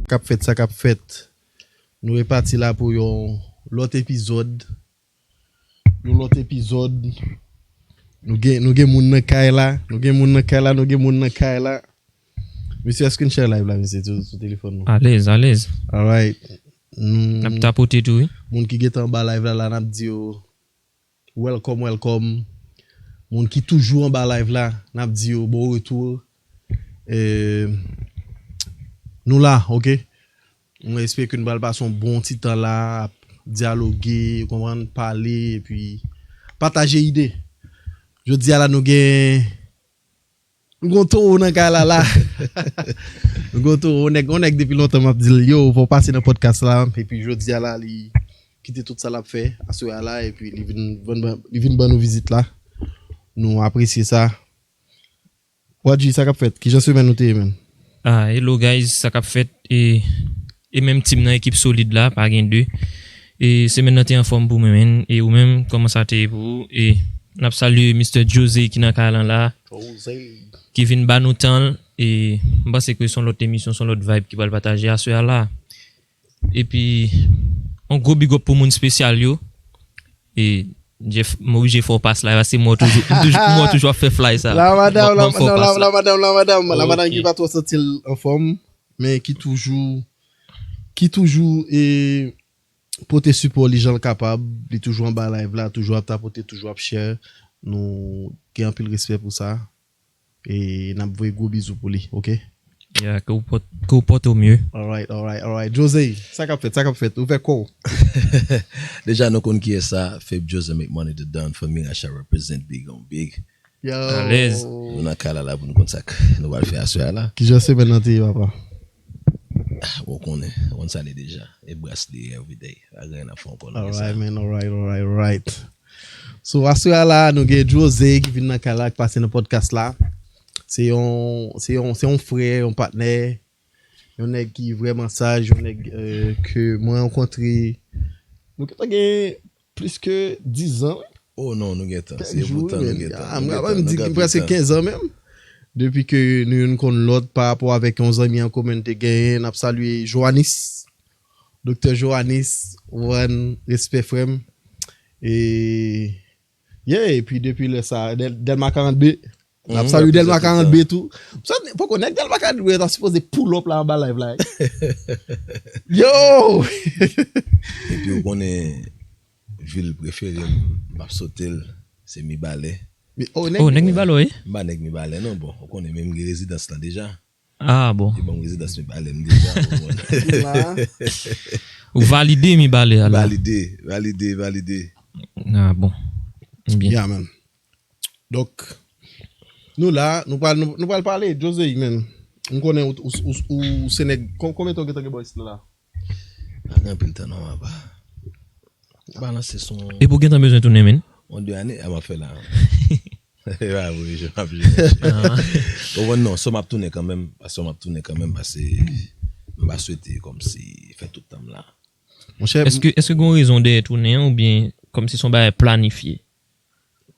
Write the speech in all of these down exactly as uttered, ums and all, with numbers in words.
k ap fèt, sa k ap fèt. Nou repati la pou yon lòt epizòd. Yon lòt epizòd. Nou gen, nou gen moun nan kay la. Nou gen moun nan kay la. Nou gen moun nan kay la. Mesye, èske n share live la, mesye, sou, sou telefòn nou? Alèz, alèz. Alright. N ap tapote tou, wi. Moun ki gentan anba live la, la, n ap di yo, welcome, welcome. Moun ki toujou anba live la, n ap di yo bon retou. E, nou la, oke? Mwen espere ke nou pral pase yon bon ti tan la, ap dyaloge, konprann, pale, epi pataje ide. Jodi a la, nou gen, nou gen yon towo nan kay la, la. Nou gen yon towo, yon nèg, yon nèg depi lontan m ap di l, yo, fò w pase nan podcast la, epi jodi a la, li kite tout sa l ap fè, aswè a la, epi li vin, vin ban, li vin ban nou vizit la. Nou apresye sa. Wadji, sa k ap fèt? Kijan semèn ou te ye, menn? Ah, hello guys, sa k ap fèt? E, e menm team nan, ekip solid la, pa gen de. E semèn nan te anfòm pou mwen, menn. E ou menm, kòman sa te ye pou ou? E n ap salye Mister Jose ki nan kay lan la, ki vin ba nou tan l. E m panse ke se yon lòt emisyon, se yon lòt vibe ki pral pataje aswè a la. Epi, yon gwo big up pou moun espesyal yo. E Jeff, m oblije fè w pas la, paske mwen toujou, m toujou, mwen toujou ap fè fly sa. La madanm, la, non, la, la madanm, la madanm, la madanm ki pa twò santi l anfòm, men ki toujou, ki toujou, e, pote sipò li jan l kapab, li toujou anba live la, toujou ap tapote, toujou ap share. Nou gen anpil respè pou sa. E n ap voye gwo bizou pou li, oke? Yeah, ke w pòt-, ke w pòte w mye. Alright, alright, alright. Jose, sa k ap fèt, sa k ap fèt? Ouvè kò w. Deja, nou konn kiyès sa. Fave Jose make money the Don for me. I shall represent big on big. Yo. Alèz. Nou nan kay la, la pou nou konn sa k nou pral fè aswè a la. Kijan semèn nan te ye, papa? Ah, bon, konnen, ou konn sa li deja. E bras li everyday. Pa gen anyen n ap fè ankò nan sa. Alright, man, alright, alright, alright. So, aswè a la, nou gen Jose ki vin nan kay la, ki pase nan podcast la. Se yon, se yon, se yon frè, yon patnè, yon nèg ki vrèman saj, yon nèg, euh, ke mwen rankontre. Nou gentan gen plis ke diz an, wi. Oh non, nou gentan. Se pou tan nou gentan. Ah, nou mwen gentan, m di nou gen prèske tan. Kenz an menm. Depi ke nou youn konn lòt pa rapò avèk yon zanmi an komen te genyen, n ap salye Johannes. Doktè Johannes, one respè frè m. E, yeah, epi depi lè sa, Del-, Delma karannde. N ap salye Delma karannde tou. Sa, poko nèg Delma karannde ta sipoze pull up la anba live la. Yo! Epi ou konnen vil prefere m, m ap sote l, se Mibalè. Oh, nèg Mibalè, wi? M pa nèg Mibalè, non, bon, ou konnen, men m gen rezidans lan deja. Ah, bon. Li ban m rezidans Mibalè m deja, ou konprann? Ou valide Mibalè a la? Valide, valide, valide. Ah, bon. Byen. Yeah, man. Donk, nou la, nou pral, nou, nou pral pale, Jose, men. M konnen ou, ou, ou, ou se nèg, kon-, konbyen tan w gentan gen bò isit la? Pa gen anpil tan non, papa. Balanse son. Epi w gentan bezwen tounen, men? On de ane, a, m ap fè la. E pa vre, je m ap jwe. Ou konprann non, so m ap tounen kanmenm, paske m ap tounen kanmenm, paske m pa swete kòmsi fè tout tan m la. Monchè, èske, èske gen yon rezon dèyè tounen an, oubyen kòmsi se yon bagay planifye?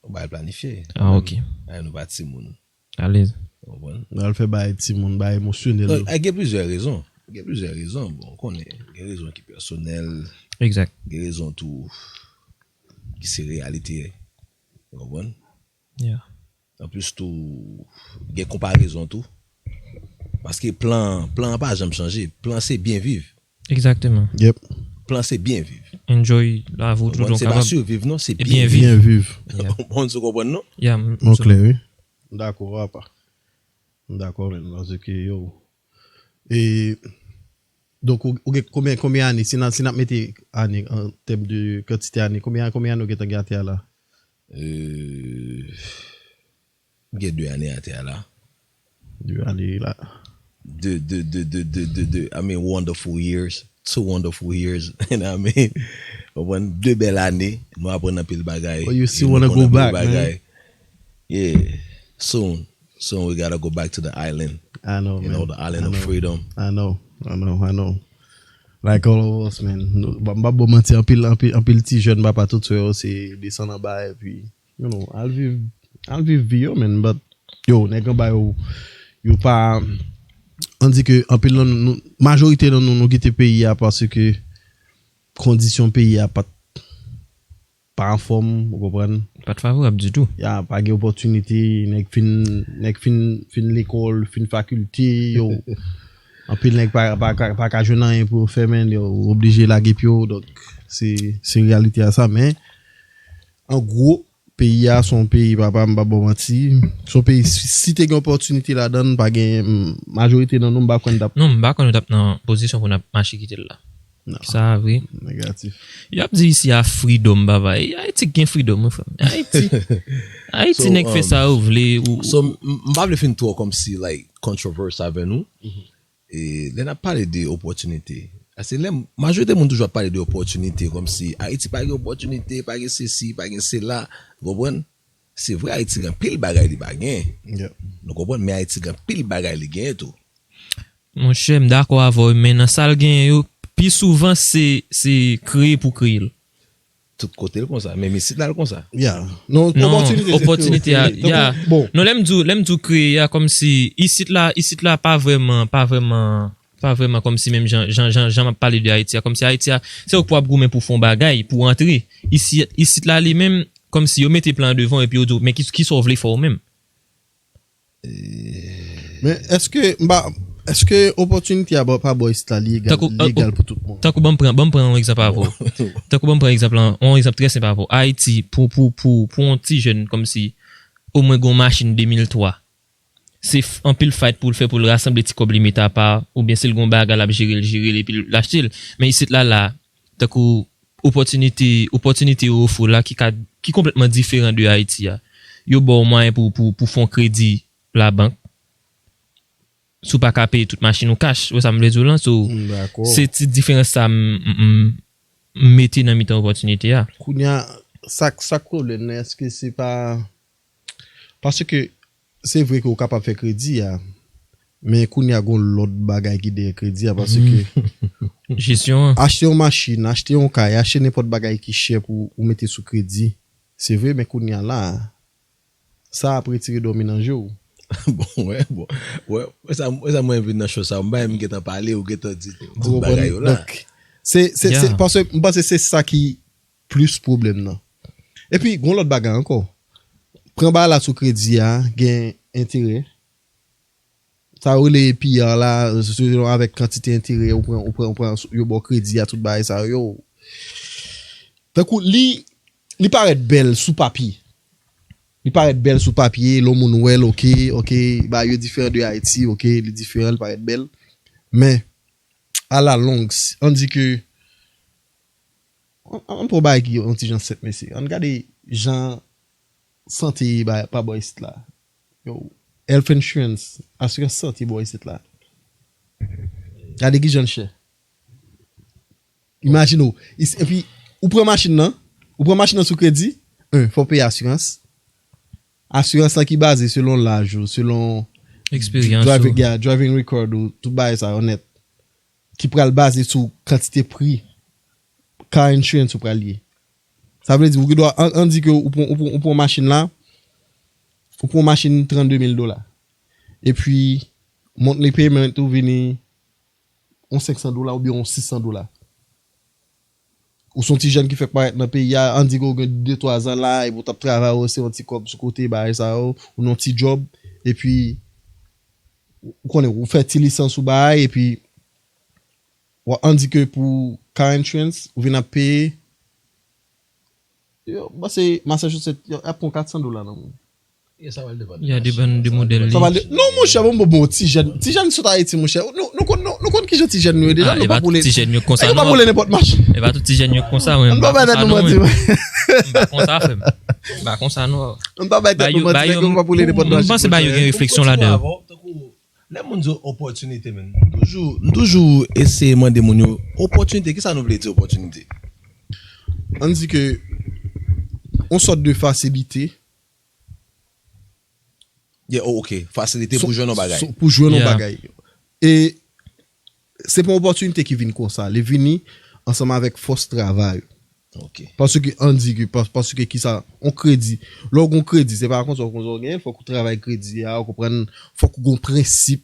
Yon bagay planifye. Ah, ok. Ay, nou pa timoun. Alèz. Ou konprann? Nou al fè bagay timoun, bagay emosyonèl. Non, gen plizyè rezon. Gen plizyè rezon. Bon, ou konnen, gen rezon ki pèsonèl. Egzak. Gen rezon tou ki se reyalite. Ou konprann? Yeah. Anplis tou, gen konparezon tou. Paske plan, plan an pa janm chanje. Plan se byen viv. Egzakteman. Yep. Plan se byen viv. Enjoy la vi w tout jan w kapab. Se pa siviv non, se byen viv. Byen viv. Yeah. Ou konprann sa w konprann non? Yeah, m, m klè, wi. M dakò, papa. M dakò, men, paske, yo. E, donk, ou, ou gen konbyen, konbyen ane, si n a, si n ap mete ane, an tèm de kantite ane, konbyen, konbyen ane ou gentan gen atè a la? Euh, m gen de ane atè a la. De ane la. De, de, de, de, de, de, de, I mean, wonderful years. Two wonderful years. You know what I mean? Ou konprann? De bèl ane. Nou aprann anpil bagay. Oh, you still wanna go back, man? Yeah. Soon. Soon we gotta go back to the island. I know, man. You know, the island of freedom. I know, I know, I know. Like all of us, man. Nou, m p ap ba w manti, anpil, anpil, anpil ti jèn papa tout sou yo, se desann anba, epi, you know, al viv, al viv vi yo, man. But, yo, nèg anba yo, yo pa, Ann di ke anpil nan nou, majorite nan nou, nou kite peyi a paske kondisyon peyi a pa t, pa anfòm, ou konprann? Pa t favorab ditou. Ya, pa gen opòtinite, nèg fin, nèg fin, fin lekòl, fin fakilte, yo. Anpil nèg pa, pa, pa, pa ka jwenn anyen pou yo fè, men yo oblije lage pye yo, donk se, se reyalite a sa, men an gwo, peyi a se yon peyi, papa, m pa ba w manti, se yon peyi, si, si te gen opòtinite ladan l, pa gen, majorite nan nou, m pa kwè n t ap. Non, m pa kwè nou t ap nan pozisyon pou n ap mache kite l la. Non. Sa vre. Negatif. Y ap di isi a freedom, papa. E Ayiti k gen freedom, wi, frè m. Ayiti. Ayiti, nèg fè sa yo vle. Ou, so, m, m pa vle fin twò kòmsi, like, controversial avè nou. E lè n ap pale de opòtinite, paske lè m, majorite moun toujou ap pale de opòtinite, kòmsi Ayiti pa gen opòtinite, pa gen sesi, pa gen sela, ou konprann? Se vre, Ayiti gen anpil bagay li pa gen. Nou konprann, men Ayiti gen anpil bagay li genyen tou. Monchè, m dakò avè w, men nan sa l genyen yo, pi souvan se, se kreye pou kreye l. Tout kote l konsa, menm isit la l konsa. Ya. Non, opòtinite a, ya. Non, lè m di w, lè m di w kreye a, kòmsi isit la, isit la pa vrèman, pa vrèman, pa vrèman kòmsi menm jan, jan, jan, jan m ap pale de Ayiti a, kòmsi Ayiti a, se ou k pou ap goumen pou fè yon bagay, pou antre. Isit, isit la li menm, kòmsi yo mete plan devan w epi yo di w, men ki, kisa w vle fè w menm? Men èske, m pa, èske opòtinite a pa bò isit la li egal, li egal pou tout moun? Tankou ban m pran, ban m pran yon egzanp avè w. Tankou ban m pran egzanp lan, yon egzanp trè senp avè w. Ayiti, pou, pou, pou, pou yon ti jèn kòmsi omwen gen yon machin de mil twa, se anpil fight pou l fè pou l rasanble ti kòb li mete apa, oubyen si l gen yon bagay l ap jere l, jere l epi l achte l. Men isit la, la, tankou opòtinite, opòtinite yo ofri w la ki ka, ki konplètman diferan de Ayiti a. Yo ba w mwayen pou, pou, pou fè yon kredi labank. Si w pa ka peye tout machin ou kach, ou wè sa m vle di w lan, so, se ti diferans sa m, m, m, m mete nan mitan opòtinite a. Kounye a, sa k, sa k pwoblèm nan, èske se pa, paske se vre ke w kapab fè kredi a, men kounye a gon lòt bagay ki dèyè kredi a, paske jesyon an, achte yon machin, achte yon kay, achte nenpòt bagay ki chè pou ou mete sou kredi, se vre, men kounye a la, sa ap retire dòmi nan je w. Bon, wè, bon. Wè, wè sa, wè sa mwen vin nan cho sa, m pa menm gentan pale, ou gentan di tout bagay yo la. Donk, se, se, se, paske m panse se sa ki plis pwoblèm nan. Epi, gon lòt bagay ankò. Pran bagay la sou kredi a, gen enterè. Sa yo rele A P R la, selon avèk kantite enterè ou pran, ou pran, ou pran, yo ba w kredi a, tout bagay sa yo. Tankou li, li parèt bèl sou papye. Li parèt bèl sou papye, lè yon moun wè l, oke, oke, bagay yo diferan de Ayiti, oke, li diferan, li parèt bèl. Men, alalong, si, ann di ke, ann, ann pran bagay ki yon ti jan senp, mesye. Ann gade jan sante ye ba, pa bò isit la. Yo, health insurance, asirans sante bò isit la. Gade ki jan l chè. Imajine w. Is-, epi, ou pran machin nan, ou pran machin nan sou kredi, en, fò w peye asirans. Asirans lan ki baze selon laj ou, selon eksperyans ou, driving, yeah, driving record ou, tout bagay sa yo nèt. Ki pral baze sou kantite pri car insurance ou pral ye. Sa vle di, ou gen dwa, an, ann di ke ou pran, ou pran, ou pran machin la, ou pran machin trannde mil dola. Epi, monthly payment ou vini yon senk san dola oubyen yon sis san dola. Ou se yon ti jèn ki fèk parèt nan peyi a, ann di ke w gen de twa zan la, epi w t ap travay, ou se yon ti kòb sou kote, bagay sa yo, ou nan yon ti djòb, epi, ou konnen, ou fè ti lisans ou bagay, epi, w a, ann di ke pou car insurance, ou vin ap peye, yo, m panse Massachusetts, yo, y ap pran kat san dola nan moun. Ya, depann de modèl li. Sa pral de, non, monchè, bon, bon, bon, ti jèn, ti jèn sot Ayiti, monchè. Nou, nou konn, nou, nou konn kijan ti jèn nou ye deja, nou pa boule. Ti jèn yo konsa, nou pa boule nenpòt machin. E pa tout ti jèn yo konsa, mwen. Ann pa bay tèt nou manti, mwen. M pa konsa, frè m. M pa konsa, non. Ann pa bay tèt nou manti, nèg yo pa boule nenpòt machin. M panse ba yo gen refleksyon ladan. Lè moun di w opòtinite, men, m toujou, m toujou eseye mande moun yo, opòtinite, kisa nou vle di opòtinite? Ann di ke yon sòt de fasilite. Yeah, oh, ok. Fasilite pou jwenn yon bagay. Pou jwenn yon bagay. E se pa yon opòtinite ki vin konsa. Li vini ansanm avèk fòs travay. Ok. Paske ann di ke, pa-, paske kisa, yon kredi. Lè w gen yon kredi, se pa konsa, konsa w genyen, fòk ou travay kredi a, ou konprann, fòk ou gen yon prensip.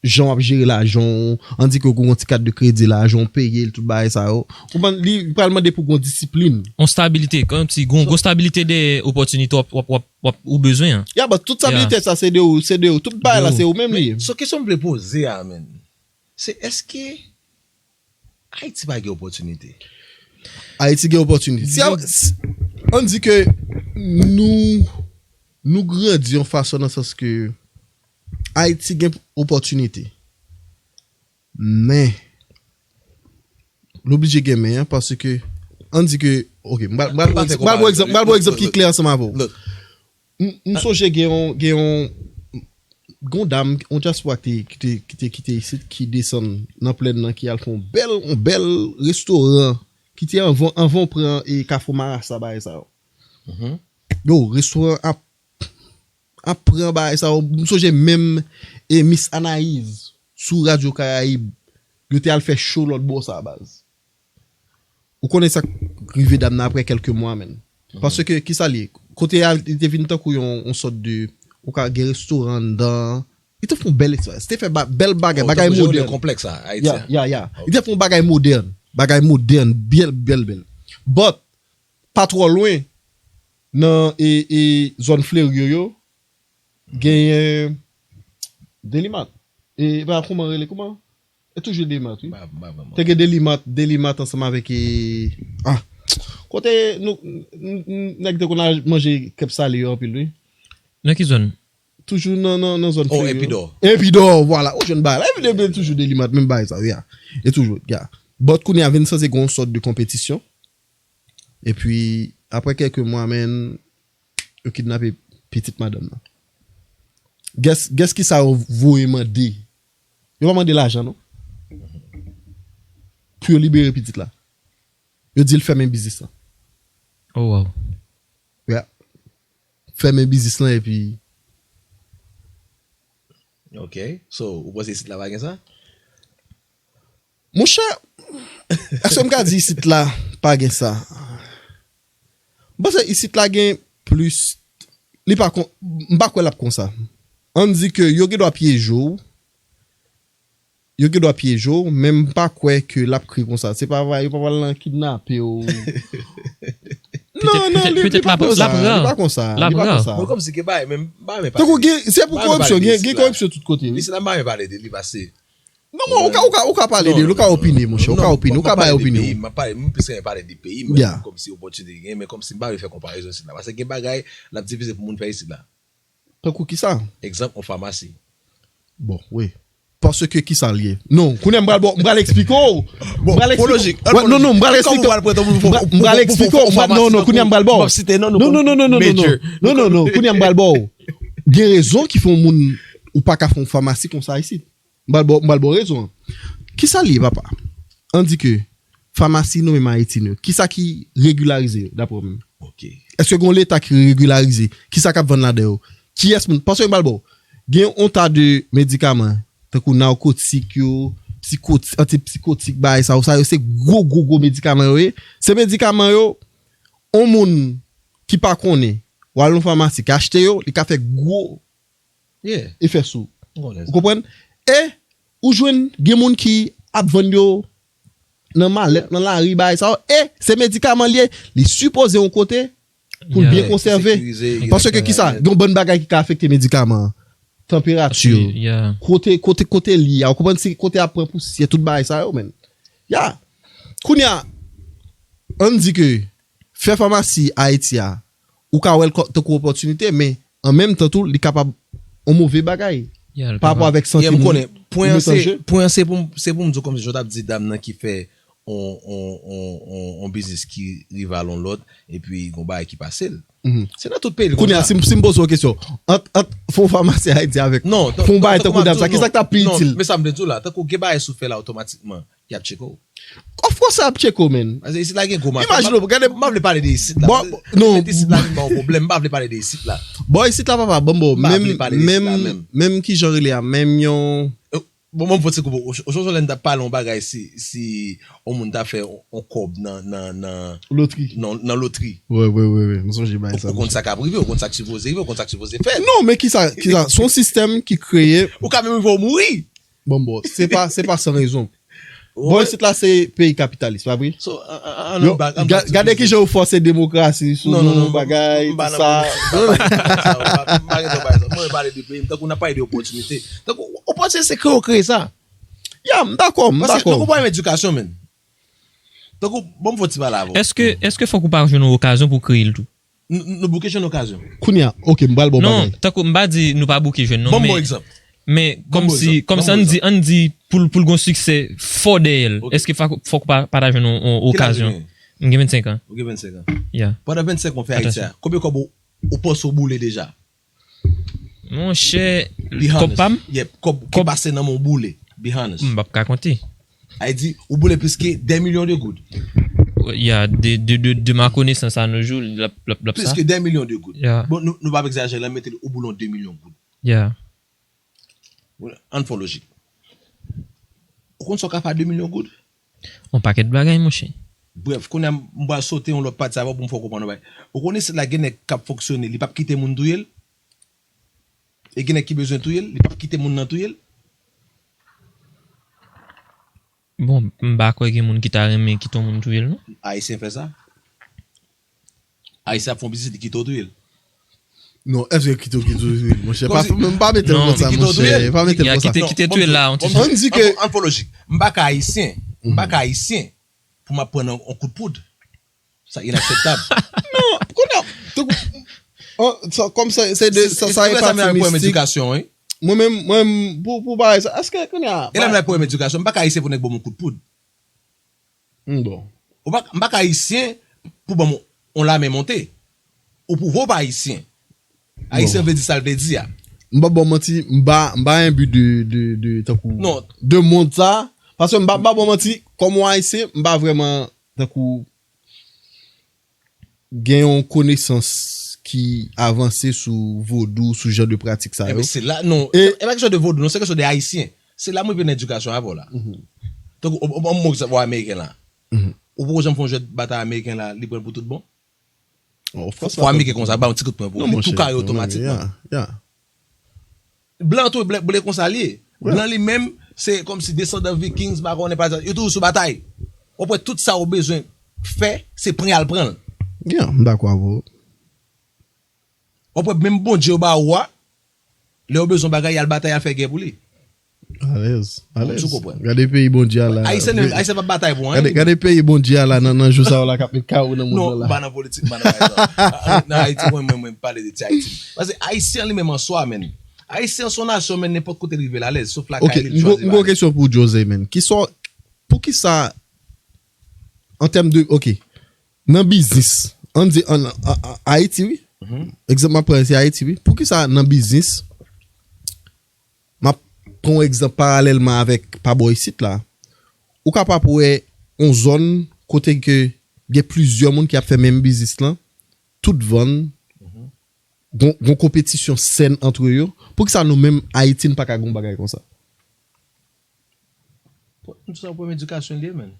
jan w ap jere lajan w, ann di ke w gen yon ti kat de kredi la, jan w peye l, tout bagay sa yo. Ou konprann, li pral mande pou w gen yon disiplin. Yon stabilite, kòmsi gen yon gwo stabilite de opòtinite w ap, w ap, w ap, w ap, ou bezwen an. Ya, but tout stabilite sa, se de ou, se de ou. Tout bagay la, se ou menm li ye. So, kesyon m vle poze a, menn, se èske Ayiti pa gen opòtinite? Ayiti gen opòtinite. Si a- s- ann di ke nou, nou grandi yon fason nan sans ke Ayiti gen opòtinite. Men, nou oblije gen men an, paske, ann di ke, ok, m pral, m pral, m pral pran egzanp, m pral pran egzanp ki klè ansanm avè w. M, m sonje gen yon, gen yon, gen yon dam, yon dyaspora ki te, ki te, ki te kite isit, ki desann nan plèn nan, ki al fè yon bèl, yon bèl restoran, ki te anvan, anvan w pran e Kafou Marasa, bagay sa yo. Yo, restoran ap, ap pran bagay sa yo. M sonje menm e Miss Anayiz sou Radyo Karayib, yo te al fè show lòt bò sa, baz. Ou konnen sa k rive dam nan apre kèlke mwa, menn. Paske, kisa li ye? Kote a, li te vin tankou yon, yon sòt de, ou ka gen restoran anndan. Li te fè yon bèl eksperyans. Li te fè ba- bèl bagay, bagay modèn. Konplèks sa, Ayiti. Ya, ya, ya. Li te fè yon bagay modèn. Bagay modèn, bèl, bèl, bèl. But, pa twò lwen, nan e, e, zòn Fleryo yo, genyen Delimat. E, e pa kouman rele, kouman? E toujou Delimat, wi. M pa, m pa vrèman. Te gen Delimat, Delimat ansanm avèk, e, ah, kote nou, n- n- nèg te konn al manje kèp sale yo anpil, wi. Nan ki zòn? Toujou nan, nan, nan zòn Fleryo. Enpidò. Enpidò, vwala. Ou jwenn bagay la. Epi depi toujou Delimat, menm bagay sa, wi, ya. E toujou, ya. But kounye a vin sanse gen yon sòt de konpetisyon. Epi, apre kèlke mwa, menn, yo kidnape pitit madanm nan. Guess, guess kisa yo voye mande? Yo pa mande lajan, non. Pou yo libere pitit la. Yo di l fèmen biznis lan. Oh, wow. Ya. Fèmen biznis lan epi Ok. So, ou panse isit la pa gen sa? Monchè, èske m ka di isit la pa gen sa? M panse isit la gen plis, li pa kon, m pa kwè l ap konsa. Ann di ke yo gen dwa pyeje w, yo gen dwa pyeje w, men m pa kwè ke l ap kri konsa. Se pa vre, yo pa pral nan kidnape w. Non, non, li, li pa konsa, li pa konsa, li pa konsa. Mwen kòmsi gen bagay, men m pa renmen pale. Tankou gen, se pou koripsyon, gen, gen koripsyon tout kote, wi. Isit la, m pa renmen pale de li, paske Non, non, ou ka, ou ka, ou ka pale de li, ou ka opine, monchè, ou ka opine, ou ka bay opinyon. M ap pale, m plis renmen pale de peyi m, men kòmsi opòtinite gen, men kòmsi m pa vle fè konparezon isit la. Paske gen bagay, l ap difisil pou moun fè isit la. Tankou kisa? Egzanp, yon famasi. Bon, wi. Paske kisa l ye? Non, kounye a m pral ba w, m pral eksplike w. M pral eksplike w. Non, non, m pral eksplike w. M pral eksplike w. Non, non, kounye a m pral ba w. Non, non, non, non, non, non. Non, non, non, kounye a m pral ba w. Gen rezon ki fè yon moun ou pa ka fè yon famasi konsa isit. M pral ba w, m pral ba w rezon an. Kisa l ye, papa? Ann di ke famasi nou menm Ayiti nou, kisa ki regilarize yo, dapre w menm? Ok. Èske gen yon leta ki regilarize? Kisa k ap vann ladan yo? Kiyès moun? Paske m pral ba w. Gen yon ta de medikaman, tankou nakotik yo, psikoti-, antipsikotik, bagay sa yo, sa yo se gwo, gwo, gwo medikaman yo ye. Se medikaman yo, yon moun ki pa konnen, w al nan famasi, ki achte yo, li ka fè gwo efè sou ou. Ou konprann? E ou jwenn gen moun ki ap vann yo nan malèt, nan lari, bagay sa yo. E se medikaman l ye, li sipoze yon kote pou l byen konsève. Paske kisa? Gen yon bann bagay ki ka afekte medikaman an. Tanperati, kote, kote, kote li a. Ou konprann, se kote ap pran pousyè, tout bagay sa yo, menn. Ya. Kounye a, ann di ke fè famasi Ayiti a, ou ka wè l kò-, tankou opòtinite, men an menm tan tou, li kapab yon move bagay pa rapò avèk sante moun. Pwen an se, pwen an se pou m, se pou m di w kòmsi jan w t ap di dam nan ki fè yon, yon, yon, yon, yon biznis ki rival yon lòt, epi gon bagay ki pase l. Se nan tout peyi l konsa. Kounye a, si m, si m poze w kesyon, ant, ant fè yon famasi Ayiti avèk fè yon bagay tankou dam sa, kisa k t ap pi itil? Men sa m vle di w la, tankou gen bagay si w fè la otomatikman, y ap tcheke w. Of course, y ap tcheke w, man. Paske isit la gen gwo mafya. Imajine w, gade. M pa vle pale de isit la. Bon, non. Isit la vin ba w pwoblèm, m pa vle pale de isit la. Bon, isit la, papa, bon, bon, menm, menm, menm ki jan rele a, menm yon Bon, mwen, m fè ti koupe. Ou, ou sonje lè n t ap pale yon bagay si, si yon moun ta fè yon, yon kòb nan, nan, nan lotri. Nan, nan lotri. Wi, wi, wi, wi. M sonje bagay sa. Ou konn sa k ap rive, ou konn sa k sipoze rive, ou konn sa k sipoze fèt. Non, men kisa, kisa, se yon sistèm ki kreye. Ou ka menm rive w mouri. Bon, bon, se pa, se pa san rezon. Bò isit la se peyi kapitalis, pa vre? Yo, gade kijan yo fòse demokrasi sou nou, bagay, tout sa. Mwen pale de peyi m, tankou n ap pale de opòtinite. Tankou opòtinite se kreye, w kreye sa. Ya, m dakò, m dakò. Tankou pwoblèm edikasyon, menn. Tankou, ban m fè yon ti pale avè w. Èske, èske fòk ou pa jwenn yon okazyon pou w kreye l tou? Nou, nou bouke jwenn okazyon. Kounye a, oke, m pral ba w bagay. Non, tankou m pa di nou pa bouke jwenn, non, men. Ban m bon egzanp. Men kòmsi, kòmsi ann di, ann di pou l, pou l gen siksè fò dèyè l, èske fòk, fòk ou pa, pa ta jwenn yon, yon okazyon? Kèl laj ou genyen? M gen vennsenk an. Ou gen vennsenk an. Ya. Pandan vennsenk an w fè Ayiti a, konbyen kòb ou, ou panse w boule deja? Monchè, kòb pa m? Yep, kòb ki pase nan men w boule. Be honest. M p ap ka konte. Ayiti, ou boule plis ke de milyon de goud. Ya, de, de, de, de ma konesans a no jou, l ap, l ap, l ap sa. Plis ke de milyon de goud. Ya. Bon, nou, nou p ap egzajere, la mete l, ou boule yon de milyon goud. Ya. Ann fè yon lojik. Ou konn sa w ka fè a de milyon goud? Yon pakèt bagay, monchè. Brèf, kounye a, m pral sote yon lòt pati avè w pou m fè w konprann yon bagay. Ou konnen isit la gen nèg k ap fonksyone, li p ap kite moun touye l? E gen nèg ki bezwen touye l, li p ap kite moun nan touye l? Bon, m pa kwè gen moun ki ta renmen kite yon moun touye l, non. Ayisyen fè sa? Ayisyen ap fè yon biznis, li kite w touye l. Non, èske kite w kite w touye l, monchè? Pa, m pa mete l konsa, monchè. Pa mete l konsa. Kite, kite touye l la, yon ti jan. Ann di ke. Ann fè lojik. M pa ka Ayisyen. M pa ka Ayisyen pou m ap pran yon kout poud. Sa inakseptab. Non, kounye a, tankou, kòm se, se de, sa, sa e pati mistik. Mwen menm, mwen menm, pou, pou bagay sa, èske kounye a. E lè m la pwoblèm edikasyon, m pa ka Ayisyen pou nèg ban m yon kout poud. M bon. Ou pa, m pa ka Ayisyen pou ban m yon lame monte. Ou pwouve w pa Ayisyen. Ayisyen vle di sa l vle di a. M pa ba w manti, m pa, m pa enbi de, de, de, tankou, de mond sa. Paske m pa, m pa ba w manti, kòm yon Ayisyen, m pa vrèman, tankou, gen yon konesans ki avanse sou vodou, sou jan de pratik sa yo. Ebyen, se la, non, e pa kesyon de vodou, non, se kesyon de Ayisyen. Se la mwen vin nan edikasyon avè w la. Tankou, yon bon egzanp, ou Ameriken la. Ou poko janm fè yon jwèt batay Ameriken la, li pran l pou tout bon? Fò Ameriken konsa, ba yon ti kout pwen pou ou. Li tou kare otomatikman. Blan tou, blan, blan konsa li ye. Blan li menm, se kòmsi desandan Vikings, m pa konnen pa, yo toujou sou batay. W ap wè tout sa w bezwen fè, se pran y al pran l. Yeah, m dakò avè w. W ap wè menm Bondye yo ba ou a, lè yo bezwen bagay, y al batay, y al fè gè pou li. Alèz, alèz. Gade peyi Bondye a la. Ayisyen, Ayisyen p ap batay pou anyen. Gade, gade peyi Bondye a la nan, nan jou sa yo la k ap met kawo nan mond lan la. Non, m pa nan politik, m pa nan bagay sa. Nan Ayiti, mwen, mwen, mwen pale de ti Ayiti. Paske Ayisyen li menm an swa, menn. Ayisyen se yon nasyon, menn, nenpòt kote l rive l alèz, sof lakay li, li chwazi bagay. Ok, m gen yon kesyon pou w, Jose, menn. Kisa, poukisa, an tèm de, ok, nan biznis, ann di, an, an, an, Ayiti, wi. Egzanp m ap pran, se Ayiti, wi. Poukisa nan biznis, m ap pran yon egzanp paralèlman avèk pa bò isit la. Ou kapab wè yon zòn kote ke gen plizyè moun ki ap fè menm biznis lan, tout vann, gon, gon konpetisyon sèn antre yo. Poukisa nou menm Ayiti n pa ka gen yon bagay konsa? Tout sa yon pwoblèm edikasyon li ye, menn.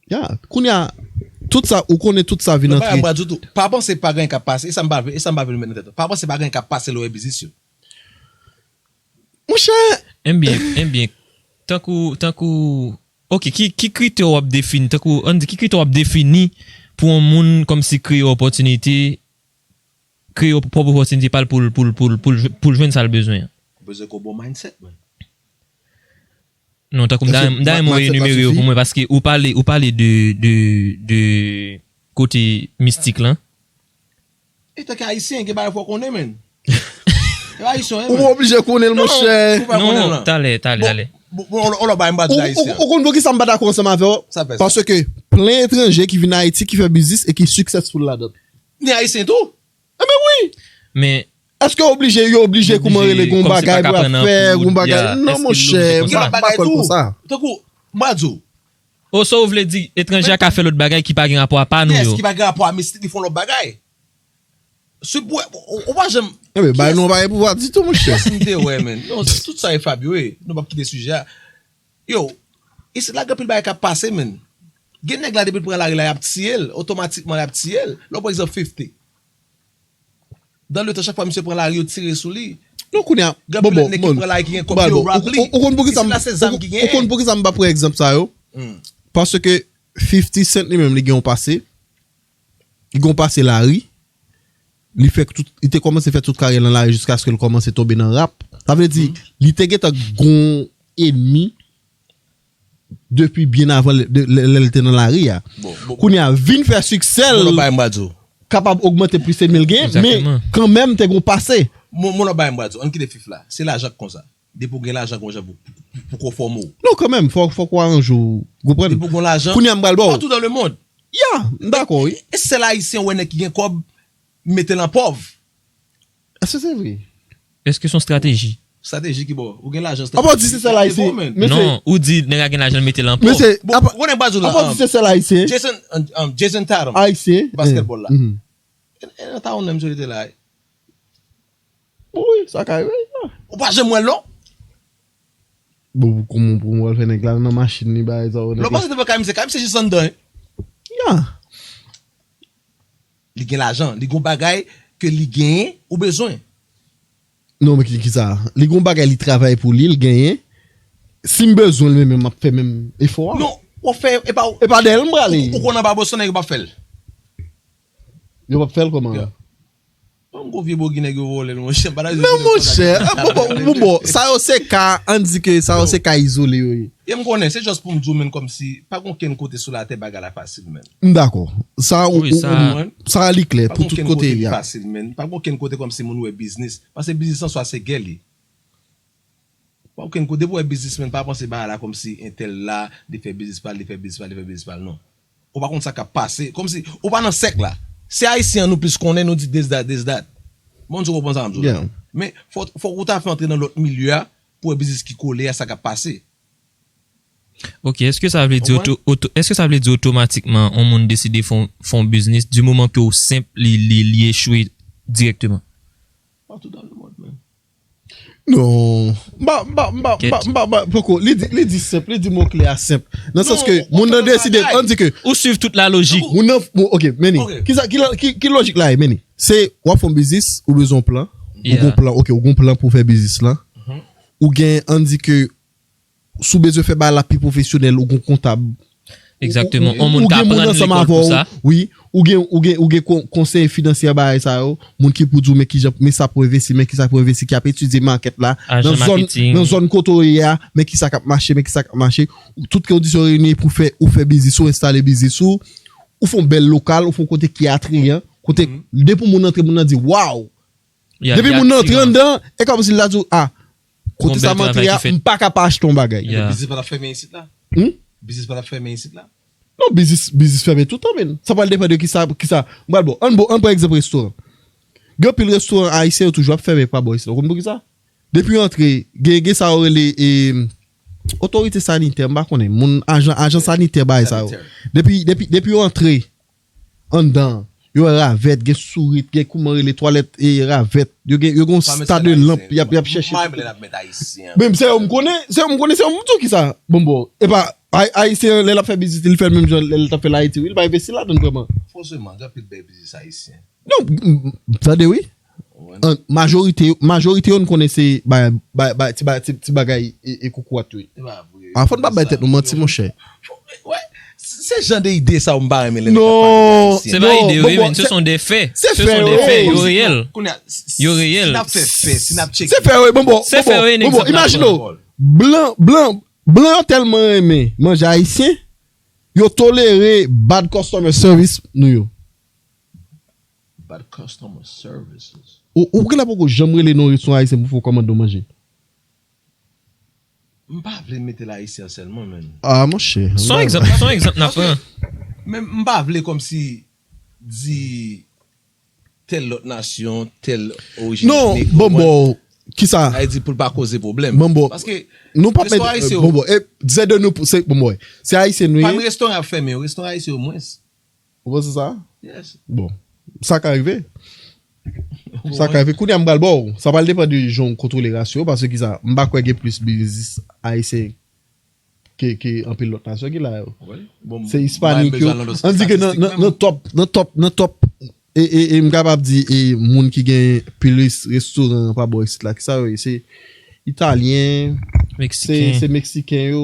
Ya, kounye a, tout sa, ou konnen tout sa vin antre. Pa panse pa gen anyen k ap pase, e sa m pa vle, e sa m pa vle met nan tèt ou. Pa panse pa gen anyen k ap pase lè w wè biznis yo. Monchè! Ebyen, ebyen, tankou, tankou, ok, ki, ki kritè w ap defini, tankou, ann di, ki kritè w ap defini pou yon moun kòmsi kreye opòtinite, kreye pwòp opòtinite pa l pou l, pou l, pou l, pou l, pou l jwenn sa l bezwen an? Ou bezwen gen yon bon mindset, man. Non, tankou m ta, m ta renmen w enimere yo pou mwen, paske ou pale, ou pale de, de, de kote mistik lan. Etanke Ayisyen, gen bagay fò w konnen, menn. E pa Ayisyen, ou menn. Ou oblije konnen l, monchè. Non, talè, talè, talè. Bon, bon, on lòt bagay m pral di Ayisyen. Ou konn poukisa m pa dakò ansanm avè w? Sa fè sa. Paske plen etranje ki vin Ayiti, ki fè biznis e ki successful ladan l. Ni Ayisyen tou. Enben wi! Men Èske oblije, yo oblije kouman rele, gon bagay pou y ap fè, gon bagay? Non, monchè, m pa kwè l konsa. Tankou, m a di w. O sa w vle di, etranje a ka fè lòt bagay ki pa gen rapò a pa nou yo. Yes, ki pa gen rapò a mistik, li fè yon lòt bagay. Si pou, ou pa janm. Enben, bay nou yon bagay pou w a di tou, monchè. Kiyès m te wè, menn? Non, tout sa e Fabio, e. Nou p ap kite sijè a. Yo, isit la gen anpil bagay k ap pase, menn. Gen nèg la, depi l pran lari la, y ap tiye l. Otomatikman, y ap tiye l. Lè w pran egzanp Fifty. Dan letan, chak fwa misye pran lari, yo tire sou li. Non, kounye a, Gen bon, pil bon, nèg ki bon, pran la ki gen kòb bon, yo bon, rap ou- li. ou- ou konn pou ki sa m- Isi la se zam ki ou- genyen. Ou konn pou ki sa m pa pran egzanp sa yo? Hmm. Paske fifty Cent li menm li gen yon pase. Li gen yon pase lari. Li fè tout, li te kòmanse fè tout karyè nan lari jiskaske l kòmanse tonbe nan rap. Sa vle di, li te gentan gon enmi depi byen avan lè de- lè- lè l te nan lari a. Bon, bon. Kounye a, vin fè siksè l Bon, lòt bagay m pral di w. kapab ogmante plis enmi l gen, men Egzakteman. kanmenm te gon pase. Mon, mon lòt bagay m pral di w. Ann kite fif la. Se lajan k konsa. Depi w gen lajan konsa pou, pou, pou konfòme w. Non, kanmenm, fò, fò w aranje w. Ou konprann? Depi w gen lajan. Kounye a m pral ba w. Partout dans le monde. Ya, m dakò, wi. E sèl ayisyen wè nèg ki gen kòb mete l an pòv. Èske se vre? Èske se yon estrateji? Strateji ki bon. Ou gen lajan. Apa w di se sèl ayisyen? Bon, men. Men se- Non, ou di nèg la gen lajan mete l an Men pòv. se Bon, apa ou konnen m pral di w la, apa w di um, se sèl ayisyen? Jason, um, um, Jason Tatum. Ayisyen. Basketball la. Mhm. E, e, nan Tatum menm sou li te la. Wi, sa ka rive. Ou pa janm wè l non. Bon, pou kòman pou mwen fè nèg la nan machin li bagay sa. Lè w pase devan kay misye, kay misye jis anndan. Ya. Li gen lajan, li gon bagay ke li genyen ou bezwen. Non, men ki, ki sa? Li gon bagay li travay pou li, li genyen. Si m bezwen l menm, m ap fè menm efò a. Non, w ap fè, e pa ou. E pa dèyè l m prale. Ou konn anba Boston nèg yo p ap fè l. Yo p ap fè l kòman? Yo. Yon gwo vye bogi nèg yo vòlè l monchè. Non, monchè. Ah, bon, bon, bon, bon. Sa yo se ka, ann di ke sa yo se ka izole yo ye. E m konnen, se just pou m di w menm kòmsi pa gen okenn kote sou latè bagay la fasil menm. M dakò. Sa ou Wi, sa- ou- sa li klè Pa pou gen tout okenn kote kote ki ya. Fasil menm. Pa gen okenn kote kòmsi moun wè biznis. Paske biznis an swa se gè li. Pa okenn kote depi w wè biznismenn pa panse bagay la kòmsi entèl la, li fè biznis pa l, li fè biznis pa l, li fè biznis pa l, non. Ou pa konn sa k ap pase. Kòmsi ou pa nan sèk la. Se ayisyen an nou plis konnen, nou di this that, this that. Bon, ou konprann sa m di w la. Yeah. Men fòk fòk ou ta fè antre nan lòt milye a pou wè biznis ki kole a sa k ap pase. Ok, èske sa vle di Konprann? oto, oto, èske sa vle di otomatikman yon moun deside fè yon- fè yon biznis di moman ke w senp li li li echwe direkteman? Partout dans le monde, man. Non. Mba, mba, mba, Kèt. mba, mba, mba, poko. Li di, li di senp, li di mo kle a senp. Nan sans ke Non, moun nan otomatik deside, bagay. ann di ke Ou swiv tout la lojik. Moun nan, bon, ok, men ni. Ok. Ki sa, ki, la- ki, ki lojik la ye, men ni? Se, w ap fè yon biznis, ou bezwen yon plan, ou Yeah. gon plan, ok, ou gon plan pou fè biznis la. Ou gen, ann di ke, si w bezwen fè bagay la pi pwofesyonèl, ou gon kontab. Egzakteman. Ou- On moun ou ka gen moun aprann ansanm lekòl avè pou w, sa. wi, ou gen, ou gen, ou gen kon- konseye finansyè bagay sa yo, moun ki pou di w men ki jan, men sa pou envesti, men ki sa pou envesti, ki ap etidye makèt la, Ajan nan zòn, maketing. Nan zòn kote w ye a, men ki sa k ap mache, men ki sa k ap mache. Tout kondisyon reyini pou fè, ou fè biznis ou, enstale biznis ou, ou fè yon bèl lokal, ou fè yon kote ki atrayan, kote, depi moun antre, moun nan di, waw! Ya, Depi ya moun nan antre attiran. Anndan, e kòmsi l ta di w, ah, kote Gon sa bèl m antre travay a, ki fèt. M pa ka pa achte yon bagay. Ya. Biznis pa t ap fèmen isit la? Hmm? Biznis pa t ap fèmen isit la? Non, biznis, biznis fèmen tout tan, men. Sa pral depann de kisa, kisa. M pral bon. Ann bon, ann pran egzanp restoran. Gen anpil restoran ayisyen yo toujou ap fèmen pa bò isit. Ou konn poukisa? Depi yo antre, gen, gen sa yo rele e, otorite sanitè, m pa konnen. Moun, ajan, ajan sanitè bagay sa yo. Sanitè. Depi, depi, depi yo antre anndan, yo wè ravèt, gen sourit, gen kouman rele twalèt e ravèt. Yo gen, yo gen yon Pa met sta sèl de lanp, ayisyen. y ap, y ap chèche. Mwen menm lè n ap met ayisyen. Men se yo m konnen, se yo m konnen, se yo m di w kisa. Bon, bon. E pa, ay, ayisyen, lè l ap fè biznis, li fè l menm jan lè l t ap fè l Ayiti, wi, li pa envesti ladan l vrèman. Fòseman, gen anpil bèl biznis ayisyen. Non, m- m- tande wi. An- majorite, majorite yo n konnen se bay, bay, bay, ti, bay, ti, ti bagay e, e koukouwat wi. Se pa vre. A fò n pa bay tèt nou manti, monchè. Wè, se jan de ide sa ou m pa renmen lè Non. Se pa ide, wi, men se son de fè. Se Se fè, son de wi. fè, yo reyèl. Kounye a, si- Yo si- reyèl. Si n ap fè fè, si n ap tcheke. Se fè, wi, bon, bon, Se bon, fè, wi, bon, bon, egzanp la imajine pran. w. Blan, blan, blan yo tèlman renmen manje ayisyen, yo tolere bad customer service nou yo. Bad customer services. Ou, ou genlè poko janm rele nan yon restoran ayisyen pou fè w kòmande yon manje. M pa vle mete l ayisyen sèlman, men. Ah, monchè. Se yon egzanp, se yon egzanp n ap pran. Men m pa vle kòmsi di tèl lòt nasyon, tèl orijin. Non, etnik, bon, ou konprann? Bon, kisa? Sa vle di pou l pa koze pwoblèm. Bon, bon. Paske Nou p ap met, restoran ayisyen bon, yo. Bon, e, zè de nou, pou- se, bon, bon, se ayisyen nou Pami ye. Restoran ap fèmen yo, restoran ayisyen yo mwens. Ou panse sa? Yes. Bon, sa ka rive. Sa ka rive. Kounye a m pral ba w. Sa pral depann de jan w kontwole rasyon, paske kisa, m pa kwè gen plis biznis ayisyen ke, ke anpil lòt nasyon ki la yo. Wi. Bon, Se ispanik yo. bezwen nan lòt Ann di ke nan, statistik nan, menm. Nan top, nan top, nan top, e, e, e m kapab di, e, moun ki gen plis restoran pa bò isit la, ki sa yo ye? Se Italyen, se, Meksiken. Se Meksiken yo,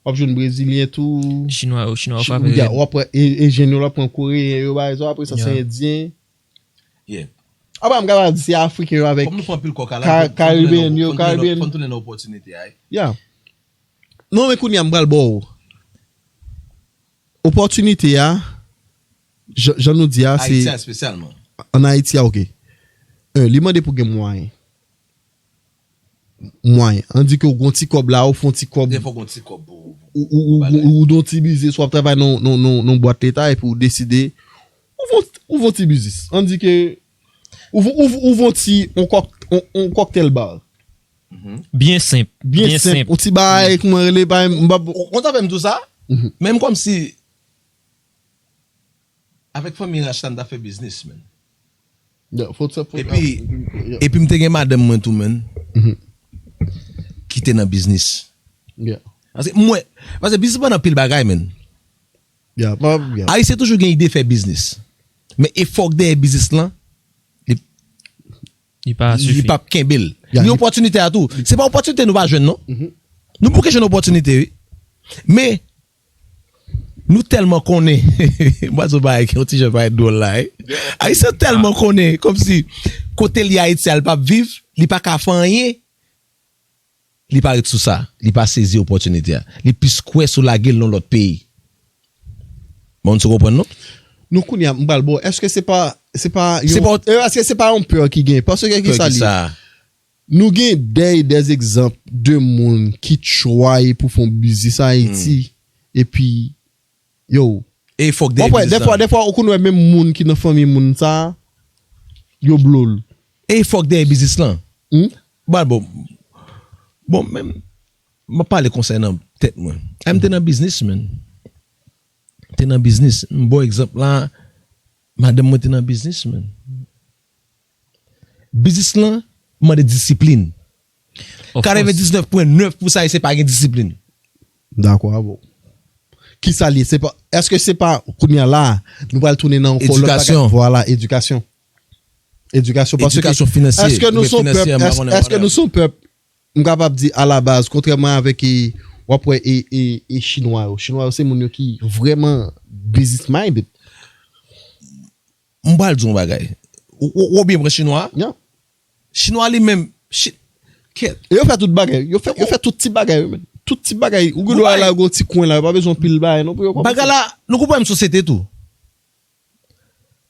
w ap jwenn Brezilyen tou. Chinwa yo, Chinwa yo Chi- frape yeah, rèd. W ap wè e- Enjyen yo, w ap pran Koreyen yo, bagay sa, w ap wè sa, se Yeah. Endyen. Yeah. Apa m kapab di se Afriken yo avèk Kòm nou fè anpil kòk ala, Ka- fò- fò nou tounen Karibeyen nan- yo, fò nou tounen nan- Karibeyen. Fò nou tounen nan opòtinite a. Yeah. Non, men kounye a m pral ba w. Opòtinite a, jan jan nou di a, Ayiti a se espesyalman. An Ayiti a, oke. En, li mande pou gen mwayen. Mwayen. An di ke w gon ti kòb la, ou fon ti kòb. Gen fò gon ti kòb pou. Ou, ou, ou, ou, ou don ti biznis, w ap travay nan, nan, nan, nan bwat leta epi ou deside ou von, ou von ti biznis. An di ke ou, von- ou, ou von ti on kòk, on, on kòktèl bar. Byen senp. Byen senp. On ti bay, kouman rele, bay, m pa. Ou konn sa fè m tou sa? Mhm. Menm kòm si avèk fanmi Rachtan ta fè biznis, men. Yeah, fò sa, fò Epi, yeah. Epi m te gen madanm mwen tou, men. Ki te nan biznis. Yeah. Paske mwen, paske biznis pa nan pil bagay, men. Yeah, pa, yeah. Ayisyen toujou gen ide fè biznis. Men efò k dèyè biznis lan, Li pa li sifi. P ap kenbe l. Ya, Li li- opòtinite a tou. Se pa opòtinite nou pa jwenn, non. Mhm. Nou bouke jwenn opòtinite, wi. Men, nou tèlman konnen. Mwen, se yon bagay ki yon ti jan parèt dwòl la, wi. Ayisyen tèlman konnen, kòmsi kote li Ayiti a, li p ap viv, li pa ka fè anyen. Li pa ret sou sa. Li pa sezi opòtinite a. Li plis kwè sou lage l nan lòt peyi. Bon, nou konprann, non? Nou kounye a, m pral bo. Èske se pa, se pa Se yon, pa- e, èske se pa yon pè ki gen? Paske ki Pè sa ki li? Sa? Nou gen dè e dè egzanp de moun ki tchwaye pou fè yon biznis Ayiti. Epi, yo. E fòk Bon, dèyè wè, biznis defwa, lan. Defwa, ou konn wè menm moun ki nan fanmi moun sa, yo blo l. E fòk dèyè biznis lan. Hmm? Bon, bon. Bon, men, m ap pale konsènan tèt mwen. M te nan biznis, men. M te nan biznis. M bon egzanp la, madanm mwen te nan biznis, men. Biznis lan mande disiplin. Of course. Katrevendiznèf pwen nèf pou sa, se pa gen disiplin. Dakò avè w. Ki sa li ye? Se pa, èske se pa, kounye a la, nou pral tounen nan ankò lòt bagay? Edikasyon. Vwala, edikasyon. Edikasyon, paske Edikasyon finansye, èske nou oubyen se yon pèp, finansye, m pa èske, konnen, èske whatever. Nou se yon pèp, m kapab di, alabaz, kontrèman avèk, e, w ap wè, e, e, e Chinwa yo. Chinwa yo, se moun yo ki vrèman business minded. M pral di yon bagay. Ou, ou, ou byen pran Chinwa? Yeah. Chinwa li menm, chi, kèt. E yo fè tout bagay. Yo fè, yo fè tout ti bagay, yo, men. Tout ti bagay. Ou gen dwa la, gon ti kwen la, yo pa bezwen pil bagay, non, pou yo kòmanse. Bagay la, nou konprann sosyete tou.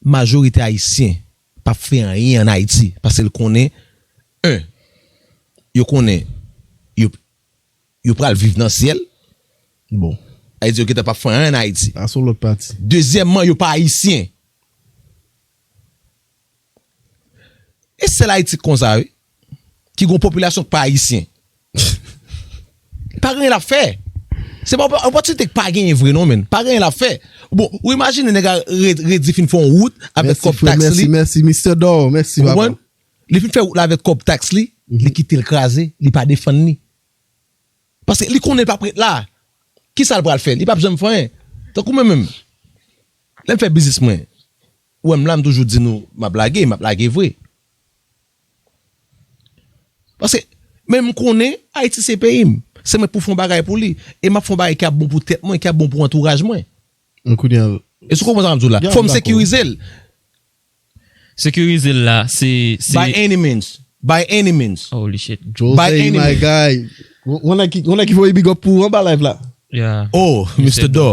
Majorite Ayisyen p ap fè anyen ann Ayiti, paske l konnen, en, yo konnen, yo, yo pral viv nan syèl. Bon. Sa vle di yo gentan p ap fè anyen ann Ayiti. Sa se yon lòt pati. Dezyèmman, yo pa Ayisyen. E sèl Ayiti k konsa, wi. Ki gon popilasyon k pa Ayisyen. Pa gen anyen l ap fè. Se pa opòtinite k pa genyen vre, non, men. Pa gen anyen l ap fè. Bon, ou imajine nèg la re- redi fin fè yon wout avèk Mèsi, kòb frè, taks mèsi, li. Mèsi, mistè Dò. Mèsi, Ou papa. konprann? Li fin fè wout la avèk kòb taks li, li kite l kraze, li pa defann li. Paske li konnen l p ap ret la. Ki sa l pral fè? Li p ap janm fè anyen. Tankou mwen menm. Lè m fè biznis mwen, ou wè m la, m toujou di nou, m ap lage, m ap lage vre. Paske, men m konnen, Ayiti se peyi m. Se mwen pou fè yon bagay pou li. E m ap fè yon bagay ki ap bon pou tèt mwen, ki ap bon pou antouraj mwen. Mwen kounye a. E sou konprann sa m ap di w la? Yeah, Fò m dakò. Sekirize l. Sekirize l la, se. se- By any means. By any means. Holy shit. Jose, By any my means. Guy. Ou, ou nan ki, ou nan ki voye big up pou ou anba live la. Yeah. Oh, Mister Mister Dò.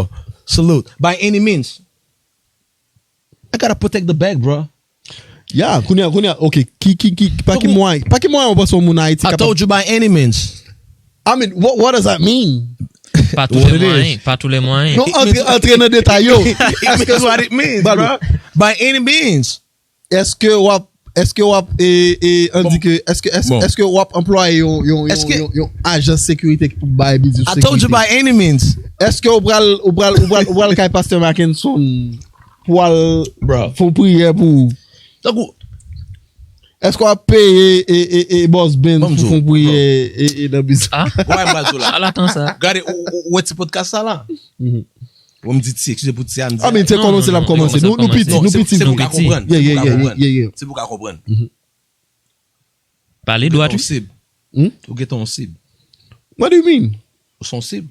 Salute. By any means. I gotta protect the bag, bro. Ya, kounye a, kounye a, ok, ki, ki, ki, pa ki mwayen, pa ki mwayen ou panse yon moun Ayiti I kapab. Told you by any means. I mean, what, what does that mean? Pas tous les moyens, pas tous les moyens. Non, antre, antre nan detay yo. It means what it means, Balo. Bro. By any means. Èske w ap, èske w ap, e, e, an Bon. Di ke, èske, èske, Bon. Èske w ap anplwaye yon, yon, yon, Èske- yon, yon ajans sekirite pou bay biznis I told you sekirite? By any means. Èske w pral, ou pral, ou pral, ou pral kay pastè Mackenson pou al Bro. fè yon priyè pou ou? Tankou, Èske w ap peye e, e, e Boss Ben Ban m pou di w, fè yon priyè e, e nan biznis? Ah, wè m pral di w la. Charlatan sa. Gade, ou, ou, ou wè ti podcast sa la? Mhm. Bon, m di ti, eskize pou ti a, m di. Ah, men se kòmanse l ap kòmanse. Nou piti, nou piti. Se pou ka konprann. Se pou ka konprann. Pale dwat. Ou sib. Ou gen ton sib. What do you mean? Ou son sib.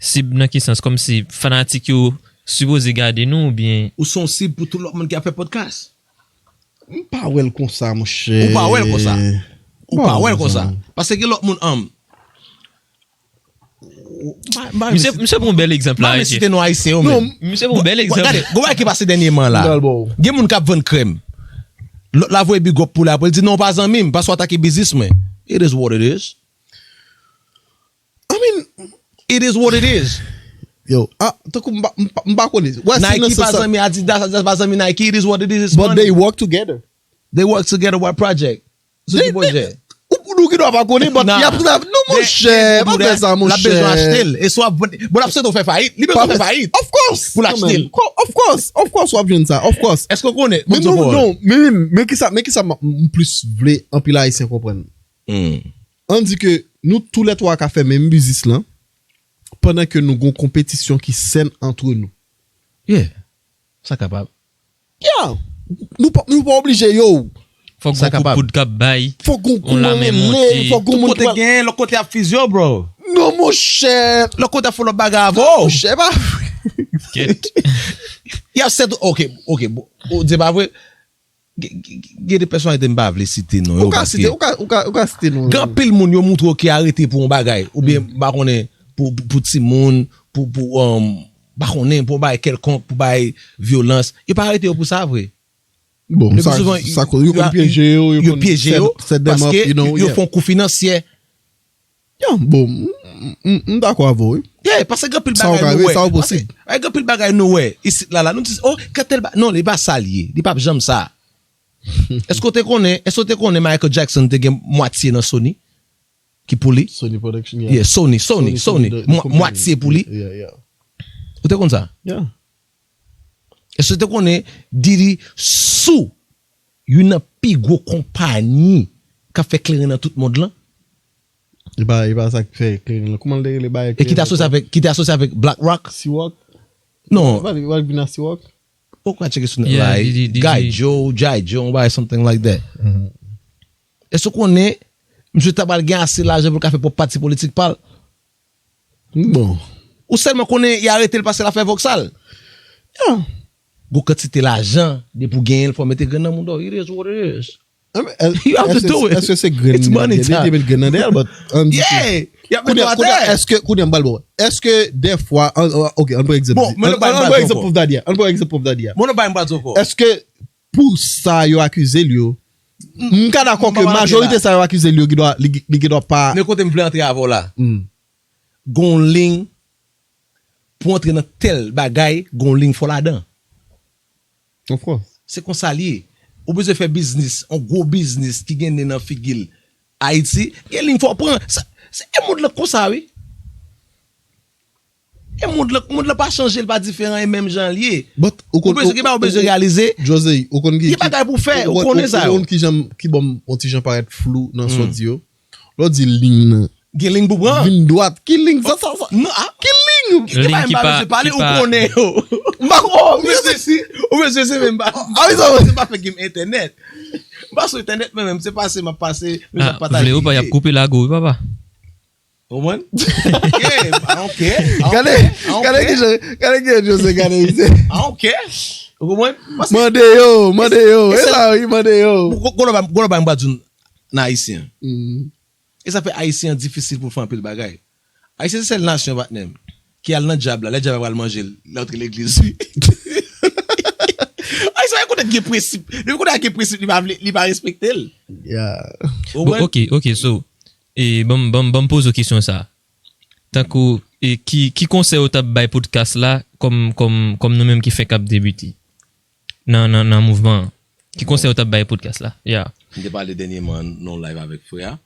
Sib nan ki sans? Kòmsi fanatik yo sipoze gade nou oubyen? Ou son sib pou tout lòt moun ki ap fè podcast. M pa wè l konsa, monchè. Ou pa wè l konsa. Ou pa wè l konsa. Paske gen lòt moun, um, Misye misye pran yon bèl egzanp la. Mwen site non ayisyen yo menm. Misye pran yon bèl egzanp. Gade, gon bagay ki pase dènyèman la. Gen moun k ap vann krèm. Lòt la voye big up pou li, apre l di non, pa zanmi m, paske w atake biznis mwen. It is what it is. I mean, it is what it is. Yo, ah, tankou m pa konnen. Nike pa zanmi Adidas, Adidas pa zanmi Nike, it is what it is. But they work together. They work together, what project? Sou ki pwojè? Ou nou ki dwa pa konnen, but y ap trav. Non, monchè, pa fè sa, monchè. L ap bezwen achte l. E swa, bon, l ap sot fè fayit. Li bezwen fè fayit. Of course. Pou l achte l. Of course, of course, w ap jwenn sa. Of course. Èske w konnen? Men non, non, men, men, men kisa, men kisa m plis vle anpil Ayisyen konprann. Ann di ke nou toulètwa ka fè menm biznis lan, pandan ke nou gon konpetisyon ki sèn antre nou. Yeah. Sa kapab. Yeah. Nou pa, nou pa oblije yo. Fòk gon kout poud k ap bay. Fòk gon kout lanmen monte. Fòk gon moun pral. Tout kote gen, lòt kote ap fizye w, bro. Non, monchè. Lòt kote ap fè lòt bagay avè w. Monchè, pa vre. Y ap sèt, ok, ok, bon, ou di pa vre. Gen de pèsonalite m pa vle site non yo. Ou ka site, ou ka, ou ka, ou ka site non yo. Gen anpil moun yo moutre yo ki arete pou yon bagay. Oubyen, m pa konnen, pou, pou, pou timoun, pou, pou, um, m pa konnen, pou yon bagay kèlkonk, pou bay vyolans. Yo pa arete yo pou sa vre. Bon, sa, sa, yo konn pyeje yo, yo konn pyeje yo, paske yo fè yon kou finansyè. Ya, bon, m dakò avè w, wi. Yeah, paske gen anpil bagay nou wè. Sa w ka wè, sa w posib. Gen anpil bagay nou wè isit la, la, nou di, oh, kè tèl bagay. Non, li pa sa l ye. Li p ap janm sa. Èske w te konnen, èske w te konnen Michael Jackson te gen mwatye nan Sony? Ki pou li? Sony Production, yeah. Yeah, Sony, Sony, Sony. Mwatye pou li. Ou te konn sa? Yeah. Èske w te konnen Diddy sou youn nan pi gwo konpayi k ap fè kleren nan tout mond lan? E pa, e pa sa k fè kleren lan. Kouman l te rele bagay kleren? E ki te asosye avèk, ki te asosye avèk Black Rock? Ciroc? Non. Li pa vin a Ciroc? Ou ka tcheke sou nèt la. Guy Joe, G I Joe, yon bagay something like that. Èske w konnen misye ta pral gen ase lajan pou l ka fè pwòp pati politik pa l? Bon. Ou sèlman konnen y arete l paske l ap fè vòksal. Yeah. Gon kantite lajan, depi w genyen l, fò w mete grenn nan mouda w. It is what it is. You have to do it. Èske se grenn nan dèyè? Depi l grenn nan dèyè, but ann di. Yeah! Y ap mete w atè. Èske, kounye a m pral ba w. Èske dèfwa, ok, ann pran egzanp. Bon, men nou bay m bat ankò. Ann pran egzanp pou Daddy a. Ann pran egzanp pou Daddy a. Bon, nou bay m bat ankò. Èske pou sa yo akize l yo, m ka dakò ke majorite sa yo akize l yo, li gendwa pa. Men kote m vle antre avè w la. Gon liy pou antre nan tèl bagay, gon liy fò ladan. Of course. Se konsa l ye. Ou bezwen fè biznis, yon gwo biznis ki gen nen nan figi l. Ayiti, gen liy fò pran. Sa, se, e mond lan konsa, wi. E mond lan, mond lan pa chanje, l pa diferan, e menm jan l ye. Ou bezwen, gen bagay ou bezwen reyalize. Jose, ou konn ki, gen bagay pou fè, ou konnen sa yo. Ou konn ki jan, ki ban m yon ti jan parèt flou nan sa w di yo. Lè w di liy nan. Gen liy pou pran. Vin dwat. Ki liy sa, sa, sa? Non, ah. Ki liy? Gen bagay m pa bezwen pale, ou konnen yo. M pa ko. Ou bezwen si, ou bezwen si, men m pa. Ah, wi, sa vre. Se pa fè gen entènèt. M pa sou entènèt, men menm, se pase, m ap pase, men m ap pataje. Vle ou pa, y ap koupe lago, wi, papa. Ou konprann? Yeah, I don't care. Gade, gade ki jan, gade ki jan Jose gade, wi. I don't care. Ou konprann? Mande yo, mande yo. E la, wi, mande yo. Gwo lò pa m ba di w nan ayisyen. E sa fè Ayisyen an difisil pou l fè anpil bagay. Ayisyen se sèl nasyon, patnè m, ki al nan dyab la, lè dyab la pral manje l, lè antre legliz, wi. Ayisyen, kote gen prensip. Depi kote gen prensip, li pa vle, li pa respekte l. Yeah. Bon, ok, ok, so, e, ban m, ban m, ban m poze w kesyon sa. Tankou, e, ki, ki konsèy ou t ap bay podcast la, kòm, kòm, kòm nou menm ki fenk ap debite nan, nan, nan mouvman an? Ki konsèy ou t ap bay podcast la? Yeah. M te pale dènyèman nan yon live avèk frè a.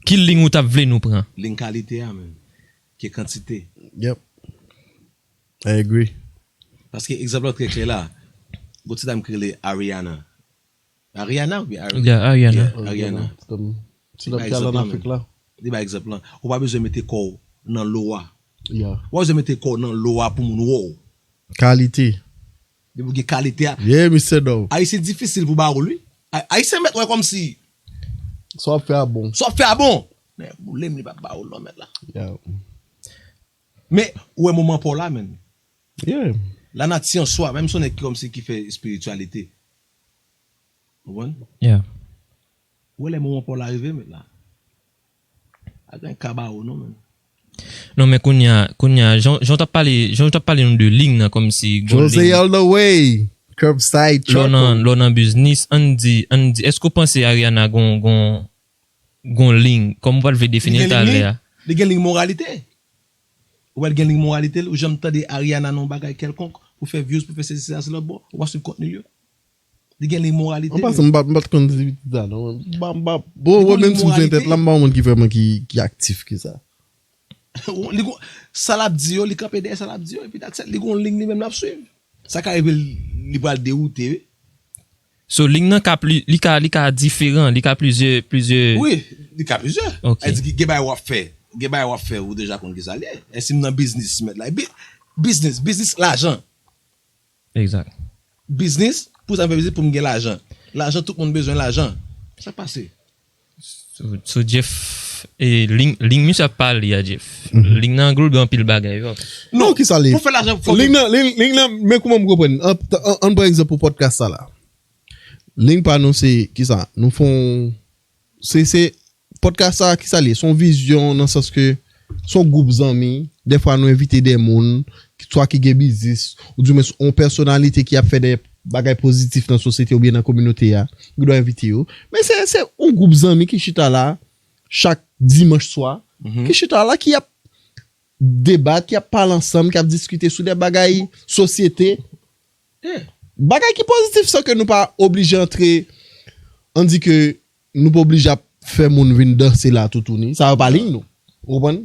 Ki liy ou t ap vle nou pran? Liy kalite a, menm, ke kantite. Yep. I agree. Paske egzanp lan trè klè la. Gon ti dam ki rele Ariana. Ariana oubyen Ari-, yeah, Ariana. Yeah, Ariana. Ti dam ki al ann Afrik la. Li bay egzanp lan. Ou pa bezwen mete kò w nan lo a. Yeah. Wè, ou mete kò w nan lo a pou moun wè w. Kalite. Depi w gen kalite a. Yeah, Mister Dog. Ayisyen difisil pou ba w li. Ay- Ayisyen mèt wè kòmsi Sa w ap fè a bon. Sa w ap fè a bon. Men, boule m li p ap ba w l non, mèt la. Yeah. Men, ou wè moman pa w la, menn. Yeah. Lanati an swa, menm si w nèg ki kòmsi ki fè espirityalite. Ou konprann? Yeah. Ou wè lè moman pa w la rive, mèt la. A gen ka ba w non, menn. Non, men kounye a, kounye a, jan, jan w t ap pale, jan w t ap pale nou de ling nan, kòmsi gon Jose ling. All the way. Curbside Lè w nan, truck. Lè w nan biznis, ann di, ann di, èske w panse Ariana gon, gon, gon ling, kòm w pral vle defini l talè a? Li gen ling moralite. Ou wè l gen ling moralite, ou janm tande Ariana nan yon bagay kèlkonk, pou fè views, pou fè sesi, sela, se lòt bò. Ou pa swiv kontni yo. Li gen ling moralite. An pasan, m pa m pa t konn di sa non. M pa m pa bon, Li wè gon menm si m sou moralite. entèt la, m pa yon moun ki vrèman ki ki aktif ke sa. Li gon sa l ap di yo, li kanpe dèyè sa l ap di yo, epi that's it, li gon ling li menm l ap swiv. Sa ka rive li pral dewoute, wi. So, ling nan ka pli, li ka, li ka diferan, li ka plizyè, plizyè. Wi, li ka plizyè. Ok. Sa di ki gen bagay w ap fè. Gen bagay w ap fè, ou deja konn ki sa l ye. E si m nan biznis, mèt la. Bi- Biznis, biznis, lajan. Egzak. Biznis, pou sa m fè biznis, pou m gen lajan. Lajan, tout moun bezwen lajan. Sa k pase? So, so Jeff, e, ling, ling misye ap pale a Jeff. Ling nan anglou gen anpil bagay, yo. Non, ki sa li? Pou fè lajan, fò Ling nan, ling, ling nan, men kouman m konprann. An, an, an, pa egzanp, pou podcast sa la. Ling pa nou se, ki sa? Nou fè yon, se, se, podcast sa, ki sa li? Se yon vizyon nan sans ke se yon gwoup zanmi. Dèfwa nou envite de moun, swa ki gen biznis, ou di mwen yon pèsonalite ki ap fè de bagay pozitif nan sosyete oubyen nan kominote a. Ou dwe envite yo. Men se, se yon gwoup zanmi ki chita la, chak dimanch swa, ki chita la, ki ap debat, ki ap pale ansanm, ki ap diskite sou de bagay sosyete. Bagay ki pozitif, san ke nou pa oblije antre, ann di ke nou pa oblije ap fè moun vin danse la toutouni. Sa yo pa ling nou. Ou konprann?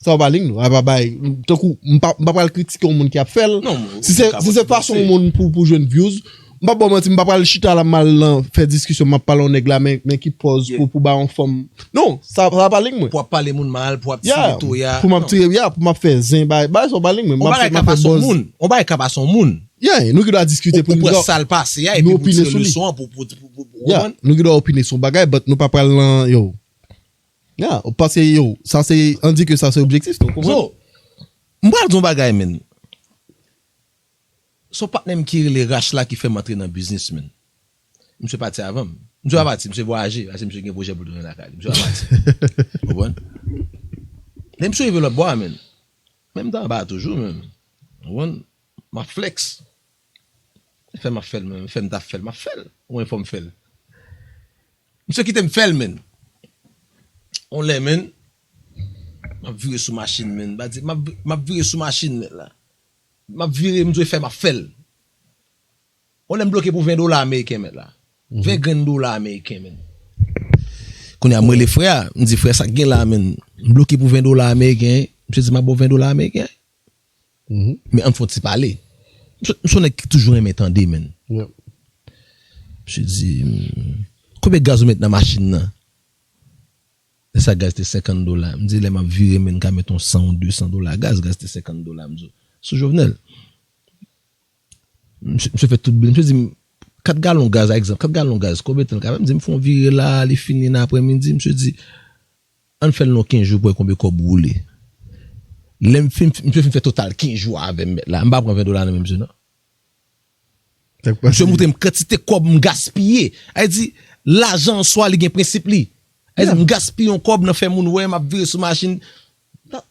Sa yo pa ling nou. A pa bay, tankou, m pa, m pa pral kritike yon moun ki ap fè l. Non, Si se, ou ka si se pa fason danse. Yon moun pou, pou jwenn views, m pa ba w manti, m pa pral chita la mal nan fè diskisyon, m ap pale yon nèg la, men, men ki pòz Yeah. pou, pou ba yon fanm. Non, sa, sa pa ling mwen. Pou ap pale moun mal, pou ap Ya, tire toya. pou m ap tire, ya, pou m ap fè zen, bay, bay, sa pa ling mwen. On bagay ka pase yon moun. On bagay ka pase yon moun. Ya, nou ki dwe diskite pou Ou nou. Pran sa l pase a, epi Nou pou opine tire sou li. Leson an, pou, pou, pou, pou, pou Ya, konprann. Nou ki dwe opine sou bagay, but nou pa pral nan, yo. Ya, ou panse, yo, sa se, ann di ke sa se objektif, nou konprann? So, m pral di yon bagay, menn. Se yon patnè m ki rele Rach la ki fè m antre nan biznis, menn. Misye pati avan m. Misye pa pati, misye vwayaje, paske misye gen pwojè pou l tounen lakay li. Misye pa pati. Ou konprann? Lè misye rive lòt bò a, menn. Men m t anba toujou, menn. Ou konprann? M ap flex. Fè m ap fè l, menn. Fè m t ap fè l, m ap fè l. Ou konprann, fò m fè l. Misye kite m fè l, menn. On lè, menn. M ap vire sou machin, menn. M ap di, m ap, m ap vire sou machin, menn, la. M ap vire, m dwe fè, m ap fè l. On lè m bloke pou ven dola ameriken, mèt la. Ven grenn dola ameriken, menn. Kounye a, m rele frè a, m di, "Frè, sa k gen la, menn? M bloke pou ven dola ameriken." Misye di, "M ap ba w ven dola ameriken." Men ann fè yon ti pale. M se, m se yon nèg ki toujou renmen tande, menn. Yeah. Misye di, "Hmm, konbyen gaz ou met nan machin nan?" Lè sa gaz te senkant dola. M di, "Lè m ap vire, menn, m ka met yon san ou de san dola gaz, gaz te senkant dola." M di, "Sou Jovenel." Misye, misye fè tout bil. Misye di m, "Kat galon gaz, a egzanp, kat galon gaz, konbyen tan l ka fè?" M di, "M fè yon vire la, li fini nan aprèmidi." Misye di, "Ann fè l nan kenz jou pou wè konbyen kòb ou woule." Lè m fin, misye fin fè total kenz jou avè m, mèt la. M pa pran ven dola nan men misye, non. Misye montre m kantite kòb m gaspiye. A di, lajan an swa, li gen prensip li. A di, m gaspiye yon kòb nan fè moun wè m ap vire sou machin. That,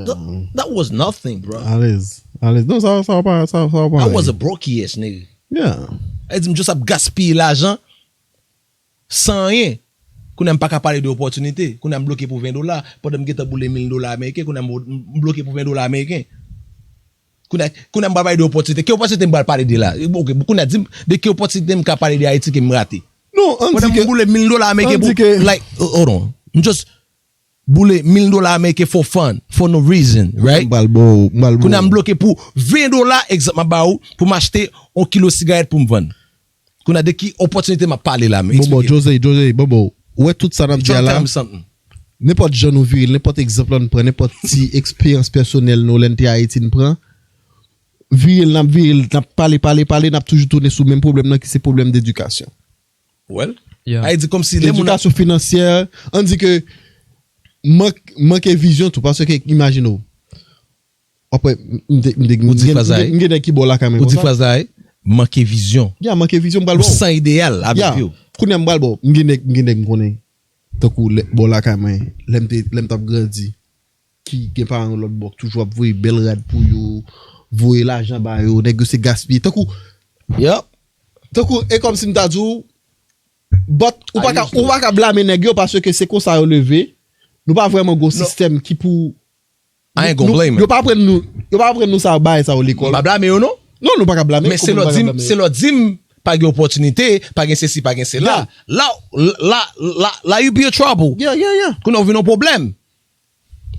that, that was nothing, bro. Alèz. Alèz. Non, sa, sa pa, sa, sa pa. I was a broke ass nigga. Yeah. A di, m just ap gaspiye lajan san anyen. Kounye a m pa ka pale de opòtinite. Kounye a m bloke pou ven dola. Pandan m gentan boule mil dola ameriken, kounye a m, m bloke pou ven dola ameriken. Kounye a, kounye a m pral pale de opòtinite. Ki opòtinite m pral pale de la? Ok, kounye a di m, de ki opòtinite m ka pale de Ayiti ke m rate? Non, ann Pandan di ke, m boule mil dola ameriken ann di pou, ke like, hold on. M just boule mil dola ameriken for fun, for no reason, right? M pral bo, m pral bo. Kounye a m bloke pou ven dola, egzanp, m ap ba ou, pou m achte yon kilo sigarèt pou m vann. Kounye a de ki opòtinite m ap pale la, men Bon, bon, eksplike. Jose, Jose, bon, bon. Ou wè tout sa n ap di a Trying to la. Tell me something. Nenpòt jan nou vire l, nenpòt egzanp la n pran, nenpòt ti eksperyans pèsonèl nou lè n te Ayiti n pran, vire l, n ap vire l, n ap pale, pale, pale, n ap toujou tounen sou menm pwoblèm nan ki se pwoblèm dedikasyon. Well, Yeah. a di kòmsi lè moun ap Edikasyon finansyè, ann di ke mank, manke vizyon tou, paske imajine w. Apre, m te, m te, Ou di fraz la, m gen nèg ki bò lakay mwen ou di konsa. Fraz la, manke vizyon. Ya, manke vizyon, m pral Ou bò. san ideyal avèk Ya, yo. kounye a m pral bò. M gen nèg, m gen nèg m konnen. Tankou lè, bò lakay mwen, lè m te, lè m t ap grandi, ki gen paran yo lòt bò, ki toujou ap voye bèl rad pou yo, voye lajan ba yo, nèg yo se gaspiye. Tankou, Yep. tankou, e kòmsi m ta di w, but, ou pa ka, ou pa ka blame nèg yo, paske se konsa yo leve. Nou pa vrèman gon sistèm ki pou I ain't gonna blame Yo it. pa aprann nou, yo pa aprann nou sa, bagay sa yo lekòl. M pa blame yo non. Non, nou pa ka blame. Men se lè w di m, se lè w di m pa gen opòtinite, pa gen sesi, pa gen sela. La, la, la, la, you be a trouble. Yeah, yeah, yeah. Kounye a w vin yon pwoblèm.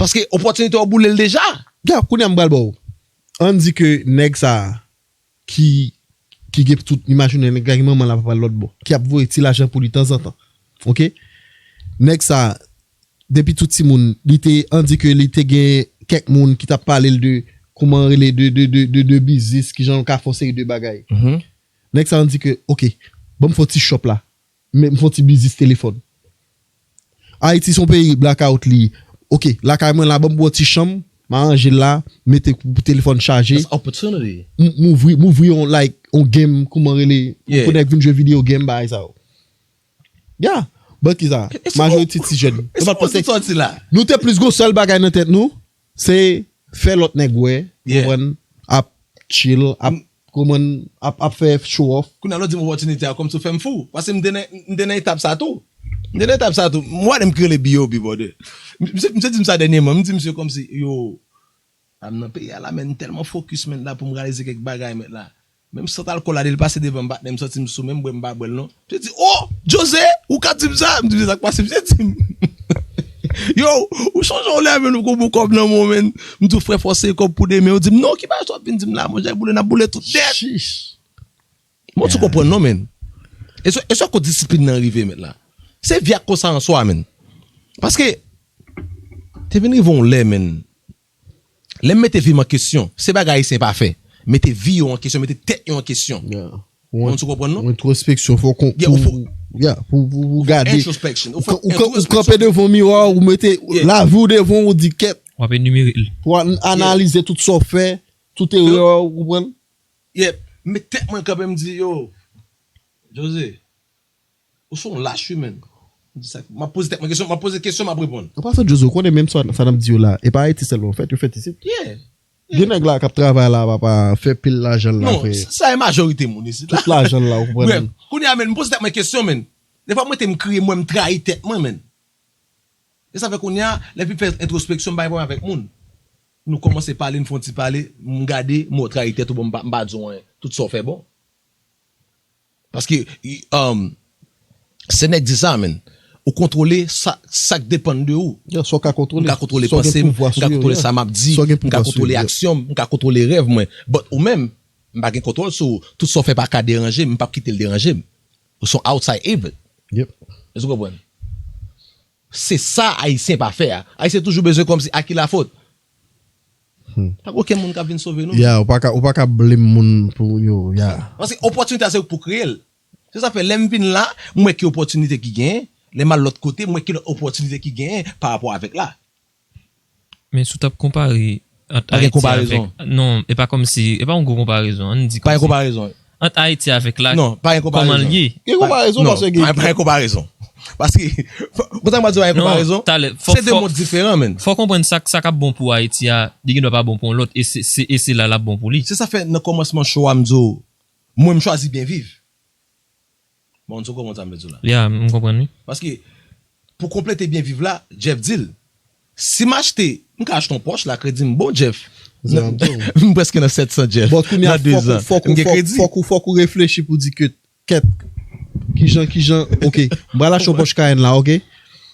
Paske opòtinite w boule l deja. Ya, kounye a m pral ba w. Ann di ke nèg sa ki, ki gen tout, imajine nèg la gen manman l ap pral lòt bò, ki ap voye ti lajan pou li tanzantan. Oke? Nèg sa, depi tout timoun, li te, ann di ke li te gen kèk moun ki t ap pale l de, kouman rele, de, de, de, de, de biznis, ki jan yo ka fè yon seri de bagay. Nèg sa, ann di ke, oke, ban m fè yon ti shop la. Men m fè yon ti biznis telefòn. Ayiti se yon peyi blackout li. Oke, lakay mwen la, ban m pran yon ti chanm, m aranje l la, mete pou telefòn chaje. That's opportunity. M m ouvri, m ouvri yon, like, yon game, kouman rele, Yeah. pou nèg vin jwe video game, bagay sa yo. Ya, but ki sa, It's majorite ti jèn. It's Yo pa t panse, sòti la. nou te plis gwo sèl bagay nan tèt nou, se fè lòt nèg wè, Yeah. konprann, ap chill, ap, kouman, ap, ap fè show off. Kounye a lè w di m opòtinite a, kòmsi w fè m fou. Paske m te nan, m te nan etap sa tou. M te nan etap sa tou. M wè m krele B O B, brother. M, m, m di m sa dènyèman. M di misye kòmsi, yo, a m nan peyi a la, men m tèlman focus, men la pou m reyalize kèk bagay, men la. Menm sant alkòl la, lè l pase devan m, patnè, m santi m sou, menm bwè m pa bwè l non. Misye di, oh, Jose, ou ka di m sa? M di, sa k pase, misye di m. Yo, ou chonje w lè, men ou gon bon kòb nan men w, men. M di w, frè, fò w sere kòb pou demen. Ou di m, non, ki bagay sa w ap vin di m la, monchè, boule, n ap boule tout dèt. Mwen, ou konprann non, men. E se, e se kote disiplin nan rive, men la. Se vye ak konsa an swa, men. Paske, te vin rive yon lè, men. Lè m mete vi m an kesyon, se bagay ayisyen pa fè. Mete vi yo an kesyon, mete tèt yo an kesyon. Mwen, ou konprann non? Yon entwospeksyon, fò kon, Yeah, ou fò- pou, yeah, pou, pou, pou gade. Introspection. Ou, ou, ou kanpe devan miwa, ou mete lavi w devan, ou di kèt. W ap enimere l. Pou an- analize tout sa w fè, tout erè w, ou konprann? Yeah. Men tèt mwen kanpe, m di, yo, Jose, ou se yon lach, wi, men. M di sa, m ap poze tèt mwen kesyon, m ap poze kesyon, m ap reponn. An pasan, Jose, ou konnen menm sa, sa n ap di yo la, e pa Ayiti sèlman, an fèt, yo fèt isit. Yeah. Gen nèg la k ap travay la, papa, fè pil lajan l la, Non, frè. Sa e majorite moun isit la. Tout lajan l la, ou konprann? Bref, kounye a, men, m poze tèt mwen kesyon, men. Defwa, mwen te m kriye, mwen, m trayi tèt mwen, men. E sa fè kounye a, lè m fin fè entwospeksyon, m pa gen pwoblèm avèk moun. Nou kòmanse pale, n fè yon ti pale, m gade, m wè w trayi tèt ou, bon, m pa, m pa di w anyen. Tout sa w fè bon. Paske, um, se nèg di sa, men. Ou kontwole sa, sa k depann de ou. Yo, sa w ka kontwole. M ka kontwole Sa w gen panse m, pouvwa m ka sou yo, kontwole yeah. Sa m ap di, Sa w gen m ka pouvwa sou kontwole yo. Aksyon m, m ka kontwole rèv mwen. But ou menm, m pa gen kontwòl sou ou. Tout sa w fè pa ka deranje m, m p ap kite l deranje m. Ou se yon outside event. Yep. Èske w konprann? Se sa Ayisyen pa fè a. Ayisyen toujou bezwen kòmsi a ki lafòt. Pa gen okenn moun k ap vin sove nou. Ya, ou pa ka, ou pa ka blame moun pou yo, ya. Paske opòtinite a se ou k pou kreye l. Se sa fè lè m vin la, m wè ki opòtinite ki genyen. Lè m al lòt kote, m wè ki lòt opòtinite ki genyen pa rapò avèk la. Men si w t ap konpare ant Pa gen Ayiti konparezon. Avèk, non, e pa kòmsi, e pa yon gwo konparezon. Ann di Pa gen kòmsi konparezon. Ant Ayiti avèk la, Non, pa gen kòman l konparezon. Ye? Gen konparezon Non, paske gen pa, pa gen konparezon. Paske, kontan m di pa gen Non, konparezon, talè, fò, se de fò, mond diferan, men. Fò konprann sa, sa k ap bon pou Ayiti a, li gen dwa pa bon pou yon lòt, e se, se, e se la l ap bon pou li. Se sa fè nan kòmansman show a m di w, mwen m chwazi byen viv. Bon, ou konprann sa m vle di w la. Ya, m konprann wi. Paske, pou konplete byen viv la, Jeff di l, si m achte, m ka achte yon Porsche la, kredi m bon, Jeff. Zan, bon. M prèske nan sèt san, Jeff. Bon, kounye a, Nan de fòk ou, zan. fòk M ou, gen fòk, kredi. Fòk ou, fòk ou reflechi pou di ke, kèt, kijan, kijan, ok, m pral achte yon Porsche Cayenne la, ok?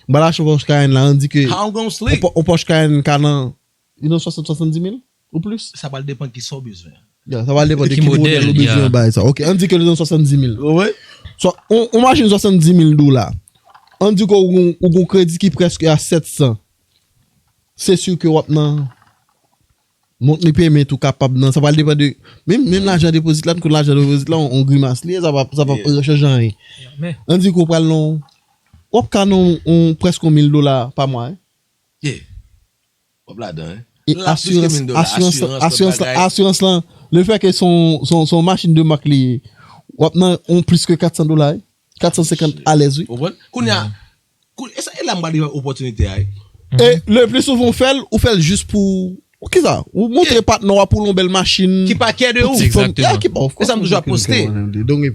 M pral achte yon Porsche Cayenne la, ann di ke How I'm gonna yon sleep? Po- yon Porsche Cayenne ka nan, li nan swasant, swasanndis mil ou plis? Sa pral depann ki sa w bezwen. Ya, sa pral depann de Ki ki modèl modèl, ou bezwen ya. Bay sa. Ok, ann di ke li nan swasanndis mil. Wi. So, on, on machin swasanndis mil dola. Ann di ke ou gon, ou gon kredi ki prèske a sèt san. Se si ke w ap nan monthly payment ou kapab nan. Sa pral depann de, menm, menm lajan depozit la, nou konn lajan depozit la, on, on grimas li ye, sa pa, sa pa chanje anyen. Ann di ke w pral nan, w ap ka nan on, prèske on mil dola pa mwa, wi. W ap ladan, wi. E asirans, asirans, asirans, asirans lan, le fè ke se on, se on, se on machin de mak li ye, w ap nan on plis ke kat san dola, wi. Kat san senkant alèz, wi. Ou konprann? Kounye a, e sa, e la m pral di opòtinite a, wi. E le pli souvan ou fè l, ou fè l jis pou, ou kisa? Ou montre patnè w pou l on bèl machin. Ki pa care de ou. Exactement. E sa m toujou ap poste.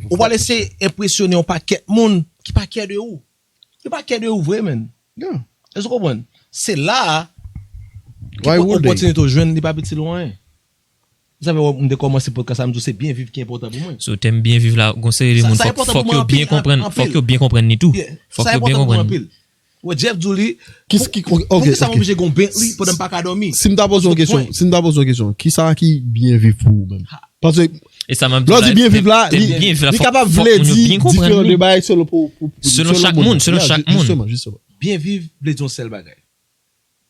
Ou pral eseye enpresyone on pakèt moun ki pa care de ou. Yo pa care de ou vre, menn. Èske w konprann? Se la a ki opòtinite w jwenn, li pa piti lwen. Sa fè m te kòmanse podcast la, m di w se byen viv ki enpòtan pou mwen. Sou tèm byen viv la, gon seri de moun fòk, fòk yo byen konprann, fòk yo byen konprann li tou. Fòk yo byen konprann li. Wè, Jeff di w li, poukisa m oblije gen yon Bentley pandan m pa ka dòmi? Si m ta poze w yon kesyon, si m ta poze w yon kesyon, kisa ki byen viv pou ou menm? Paske lè w di byen viv la, li kapab vle di diferan de bagay selon pou, pou, selon chak moun. Selon chak moun. Jisteman, jisteman. Byen viv vle di yon sèl bagay.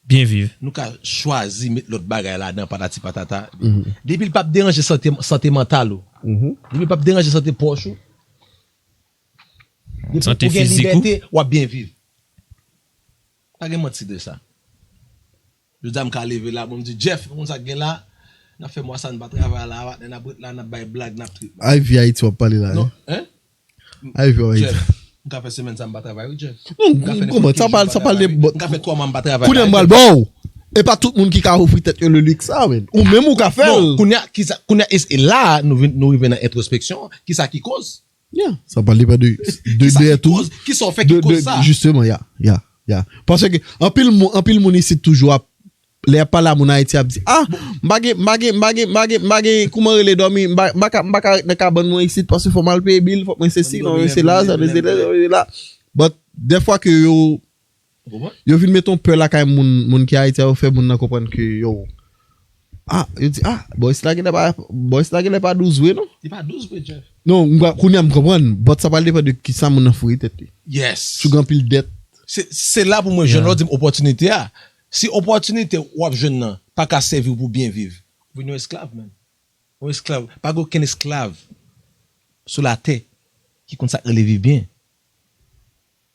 Byen viv. Nou ka chwazi met lòt bagay ladan, patati patata. Depi l p ap deranje sante, sante mantal ou. Depi l p ap deranje sante pòch ou. Depi ou gen libète, w ap byen viv. Pa gen manti de sa. Jodi a m ka leve la, bon, m di, Jeff, ou konn sa k gen la? N ap fè mwa sa n pa travay la, patnè, n ap ret la, n ap bay blag, n ap trip. Ivy Haiti w ap pale la, wi. Ivy Haiti. Jeff, m ka fè semèn sa m pa travay, wi, Jeff. Non, m konprann, sa pale, sa pale de. M ka fè twa mwa m pa travay. Kounye a m pral ba w. E pa tout moun ki ka ofri tèt yo le luxe sa, menn. Ou menm ou ka fè l. Non, kounye a, kisa, kounye a, e la, nou vin, nou rive nan entwospeksyon, kisa ki koz? Yeah, sa pral depann de, de, de tout. Kisa w fè ki koz sa? Jisteman, yeah, yeah, yeah. Paske anpil moun, anpil moun isit toujou ap, lè y ap pale a moun Ayiti, ap di, ah, m pa gen, m pa gen, m pa gen, m pa gen, m pa gen kouman rele dòmi, m pa, m pa ka, m pa ka ret nan kabann mwen isit paske fò m al peye bil, fòk mwen sesi, non, mwen se la, sa, mwen se la, sa, mwen se la. But dèfwa ke yo Yo vin mete yon pè lakay moun, moun ki Ayiti a, yo fè moun nan konprann ke yo. Ah, yo di, ah, bòy sila genlè pa, bòy sila genlè pa douz vre non. Li pa douz vre, Jeff. Non, m pa, kounye a m konprann, but sa pral depann de kisa moun nan foure tèt li. Yes. Si w gen anpil dèt. Se, se la pou mwen jwenn, lè w di m opòtinite a. Si opòtinite w ap jwenn nan pa ka sèvi w pou byen viv, ou vin yon esklav, menn. Yon esklav, pa gen okenn esklav sou latè ki konn sa k rele viv byen.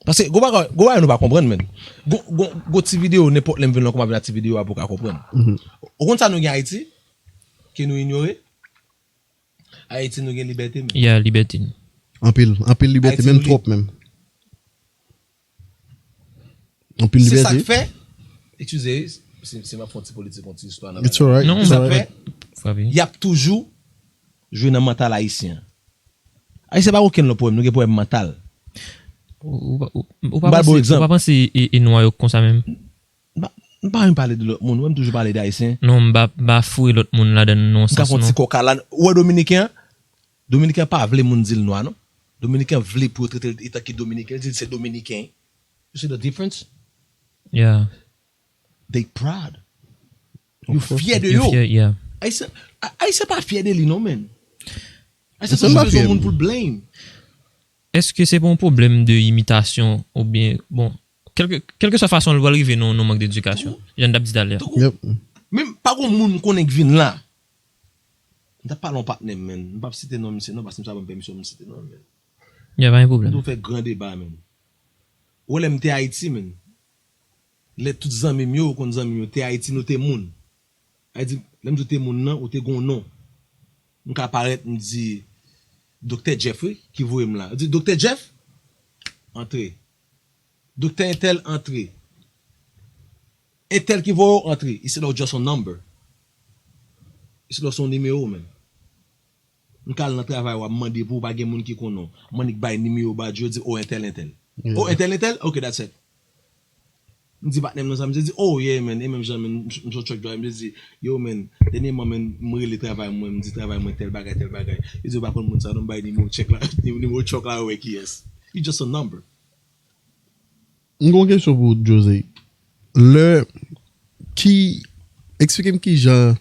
Paske, gon bagay, gon bagay nou pa konprann, menn. Gon, gon, gon ti videyo, nenpòt lè m vin la, kòman vin a ti videyo a pou w ka konprann. Ou konn sa nou gen Ayiti? Ke nou inyore? Ayiti, nou gen libète, menn. Yeah, libète. Anpil, anpil libète, menm twòp menm. Anpil libète. Se sa k fè, eskize, si, si m ap fè yon ti politik, yon ti istwa nan bagay. It's alright. Non, se sa k fè, y ap toujou jwe nan mantal ayisyen an. Ayisyen pa gen okenn lòt pwoblèm, nou gen pwoblèm mantal. Ou, ou, ou, ou pa panse, ou pa panse e, e nwa yo konsa menm? M pa, m pa renmen pale de lòt moun, ou wè m toujou pale de ayisyen. Non, m pa, m pa foure lòt moun ladan l nan yon sans non. M ka fè yon ti kòk a la, ou wè dominiken an? Dominiken an pa vle moun di l nwa non. Dominiken an vle pou yo trete l etanke dominiken, li di l se dominiken. You see the difference? Yeah. They proud. Yo fyè de yo. Yo fyè, yeah. Ayisyen, Ayisyen pa fyè de li non, menn. Ayisyen toujou bezwen yon moun pou l blame. Èske se pa yon pwoblèm de imitasyon oubyen, bon, kèlke, kèlkeswa fason l pral rive nan yon mank de edikasyon, jan n t ap di talè a. Men pa gen yon moun m konnen k vin la. M t ap pale yon patnè m, menn. M p ap site non misye non, paske misye pa ban m pèmisyon pou m site non l, menn. Ya, pa gen pwoblèm. Nou fè gran deba, menn. Ou wè lè m te Ayiti, menn. Lè tout zanmi m yo, ou konn zanmi m yo, te Ayiti, nou te moun. Sa vle di, lè m di w te moun nan, ou te gon non. M ka parèt, m di, Doktè Jeff, wi, ki voye m la. Yo di, Doktè Jeff, antre. Doktè entèl, antre. Entèl ki voye w, antre. Isit la, ou just a number. Isit la, w se yon nimewo, menn. M ka al nan travay w ap mande pou w, pa gen moun ki konn ou. M annik bay nimewo ba Djo, di, o, entèl, entèl. O, entèl, entèl? Ok, that's it. M di patnè m nan sa, m di, oh, yeah, man, e menm jan, man, m, m, m se yon truck driver, m di, yo, man, dènyèman, man, m rele travay mwen, m di travay mwen tèl bagay, tèl bagay. Yo di, yo pa konn moun sa, non, m bay nimewo chèk la, nimewo truck la, yo wè kiyès. You just a number. M gen yon kesyon pou ou, Jose. Lè, ki, eksplike m kijan,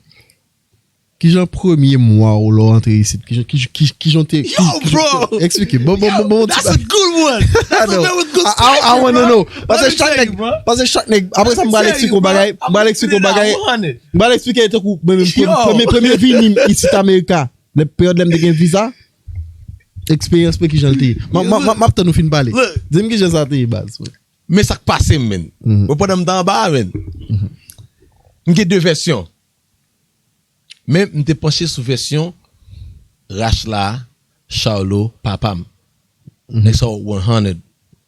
Kijan premye mwa w lè w antre isit? Kijan, kijan, kijan, kijan w te. Yo, bro! Eksplike. Bon, bon, bon, bon, ti. That's a good one. That's a very good question, bro. I, I, I wanna know. Paske chak nèg, paske chak nèg, apre sa, m pral eksplike w bagay, m pral eksplike w bagay, m pral eksplike tankou, mwen menm, premye, premye vini m isit Amerika, lè peryòd lè m te gen viza, eksperyans mwen kijan l te ye. M ap, m ap, m ap, m ap tann ou fin pale. Di m kijan sa te ye, baz. Men sa k pase m, menn. Bon, pandan m te anba a, menn. M gen de vèsyon. Men m te panche sou vèsyon Rachla, Charlo, papa m. Nèg sa yo one hundred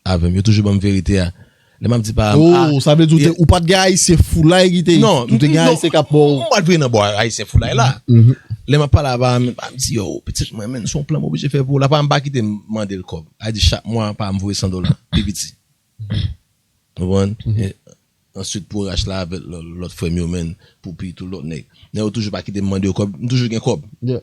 avè m. Yo toujou ban m verite a. Lè m ap di pa m, ah, oh, sa vle di ou te, ou pa t gen ayisyen foulay ki te, non, ou te gen ayisyen k ap ba w. M pa t vin nan bò ayisyen foulay la. Lè m ap pale a pa m, pa m di, yo, pitit mwen, menn, se yon plan m oblije fè pou ou la. Pa m pa kite m mande l kòb. A di chak mwa, pa m voye san dola. Pi piti. Ou konprann? E answit pou Rachla avèk lò-, lòt frè m yo, menn, pou pi tout lòt nèg. Nèg yo toujou pa kite m mande yo kòb, m toujou gen kòb. Nèg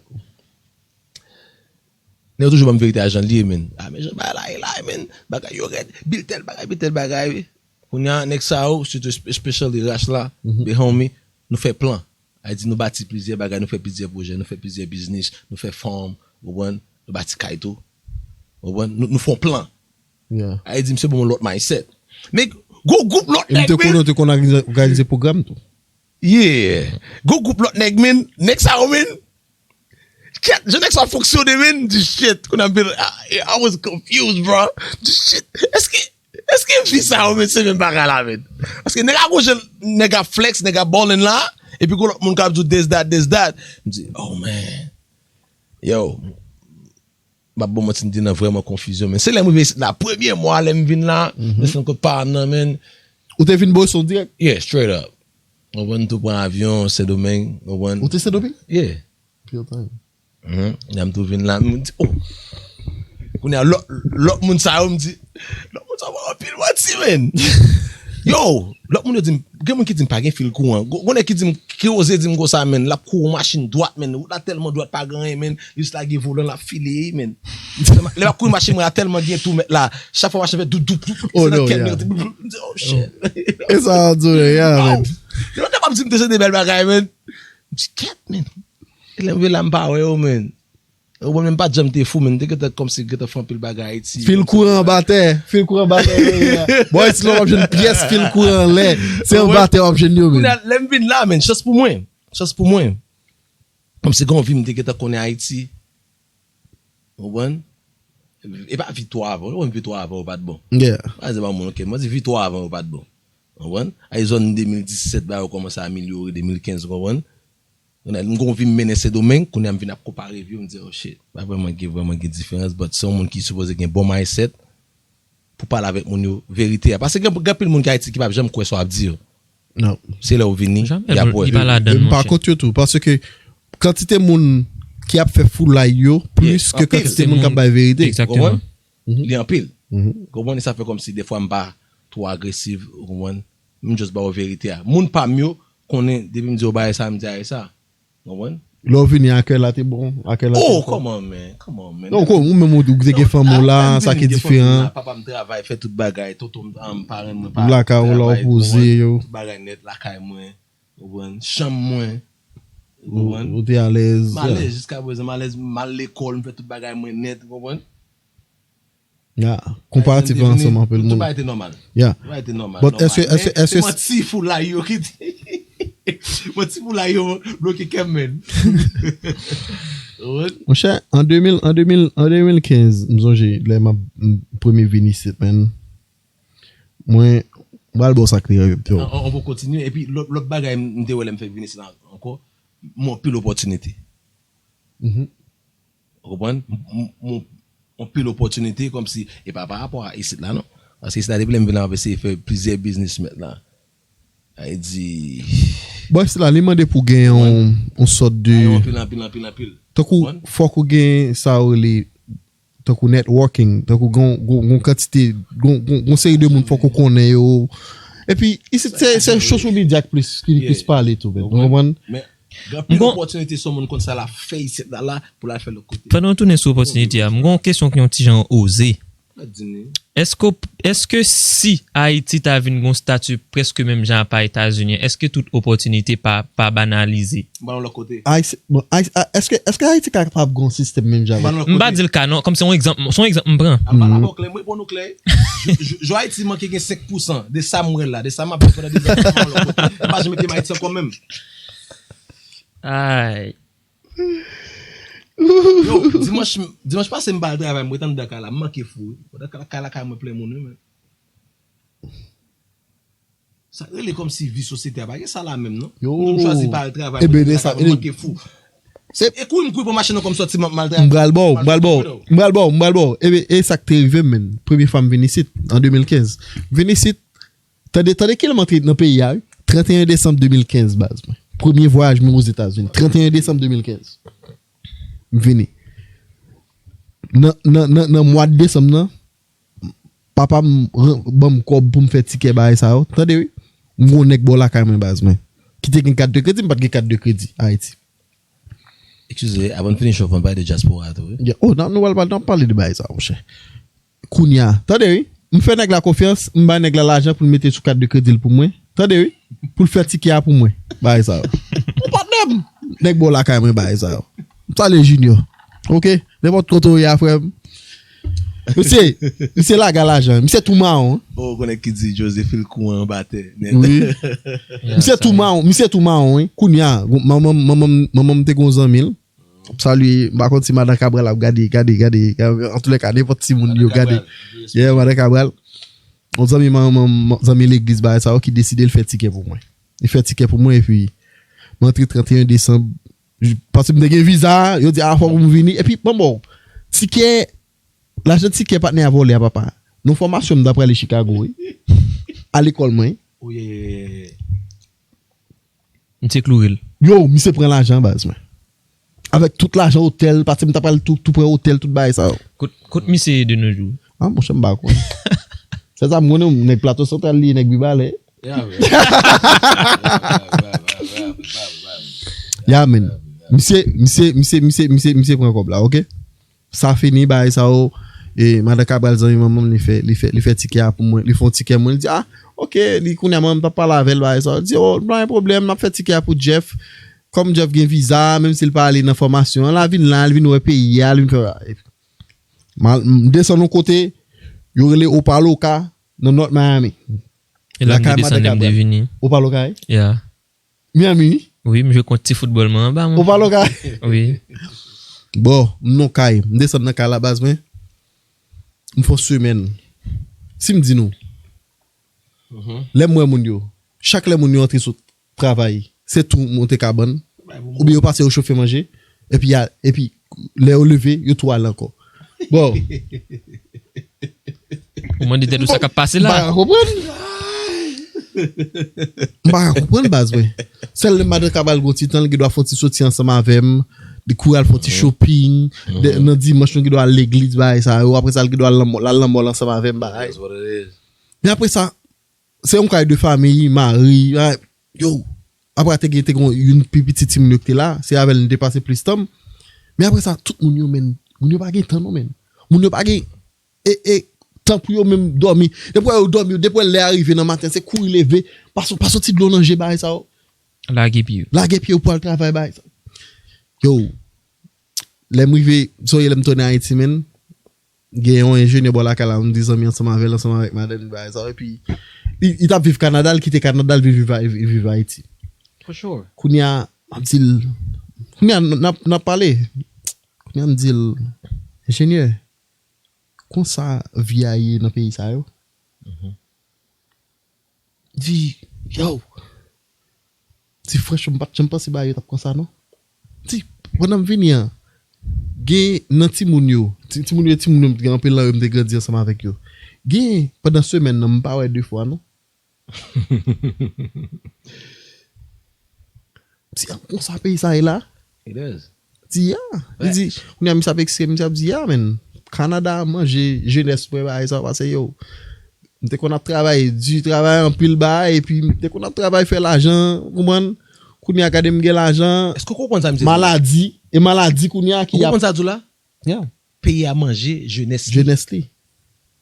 yo toujou ban m verite a jan l ye, menn. Ah, men jan bagay la ye la, menn. Bagay yo rèd. Bil tèl bagay, bil tèl bagay. Kounye a, nèg sa yo, sitou espe-, especially Rachla, the homie, nou fè plan. A di nou bati plizyè bagay, nou fè plizyè pwojè, nou fè plizyè biznis, nou fè fèm, ou konprann? Nou bati kay tou. Ou konprann? Nou, nou fè yon plan. A di, misye ban m yon lòt mindset. Men, gwo gwoup lòt nèg, men. E m te konnen w te konn òganize, òganize pwogram tou. Yeah. Gwo gwoup lòt nèg, men. Nèg sa yo, men. Kèt, jan nèg sa fonksyone, men. Di shit. Kounye a m vin, I, I was confused, bro. Di shit. Èske, èske vi sa yo, men, se menm bagay la, men? Paske nèg a gon jan, nèg ap flex, nèg ap ballin la. Epi gon lòt moun k ap di w this, that, this, that. M di, oh, man. Yo. M ap ba w manti, m te nan vrèman konfizyon, men. Se lè m rive isit la, premye mwa lè m vin la, m desann kot paran m nan, men. Ou te vin Boston dirèk? Yeah, straight up. Ou konprann, m tou pran avyon, Sendomeng, ou konprann? Ou te Sendomeng? Yeah. Pure time. Mhm. Lè m tou vin la, m di, oh. Kounye a, lòt, lòt moun sa yo, m di, lòt moun sa yo anpil manti, men. Yo, lòt moun yo di m, gen moun ki di m pa gen fil kouran. Gon, gon nèg ki di m, ki oze di m konsa, men, l ap kouri yon machin dwat, men, wout la tèlman dwat, pa gen anyen, men, jis lage volan, l ap file, men. Lè m ap kouri machin mwen, la tèlman gen tou, mèt la, chak fwa machin fè doudou, doudou, oh, se nan kè m, yeah. M di, oh, shit. E sa w di, yeah, man. Yo, lòt nèg ap di m te se de bèl bagay, men. M di, kèt, men. E lè m vin la, m pa wè yo, men. Ou wè, men m pa t janm te fou, men m te gentan kòmsi gentan fè anpil bagay Ayiti. Fil kouran anba tè, fil kouran anba tè. Bò, isit la w ap jwenn pyès fil kouran anlè. Se anba tè w ap jwenn yo, men. Kounye a, lè m vin la, men, chans pou mwen. Chans pou mwen. Kòmsi gen yon vi m te gentan konnen Ayiti. Ou konprann? E pa vi twò avan, ou konn vi twò avan yo pa t bon. Yeah. Pa di ba moun, ok, mwen di vi twò avan yo pa t bon. Ou konprann? Ay zòn de mil disèt, bagay yo kòmanse amelyore, de mil kenz, ou konprann? M gon vi m mennen Sendomeng, kounye a m vin ap konpare vi yo, m di, oh shit, pa vrèman gen, vrèman gen diferans, but se yon moun ki sipoze gen bon mindset pou pale avèk moun yo verite a. Paske gen, gen anpil moun ki Ayiti ki p ap janm kwè sa w ap di yo. Non. Se lè w vini, y ap wè. Li pa ladan l, monchè. M pa kont yo tou, paske kantite moun ki ap fè foulay yo plis ke kantite moun k ap bay verite. Egzakteman. Li anpil. Konprann? E sa fè kòmsi defwa m pa twò agresiv, ou konprann? M just ba w verite a. Moun pa m yo konnen, depi m di yo bagay sa, m di a e sa. Konprann? Lè w vini, akèy la te bon, akèy la te bon. Oh, kòman, men, kòman, men. Non, ou menm ou te gen fanm ou la, sa ki diferan. Papa m travay, fè tout bagay, tonton m, paran mwen pa lakay ou la, ou poze yo. Tout bagay nèt lakay mwen, ou konprann? Chanm mwen, ou konprann? Ou te alèz. M alèz, jiska prezan, m alèz, m al lekòl, m fè tout bagay mwen nèt, ou konprann? Ya, konparatif ansanm anpil moun. Tout bagay te nòmal. Ya. Tout bagay te nòmal. But èske, èske, èske se manti foulay yo ki te, manti foulay yo bloke kè m, men. Monchè, an de mil, an de mil, an de mil kenz, m sonje lè m ap, m premye vin isit, men. Mwen, m pral ba w sa k te rive. An, an, an pou kontinye, epi lòt, lòt bagay m te wè lè m fèk vin isit la ankò, m wè anpil opòtinite. Ou konprann? M, m, m, yon pil opòtinite, kòmsi, e pa pa rapò a isit la, non. Paske isit la, depi lè m vin la, m ap eseye fè plizyè biznis mèt la. Sa vle di. Bon, isit la, li mande pou gen yon, yon sòt de. Anpil, anpil, anpil, anpil. Tankou, fòk ou gen sa yo rele, tankou networking, tankou gon, gon, gon kantite, gon, gon, gon seri de moun fòk ou konnen yo. Epi, isit, se, se social media ki plis, ki plis pale tou, men. Ou konprann? Men, gen anpil opòtinite, se yon moun konn sa l ap fè isit la, la, pou l al fè lòt kote. Pandan nou tounen sou opòtinite a, m gen yon kesyon ki yon ti jan oze. Èske, èske si Ayiti ta vin gon stati prèske menm jan apa Etazini, èske tout opòtinite pa, pa banalize? Mwen yon lòt kote. Ayisyen, bon, Ayis- a- èske, èske Ayiti kapab gon sistèm menm jan? Mwen yon lòt M pa kote. Di l ka non, kòm se yon egzanp, se yon egzanp m pran. Apa la bò klè, mwen pou nou klè. Jou- jou- Jou Ayiti manke gen senk pousan de sa m wè la, de sa m ap di pandan de zan, mwen yon lòt kote. M pa janm mete m Ayiti ankò menm. Ay. Yo, dimanch, dimanch pase m pa al travay, m ret anndan kay la, m manke fou wi. Pandan kay la kay mwen plen moun wi men. Sa rele kòm si vi sosyete a pa gen sa la menm non. Yo. Moun chwazi pa al travay, Ebe, mwen de ret sa, lakay mwen, m manke fou. Se- E kouri m kouri pran machin nan kòm sòti m al travay. M pral ba w, m pral ba w, m pral ba w, m pral ba w. Ebe, e sa k te rive m menm. Premye fwa m vin isit, an de mil kenz. Vin isit, tande, tande kilè m antre nan peyi a wi. Trannteyen desanm de mil kenz, baz mwen. Premye vwayaj mwen Ozetazini, trannteyen desanm de mil kenz. M vini. Nan, nan, nan, nan mwa desanm nan, papa m ran- ban m kòb pou m fè tikè bagay sa yo. Tande wi. M gon nèg bò lakay mwen, baz mwen. Ki te gen kat de kredi, m pa t gen kat de kredi Ayiti. Eskize, avan n fini show, fò n pale de dyaspora tou wi. Yeah. Oh, nan, nou pral, pral pale de bagay sa, monchè. Kounye a, tande wi. M fè nèg la konfyans, m bay nèg la lajan pou l mete sou kat de kredi l pou mwen. Tande wi. Pou l fè tikè a pou mwen. Bagay sa yo. Ou patnè m. Nèg bò lakay mwen bagay sa yo. M salye Junior. Ok? Nenpòt kote w ye a, frè m. Misye, misye lage lajan. Misye tou mawon. Ou konnen ki di José fil kou anba tè. Wi. Misye tou mawon, misye tou mawon, wi. Kounye a, manman manman manman m te gon zanmi l. M salye, m pa konn si madan Cabral ap gade, gade, gade. Antoulèka, nenpòt timoun yo gade. Yeah, madan Cabral. Yon zanmi manman, zanmi legliz bagay sa yo ki deside l fè tikè pou mwen. Li fè tikè pou mwen epi m antre trannteyen desanm. Paske m te gen viza, yo di a fòk m vini. Epi, bon, bon, tikè, lajan tikè patnè a vòlè a papa. Nan fòmasyon m ta prale Chicago, wi. A lekòl mwen. M te kloure l. Yo, misye pran lajan baz mwen. Avèk tout lajan otèl, paske m ta pral tou, tou pran otèl, tout bagay sa yo. Kot, kot misye ye de nos jours? Ah, monchè, m pa konn. Se sa m konnen, nèg Plato Santral li, nèg Mibalè. Ya, men. Misye, misye, misye, misye, misye, misye pran kòb la, ok? Sa fini, bagay sa yo. E madan Cabral, zanmi manman m, li fè, li fè, li fè tikè a pou mwen. Li fè yon tikè mwen. Li di, ah, ok, li kounye a, mwen, m t ap pale avè l, bagay sa yo. Li di, oh, pa gen pwoblèm, m ap fè tikè a pou Jeff. Kòm Jeff gen viza, menm si l pa ale nan fòmasyon an, l a vin la, l vin wè peyi a, l vin fè. M desann yon kote, yo rele Opa Loka, nan North Miami. E la m te desann, lè m te vini. Opa Loka, wi? Yeah. Miami, wi? Wi, m jwe kont ti foutbòl mwen anba, mwen. Opa Loka? Wi. Bon, m nan kay. M desann nan kay la, baz mwen. M fè yon semèn. Si m di nou, lè m wè moun yo, chak lè moun yo antre sot travay, se tou monte kabann, oubyen yo pase yo chofe manje, epi, epi lè yo leve, yo tou ale ankò. Bon. Ou mande tèt ou sa k ap pase la. M pa ka konprann. M pa ka konprann baz mwen. Sèl lè madan Cabral gon ti tan, li gen dwa fè yon ti soti ansanm avè m. Li kouri al fè yon ti shopping. Nan dimanch, nou gen dwa al legliz, bagay sa yo. Apre sa, li gen dwa al nan mòl ansanm avè m, bagay. Men apre sa, se yon kay de fanmi, mari, yo, apre te gen, te gen yon pi piti timoun yo ki te la, se avè l nou te pase plis tan. Men apre sa, tout moun yo, men, moun yo pa gen tan non, men. Moun yo pa gen e, e, tan pou yo menm dòmi. Depi yo dòmi, depi lè a rive nan maten, se kouri leve, pa soti dlo nan je, bagay sa yo. Lage pye yo. Lage pye yo pou al travay, bagay sa. Yo, lè m rive, sonje lè m tounen Ayiti, men, gen yon enjenyè bò lakay la, m di zanmi ansanm avè l, ansanm avèk madanm li, bagay sa yo, epi li t ap viv Kanada, l kite Kanada, l vin viv, viv Ayiti. For sure. Kounye a, m ap di l, kounye a, n ap, n ap pale. Kounye a, m di l, enjenyè, konsa vi a ye nan peyi sa yo? Di, yo, di, franchman, m pa t janm panse bagay yo t ap konsa, non. Di, pandan m vini an, gen nan timoun yo, ti- timoun yo, timoun yo, m te gen anpil nan yo, m te grandi ansanm avèk yo. Gen, pandan semèn nan, m pa wè de fwa, non. M di, ah, konsa peyi sa ye la? It is. Di, ya. Li di, kounye a, misye ap eksplike, misye ap di, ya, men, Kanada manje jenès mwen, bagay sa, pase, yo, m te konn ap travay di, travay anpil bagay, epi m te konn ap travay fè lajan, ou konprann? Kounye a, gade m gen lajan. Èske w konprann sa misye di? Maladi, e maladi kounye a Ou ki ap konprann sa di w la? Ya. Peyi a manje jenès li. Jenès li.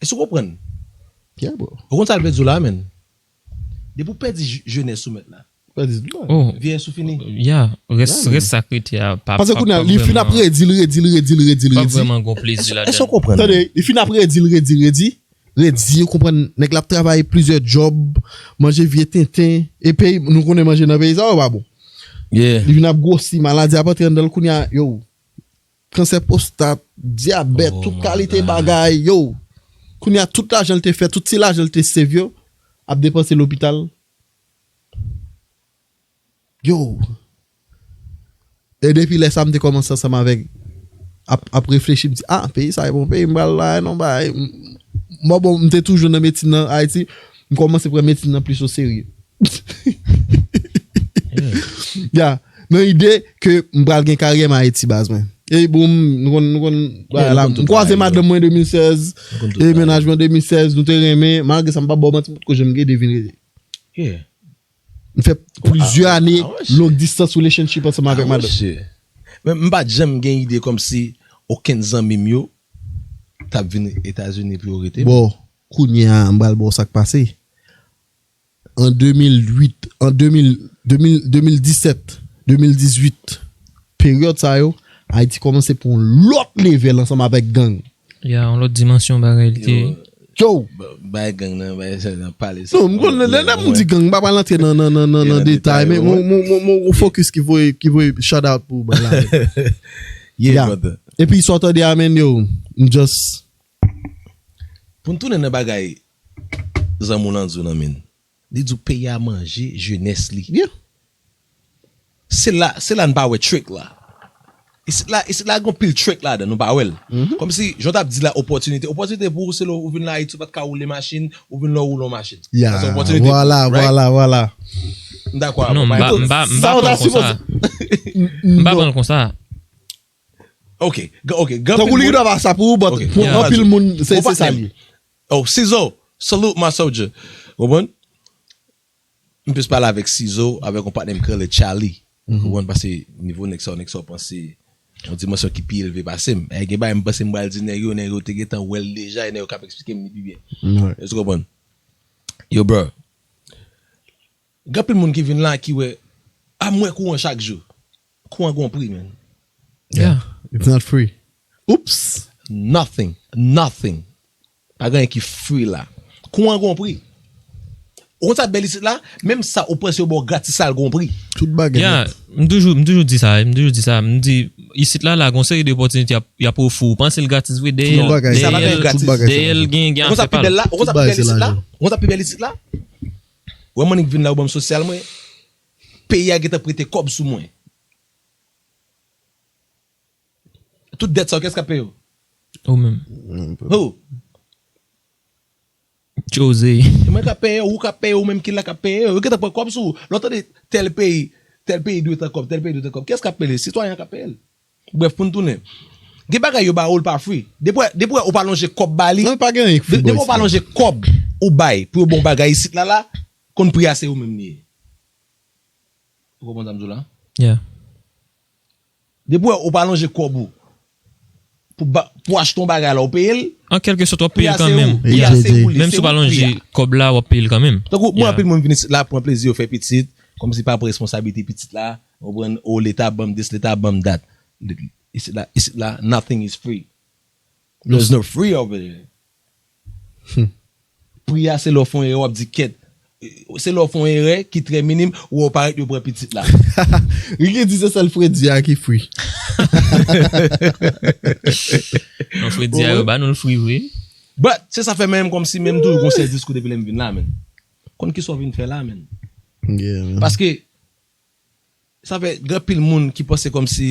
Èske w konprann? Yeah, bro. Ou konn sa l vle di w la, menn? Depi w pèdi j- jenès ou mèt la, Pa di tout. Oh, vyeyès ou fini. Yeah, rès Yeah, rès sa k rete a pa Paske kounye a, li fin ap redi, l redi, l redi, l redi, l Pa redi. Vrèman gon plezi la. Èske w konprann? Tande, li fin ap redi, l redi, redi. Redi, ou konprann, nèg la ap travay plizyè djòb, manje vye tenten, epi nou konnen manje nan peyi sa yo pa bon. Yeah. Li vin ap gwosi, maladi ap antre anndan l kounye a, yo. Kansè pwostat, dyabèt, Oh tout my kalite God. Bagay, yo. Kounye a, tout lajan l te fè, tout ti lajan l te save yo, ap depanse lopital. Yo. E depi lè sa, m te kòmanse ansanm avèk, ap, ap reflechi, m di, ah, peyi sa e bon peyi, m pral la, non, bay. M, mwen, bon, m te toujou nan medsin nan Ayiti, m kòmanse pran medsin nan plis o serye. Ya, nan ide ke m pral gen karyè m Ayiti, baz mwen. E bon, nou konn, nou konn, bagay la, nou konn tout m kwaze bagay, madanm mwen de mil sèz, Nou konn tout e bagay. Mennaj mwen de mil sèz, nou te renmen, malgre sa m pa ba w manti, m potko janm gen de vin rete. Yeah. M fè plizyè ane ah, ouais. Long distance relationship ansanm avèk madanm. Monchè. Men m pa t janm gen ide kòmsi okenn zanmi m yo t ap vin Etazini pou yo rete. Bon, kounye a, m pral ba w sa k pase. An de mil uit, an de mil, de mil, de mil disèt, de mil dizuit, peryòd sa yo, Ayiti kòmanse pou yon lòt level ansanm avèk gang. Ya, yon lòt dimansyon bagay li te. Yo! Bay gang nan, bay sa nan pale sa. Non, m konn lè lè m di gang, m pa pral antre nan nan nan nan Yeah, nan nan detay, detay, men ouais. mon mon mon mon focus ki voye ki voye shout out pou bagay la. Yeah, Yeah. Brother. Epi sa w tande a menn yo, m just Pou n tounen nan bagay zanmi w lan di w nan men. Li di w peyi a manje jenès li. Yeah. Se la, se la n pa wè trick la. Isit la, isit la gon pil trick ladan, nou pa wè l. Kòmsi, jan w t ap di la, opòtinite. Opòtinite pou ou, se lè ou vin la Ayiti, ou pa t ka woule machin, ou vin la ou woule yon machin. Yeah. Sa se opòtinite pou Vwala, ou, right? Vwala, vwala. M dakò Non, avè w. m pa But m pa m Sa pa w ta pran l konsa. sipoze. M pa pran l konsa. Ok, g- ok. Gen Tankou anpil li moun- dwa pa sa pou ou, but Ok, pou yeah. anpil moun, se Bon, se sa patnè. li ye. Oh, Sizo, salute my soldier. Ou konprann? M plis pale avèk Sizo, avèk yon patnè m ki rele Charlie. Ou konprann? Paske nivo nèg sa, nèg sa w panse yon dimansyon ki pi elve pase m. E gen bagay m panse m pral di nèg yo, nèg yo te gentan wè l deja, e nèg yo k ap eksplike m li pi byen. Ouais. Èske w konprann? Yo, bro. Gen anpil moun ki vin la ki wè, a m wè kouran chak jou. Kouran gon pri, man. Yeah. It's not free. Oops. Nothing. Nothing. Pa gen anyen ki free la. Kouran gon pri. Ou konn sa bèl isit la? Menm sa ou panse yo ba w gratis la, l gon pri. Tout bagay. Yeah, Nèt. M toujou m toujou di sa, m toujou di sa, m di isit la la gon seri de opòtinite y ap y ap ofri w, panse l gratis vre, dèyè Tout bagay. Sa pa dèyè gen gratis. Tout bagay. dèyè l gen gen Ou konn sa afè pa pi bèl l. la? Ou konn sa pi Tout bagay bèl se isit la? lajan. Ou konn sa pi bèl isit la? Wè mwen ki vin la ou ban m sosyal mwen. Peyi a gentan prete kòb sou mwen. Tout dèt sa yo, kiyès k ap peye yo? Ou menm. Ou. Jose. Se mwen k ap peye yo, ou k ap peye yo, ou menm ki la k ap peye yo. Yo gentan pran kòb sou ou. Lè w tande tèl peyi, tèl peyi dwe tan kòb, tèl peyi dwe tan kòb. Kiyès k ap peye li? Sitwayen an k ap peye l. Brèf, pou n tounen. Gen bagay yo ba ou l pa free. Depi w, depi w, ou pa lonje kòb ba li. Non, pa gen anyen ki free Depi bò w pa isit. Lonje kòb ou bay pou yo ba w bagay isit la la, konn pri a se ou menm li ye. Ou konprann sa m di w la? Yeah. Depi w, ou pa lonje kòb ou pou, ba, pou achte yon bagay la, ou peye l. An kèlke sòt w ap Pri peye a l se kanmenm. ou. Pri a se ou li. Menm si w pa lonje kòb la, w ap peye l kanmenm. Tankou mwen, Yeah. Anpil moun vin isit la, pran plezi, yo fè pitit, kòmsi pa pran responsablite pitit la, ou konprann, o leta ban m dis, leta ban m dat. Isit la, isit la, nothing is free. There's no free over there. Pri a se lè w fè yon erè, w ap di kèt. Se lè w fè yon erè ki trè minim, ou wè w parèt yo pran pitit la. Ricky di se sèl fredi a ki free. Non, fredi a yo ba nou l free vre. But, se sa fè menm kòmsi menm toujou gon sèl diskou depi lè m vin la, menn. Konn kisa w vin fè la, menn. Yeah, man. Paske, sa fè, gen anpil moun ki panse kòmsi,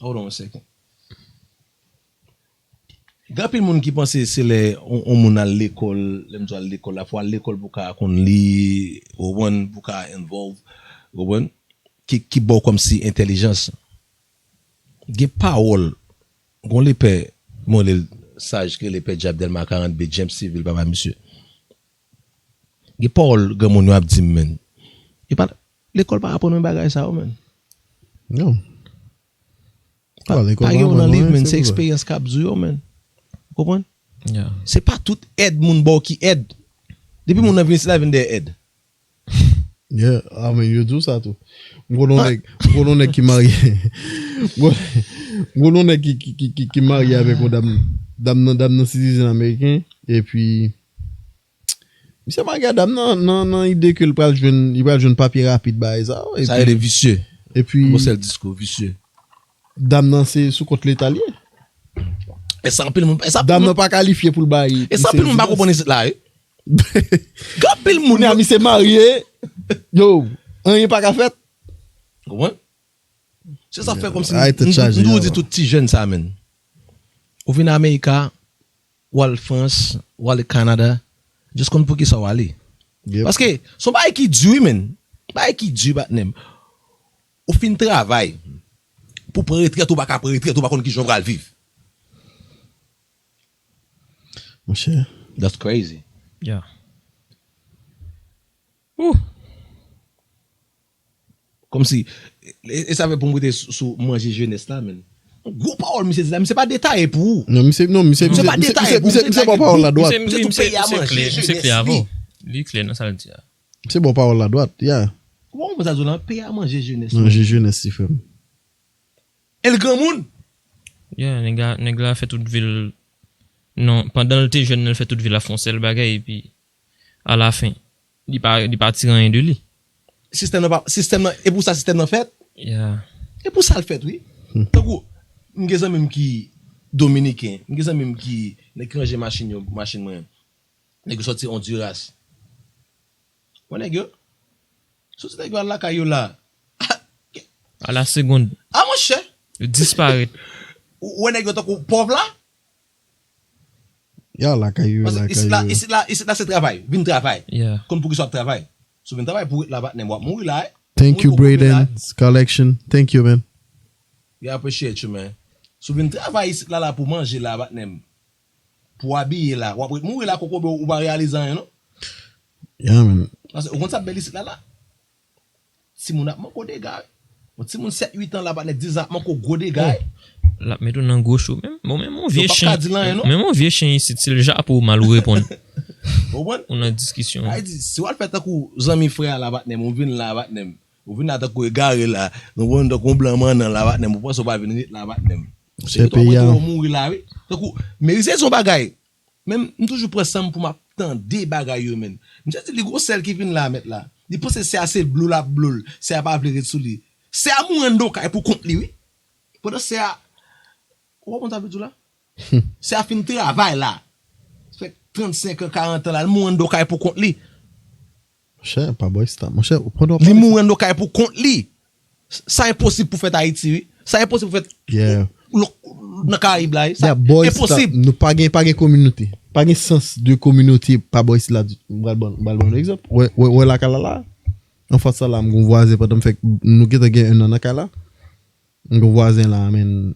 hold on a second. Gen anpil moun ki panse se lè on, on moun al lekòl, lè m di al lekòl la, fò al lekòl pou ka konn li, ou konprann, pou ka involve, ou konprann, ki, ki ba w kòmsi entèlijans. Gen pawòl, gon lepè, mwen rele l saj ki rele Pè Djab Dèlma karant B, James Civil, papa misye. Gen pawòl granmoun yo ap di m, menn. E pa, lekòl pa aprann mwen bagay sa yo, menn. Non. Pa, Bon, lekòl pa pa gen yo aprann nan liv, mwen, menn, se se pou sa. Eksperyans k ap di w yo, menn. Ou konprann? Yeah. Se pa tout èd moun ba w ki èd. Depi moun nan vin isit la, vin dèyè èd. Yeah, I mean, yo di w sa tou. M konn yon nèg, m konn yon nèg ki marye. M konn m konn yon nèg ki, ki, ki, ki, ki marye avèk yon dam. Dam nan, dam nan citizen ameriken. Epi, misye marye a dam nan, nan, nan ide ke l pral jwenn, li pral jwenn papye rapid bagay sa. Sa rele visye. Epi, Bon, sèl diskou, visye. Dam nan se sou kont leta li ye. E sa anpil moun, e sa Dam nan pa kalifye pou l bay. E sa anpil moun pa konprann isit la, wi. Gen anpil moun, Kounye a misye marye. Yo, anyen pa ka fèt. Konprann? Se sa fè kòmsi Ay, tèt chaje, nou ya, di bro. Tout ti jèn sa, menn. Ou vin Amerika, ou al Frans, ou al Kanada, just konn poukisa w ale. Yep. Paske se yon bagay ki di, wi, menn. Bagay ki di, patnè m. Ou fin travay. Pou pran retrèt, ou pa ka pran retrèt, ou pa konn kijan w pral viv. Monchè. That's crazy. Yeah. Kòmsi, e, e sa fè pou m rete sou, sou manje jenès la, menn. Gwo pawòl misye di la, misye pa detaye pou ou. Non, misye, non, misye, Misye misye, pa misye, detaye misye, pou misye, misye ba w pawòl la dwat. Misye, Misye tou misye, peyi a misye manje klè, misye jenès klè avè li. W. Li klè nan sa l di a. Misye ba w pawòl la dwat, yeah. Ou pa konprann sa di w la, peyi a manje jenès li. Manje jenès li, frè m. E l granmoun. Yeah, nèg la, nèg la fè tout vi l. Non, pandan l te jèn nan, l fè tout vi l ap fè yon sèl bagay, epi alafen, li pa, li pa tire anyen de li. Sistèm nan pa, sistèm nan, e pou sa sistèm nan fèt. Yeah. E pou sa l fèt, wi. Tankou, m gen zanmi m ki dominiken, m gen zanmi m ki, nèg ki ranje machin yo, machin mwen. Nèg yo sòti Honduras. Wè nèg yo? Soti nèg yo al lakay yo la. A la segonn, A monchè, yo disparèt. Ou wè nèg yo tankou pòv la? Ya lakay yo, Paske isit la, lakay yo. Isit la, isit la se travay. Vin travay. Yeah. Konn poukisa w ap travay. Si w vin travay pou w ret la, patnè m, w ap mouri la, eh. Thank you, Mouri pou w mouri la, Brayden's Collection. Thank you, man. We appreciate you, man. Si w vin travay isit la, la pou w manje la, patnè m. Pou w abiye la. W ap ret mouri la, kokobe, ou pa reyalize anyen, non? Yeah, man. Paske ou konn sa bèl isit la, la. Timoun ap manke w dega, wi. Yon timoun sèt, uit an la, patnè, diz an ap manke w gwo dega, wi. L ap met ou nan gwo cho menm. Bon, menm yon vye Yo p ap chen. ka di l anyen, non? Menm yon vye chen isit, si l jape w mal, ou reponn. Ou konprann? Ou nan diskisyon. Sa vle di, si w al fè tankou zanmi frè a la, patnè m, ou vin la, patnè m. Ou vin la tankou egare la. Nou konn tankou yon blan mannan la, patnè m. Ou panse w pa vin ret la, patnè m. Se peyi a. Ou mouri la, wi. Tankou, Merize se yon bagay. Men m toujou pran san m pou m ap tande bagay yo, menn. Misye di li gon sè l ki vin la, mèt la. Li panse sè a se blou l ap blou l. Sè a pa vle ret sou li. Sè a mouri anndan kay pou kont li, wi. Pandan sè a, ou konprann sa m vle di w la? Sè a fin travay la. Sa fè trannsenk an, karant an la, li mouri anndan kay pou kont li. Monchè, pa bòy sa. Monchè, ou pandan Li mouri anndan kay pou kont li. Sa enposib pou fèt Ayiti, wi. Sa enposib pou fèt Yeah. lo- nan Karayib la, wi. Sa Ya, bòy sa, enposib. Nou pa gen, pa gen kominote. Pa gen sans de kominote pa bòy sila di. M pral ban, m pral ban yon egzanp. Wè, wè, wè lakay la la. Anfas sa la, m gon vwazen pandan m fèk, nou gentan gen enn an nan kay la. M gon vwazen la, men,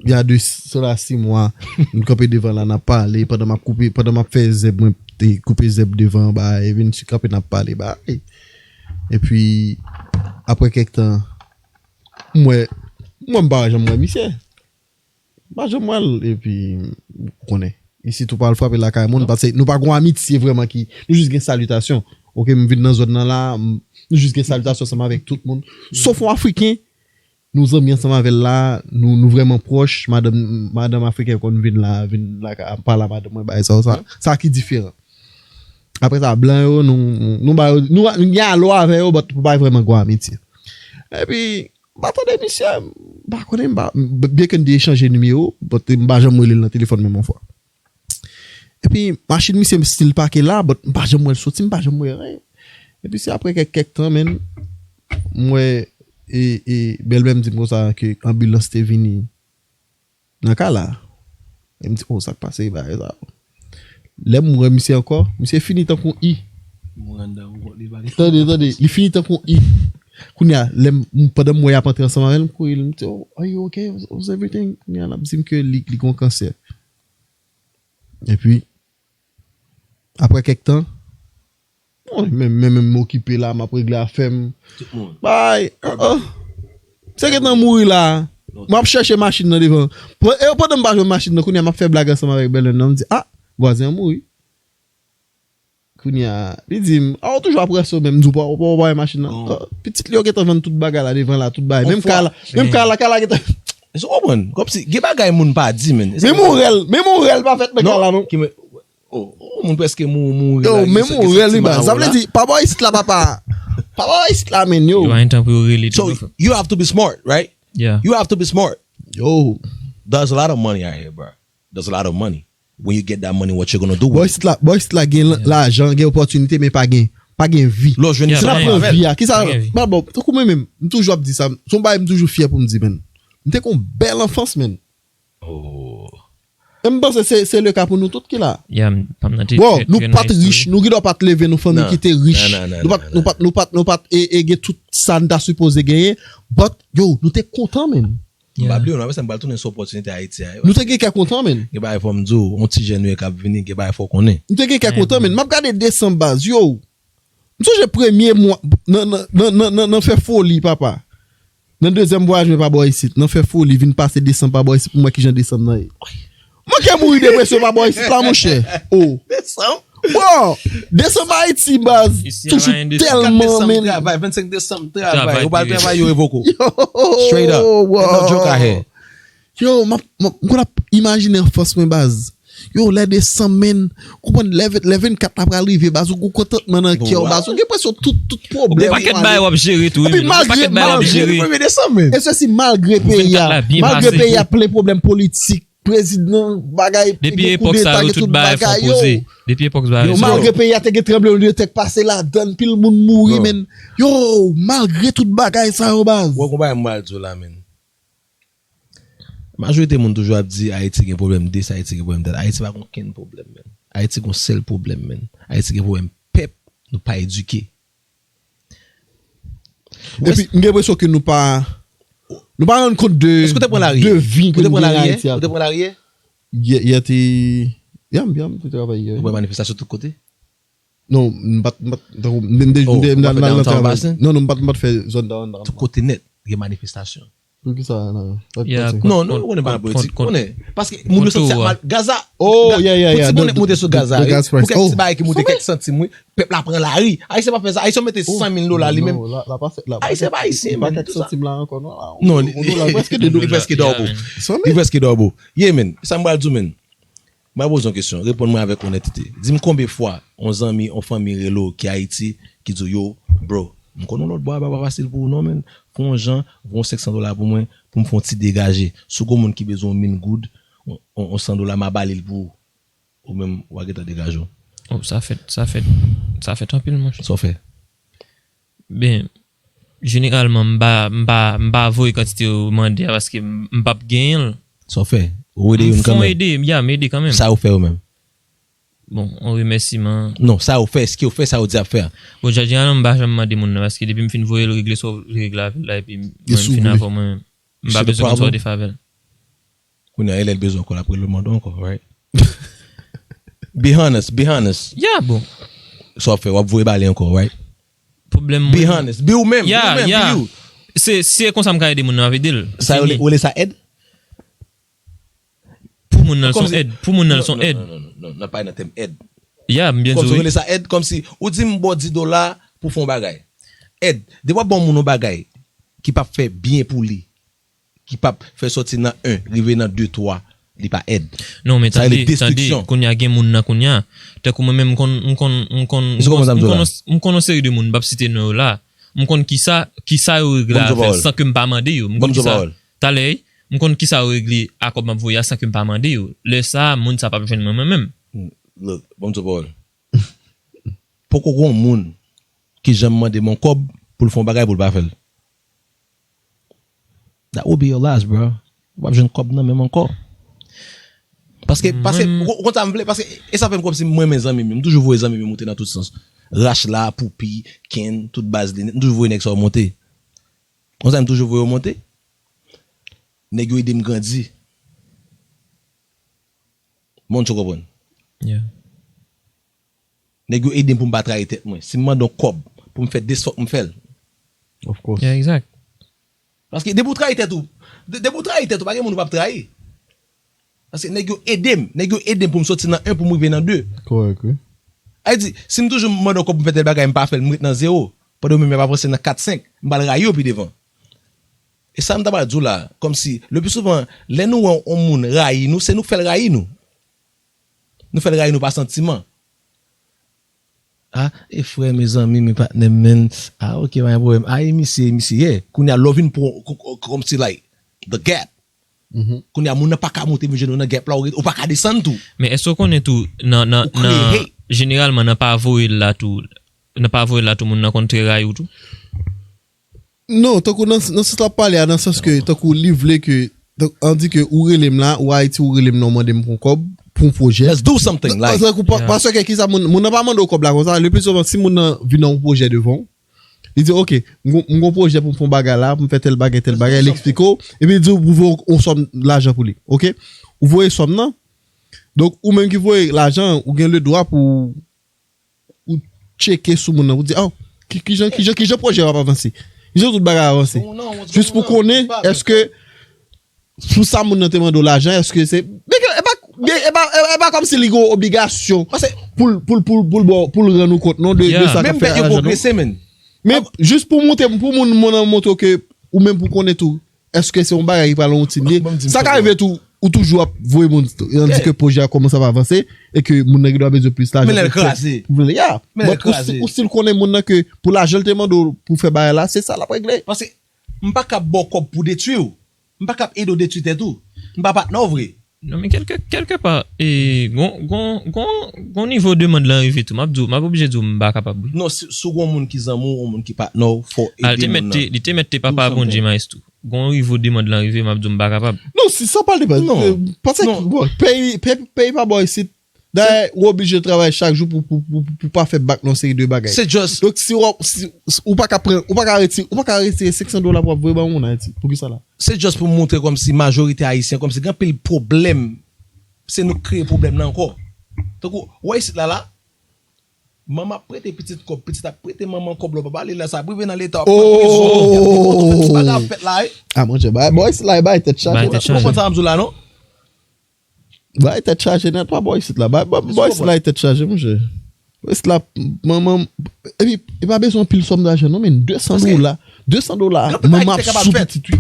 y a de sila sis mwa, m kanpe devan la, n ap pale, pandan m ap koupe, pandan m ap fè zèb, mwen te koupe zèb devan, ba, e vin kanpe, n ap pale, ba. Epi, apre kèk tan, m wè, m wè m pa janm wè misye. M pa janm wè l, epi, ou konnen. Isit ou pa al frape lakay moun, paske nou pa gon amitye vrèman ki, nou jis gen salitasyon. Oke, m vin nan zòn nan la, m- nou jis gen salitasyon ansanm avèk tout moun. Sof yon Afriken, nou zanmi ansanm avè l la, nou, nou vrèman pwòch, madanm, madanm Afriken konn vin la, vin la, ap pale a madanm mwen, bagay sa, sa, sa ki diferan. Apre sa, blan yo, nou, nou, nou ba yo, nou, nou gen alò avè yo, but nou pa vrèman gon amitye. Epi, m pa tande misye, m pa konnen, m pa, byenke n te echanje nimewo, but m pa janm rele l nan telefòn menm yon fwa. Epi, machin misye still pake la, but m pa janm wè l soti, m pa janm wè anyen. Epi se apre kèk, kèk tan, menn, m wè, e, e, bèlmè m di m konsa ke anbilans te vini nan kay la. E m di, oh, sa k pase, bagay sa? Lè m wè misye ankò, misye fini tankou yon i. Mouri anndan pou kont li, pa gen. Tande, tande, li fini tankou yon i. Kounye a, lè m, pandan m wè y ap antre ansanm avè l, m kouri, m di, oh, are you okay? How's everything? Kounye a, l ap di m ke li, li gon kansè. Epi, apre kèk tan, bon, men, men, men m okipe la, m ap regle afè m. Tout moun. Bay, oh, oh. Se gentan mouri la. M ap chèche machin nan devan. Pen- e pandan m pa jwenn machin nan, kounye a m ap fè blag ansanm avèk bèlèn nan. M di, ah, vwazen an mouri. Kounye a, li di m, ah, ou toujou ap ranse w menm, m di w pa w pa wè machin nan. Ah, pitit li yo gentan vann tout bagay la devan la, tout bagay. Menm kay la, menm kay la, kay la gentan. Èske w konprann? Kòmsi, gen bagay moun pa di, men. Menm yon rèl, menm yon rèl pa fèt nan kay la, non. Ki men, oh, oh, moun prèske mou, mou. Yo, menm yon rèl, wi, baz. Sa vle di, pa bò isit la, papa. Pa bò isit la, men, yo. Yo pa gen tan pou yo rele tou, non. So, you have to be smart, right? Yeah. You have to be smart. Yo. There's a lot of money out here, bro. There's a lot of money. When you get that money, what you gonna do with it? Bò isit la, bò isit la gen l- lajan, gen opòtinite, men pa gen, pa gen vi. Lè w jwenn, se la pran vi a. Kisa, pa gen vi. Ba bon, tankou mwen menm, m toujou ap di sa. Se yon bagay m toujou fyè pou m di, men. M te gen yon bèl anfans, men. Oh. E m panse se, se le ka pou nou tout ki la. Yeah, m, pa m nan te Bro, nou pa t rich, nou gen dwa pa t leve nan fanmi ki te rich. Non, non, non, non, non. Nou pa t, nou pa t, nou pa t, nou pa t, e, e gen tout sa n ta sipoze genyen. But, yo, nou te kontan, men. M pa bliye w non, apre sa m pral tounen sou opòtinite Ayiti a. Nou te gen kè kontan, men. Gen bagay fò m di w, yon ti jèn nou ye k ap vini, gen bagay fò w konnen. Nou te gen kè kontan, men. M ap gade desanm baz, yo. M sonje premye mwa, nan, nan, nan, nan, nan, nan fè foli, papa. Nan dezyèm vwayaj mwen pa bò isit, nan fè foli, vin pase desanm pa bò isit pou m wè kijan desanm nan ye. Mwen ke mouri depresyon pa bò isit la, monchè. Oh. Desanm? Bro, desanm Ayiti, baz, toujou tèlman, men. Vennsenk desanm, travay. Ou pa travay, yo revoke w. Straight up. Ain't no joke out here. Yo, m ap, m ap, m konn ap imajine anfans mwen, baz. Yo, lè desanm, men, konprann, lè ven- lè vennkat la pral rive, baz, ou gon kontantman nan kè w, baz, ou gen enpresyon tout, tout pwoblèm. Gon pakèt bagay w ap jere tou, wi, men. Gon pakèt bagay w ap jere. E se si malgre peyi a, malgre peyi a plen pwoblèm politik, prezidan, bagay, gen koudeta, gen tout bagay, yo. Depi epòk sa yo, tout bagay fon poze. Depi epòk sa yo. Yo, malgre peyi a te gen tranblemanntè k pase ladan l, pil moun mouri, men. Yo, malgre tout bagay sa yo, baz. Wè, konprann m pral di w la, men. Majorite moun toujou ap di Ayiti gen pwoblèm dis, Ayiti gen pwoblèm dat. Ayiti pa gen okenn pwoblèm, men. Ayiti gen yon sèl pwoblèm, men. Ayiti gen pwoblèm pèp, nou pa edike. Epi, m gen enpresyon ke nou pa, nou pa rann kont de, de vi ke nou gen Ayiti a. Ou te pran lari yè? Ou te pran lari yè? Yè, yè te, yè, m, yè, m te travay yè. Ou wè manifestasyon tout kote? Non, m pa t, m pa t, tankou, m te, m te, m te, m te al nan travay. Non, non, m pa t, m pa t fè zòn downtown. Tout kote nèt, gen manifestasyon. Poukisa, nan? Non, non, nou konnen pa nan politik. Konnen. Paske moun yo santi ap mal. Gaza. Oh, yeah, yeah, yeah. Pou ti bonèt moute sou gaz la, wi. Pou kèk ti bagay ki moute kèk santim, wi. Pèp la pran lari. Ayisyen pa fè sa. Ayisyen mete san mil dola li menm. Ayisyen pa ayisyen, men. Kèk santim la ankò, non. Non, li prèske dòbo. Li prèske dòbo. Yeah, men. Sa m pral di w, men. M ap poze yon kesyon, reponn mwen avèk onètete. Di m konbyen fwa yon zanmi, yon fanmi rele w ki Ayiti, ki di w, yo, bro, m konn yon lòt bò a pa fasil pou ou non, men. Fè yon jan, voye yon senk san dola pou mwen, pou m fè yon ti degaje. Si w gon moun ki bezwen yon min goud, yon, yon, yon san dola, m a ba li l pou ou. Ou menm, w a gentan degaje w. Oh, sa fèt, sa fèt, sa fèt anpil, monchè. Sa w fè? Ben, jeneralman, m pa, m pa, m pa voye kantite yo mande a paske m, m p ap genyen l. Sa w fè? Ou ede youn kanmenm? M fon ede, ya, m ede kanmenm. Sa yo fè yo menm? Bon, yon remèsiman. Non, sa yo fè, èske yo fè sa yo di y ap fè a? Bon, jeneralman, m pa janm mande moun nan paske depi m fin voye l regle sa w vle regle avè l la, epi mwen m fin avè w mwen menm. M pa bezwen konn sa w te fè avè l. Kounye a, e lè l bezwen ankò, l ap rele w mande w ankò, right? Be honest, be honest. Ya, bon. Sa w ap fè, w ap voye ba li ankò, right? Pwoblèm mwen. Be honest, be ou menm, be ou menm, be you. Se, si e konsa m ka ede moun nan, m ap ede l. Sa yo rele sa èd? Pou moun nan, l se yon èd. Pou moun nan, l se yon èd. Non, non, non, non, non, pa nan tèm èd. Ya, m byen di w, wi. Kòmsi w rele sa èd, kòmsi ou di m ba w dis dola pou fè yon bagay. Èd. Depi w ap ba yon moun yon bagay ki p ap fè byen pou li, ki p ap fè sòti nan en, rive nan de, twa, li pa èd. Non, men tande, tande, kounye a gen moun nan kounye a. Tankou mwen menm, m konn, m konn, m konn, m konn, m konn, m konn yon seri de moun, m p ap site non yo la. M konn kisa, kisa yo regle avè l san ke m pa mande yo. M konn kisa, talè, m konn kisa yo regle a kòb m ap voye a san ke m pa mande yo. Lè sa a, moun sa p ap jwenn mwen, mwen menm. Look, ban m di w pawòl. Poko gon moun ki janm mande m yon kòb pou l fè yon bagay pou l pa fè l. That will be your last, bro. Ou p ap jwenn kòb nan men m ankò. Paske, paske, ou konn sa m vle, paske, e sa fè m kòmsi m renmen zanmi m yo. M toujou voye zanmi m yo moute nan tout sans. Rach la, Poupi, Ken, tout baz li nèt. M toujou voye nèg sa yo monte. Konsa m toujou voye yo monte. Nèg yo ede m grandi. Moun yo konprann. Yeah. Nèg yo ede m pou m pa trayi tèt mwen. Si m mande yon kòb pou m fè de, fòk m fè l. Of course. Yeah, exact. Paske depi w trayi tèt ou, de- depi w trayi tèt ou, pa gen moun ou p ap trayi. Paske nèg yo ede m, nèg yo ede m pou m soti nan en pou m rive nan de. Kòrèk, wi. Sa vle di, si m toujou mande yon kòb pou m fè tèl bagay, m pa fè l, m ret nan zewo. Pandan yo menm y ap avanse nan kat, senk, m pral rayi yo pi devan. E sa m ta pral di w la, kòmsi, le pli souvan, lè nou wè yon moun rayi nou, se nou k fè l rayi nou. Nou fè l rayi nou pa santiman. Ah, e frè, mezanmi, men patnè m, men. Ah, ok, pa gen pwoblèm. Ah, e misye, e misye, yeah. Kounye a, lè w vin pran, kòmsi, like, the gap. Kounye a, moun nan pa ka monte vin jwenn ou nan gap la, ou pa ka desann tou. Men èske w konnen tou, nan, nan, Ou kreye nan, hate. Jeneralman, nan pa voye l la tou, nan pa voye l la tou, moun nan konn trè rayi w tou? Non, tankou nan, nan sans l ap pale a, nan sans ke, tankou li vle ke, donk, an di ke ou rele m la, ou Ayiti, ou rele m la, ou mande m pou yon kòb, pou yon pwojè. Let's do something, like. Paske, pa- paske ki sa moun, moun nan pa mande w kòb la konsa, le pli souvan, si moun nan vin nan yon pwojè devan w, li di, ok, m gon- m gon pwojè pou m fè yon bagay la, pou m fè tèl bagay, tèl bagay, li eksplike w, epi li di w pou voye yon sòm lajan pou li, ok? Ou voye sòm nan, donk, ou menm ki voye lajan, ou gen le dwa pou ou tcheke sou moun nan, pou di, oh, ki, ki jan, ki jan, ki jan pwojè w ap avanse? Ki jan tout bagay avanse? Jis pou konnen, èske sou sa moun nan te mande w lajan, èske se. Men e pa, men e pa, e pa kòmsi li gen yon obligasyon pou l, pou l, pou l, pou l, bon, pou l rann ou kont, non, de, de sa k ap fè lajan, non. Men jis pou montre, pou moun, moun nan montre w ke ou menm pou konnen tou, èske se yon bagay ki pral yon woutin li? Sa ka rive tou, ou toujou ap voye moun, an di ke pwojè a kòmanse ap avanse, e ke moun nan gen dwa bezwen plis lajan. Men lè l kraze. Men lè l kraze. Ou still konnen moun nan ke pou lajan l te mande w pou fè bagay la, se sa l ap regle. Paske m pa kab ba w kòb pou detwi w. M pa kab ede w detwi tèt ou. M pa patnè w vre. Non, men kèlke, kèlke pa, e, gon, gon, gon, gon nivo demann lan rive tou. M ap di w, m ap oblije di w m pa kapab, wi. Non, si, si w gon moun ki zanmi w, yon moun ki patnè w, fò w Ah, li ede te moun mèt te, nan. Li te mèt te papa Bondye Maestro. Gon nivo demann lan rive, m ap di w m pa kapab. Non, si sa pale de baz. Non. Paske, bon, peyi, peyi, peyi pa bò isit. Dayè, ou oblije travay chak jou pou, pou, pou, pou pa fè bak nan seri de bagay. Se just. Donk, si w, si, si ou pa ka pran, ou pa ka retire, ou pa ka retire senk san dola pou ap voye ba yon moun Ayiti. Pou ki sa la? Se just pou montre kòmsi majorite ayisyen, kòmsi gen anpil pwoblèm. Se nou k kreye pwoblèm nan ankò. Tankou, ou wè isit la la, manman ap prete pitit kòb, pitit ap prete manman kòb lò, papa li la, sa ap rive nan leta, ap pran prizon, y ap depote w, tout ti bagay ap fèt la, wi. Ah, monchè, bay, bò isit la, bay tèt chaje. Bay tèt chaje. Ou konprann sa m ap di w la, non? Bay tèt chaje nèt, pa bò isit la. Bay, bay, bò isit la, tèt chaje, monchè. Bò isit la, manman, epi, e pa bezwen anpil sòm dajan, non, men de san dola. De san dola, manman ap sou pitit, wi.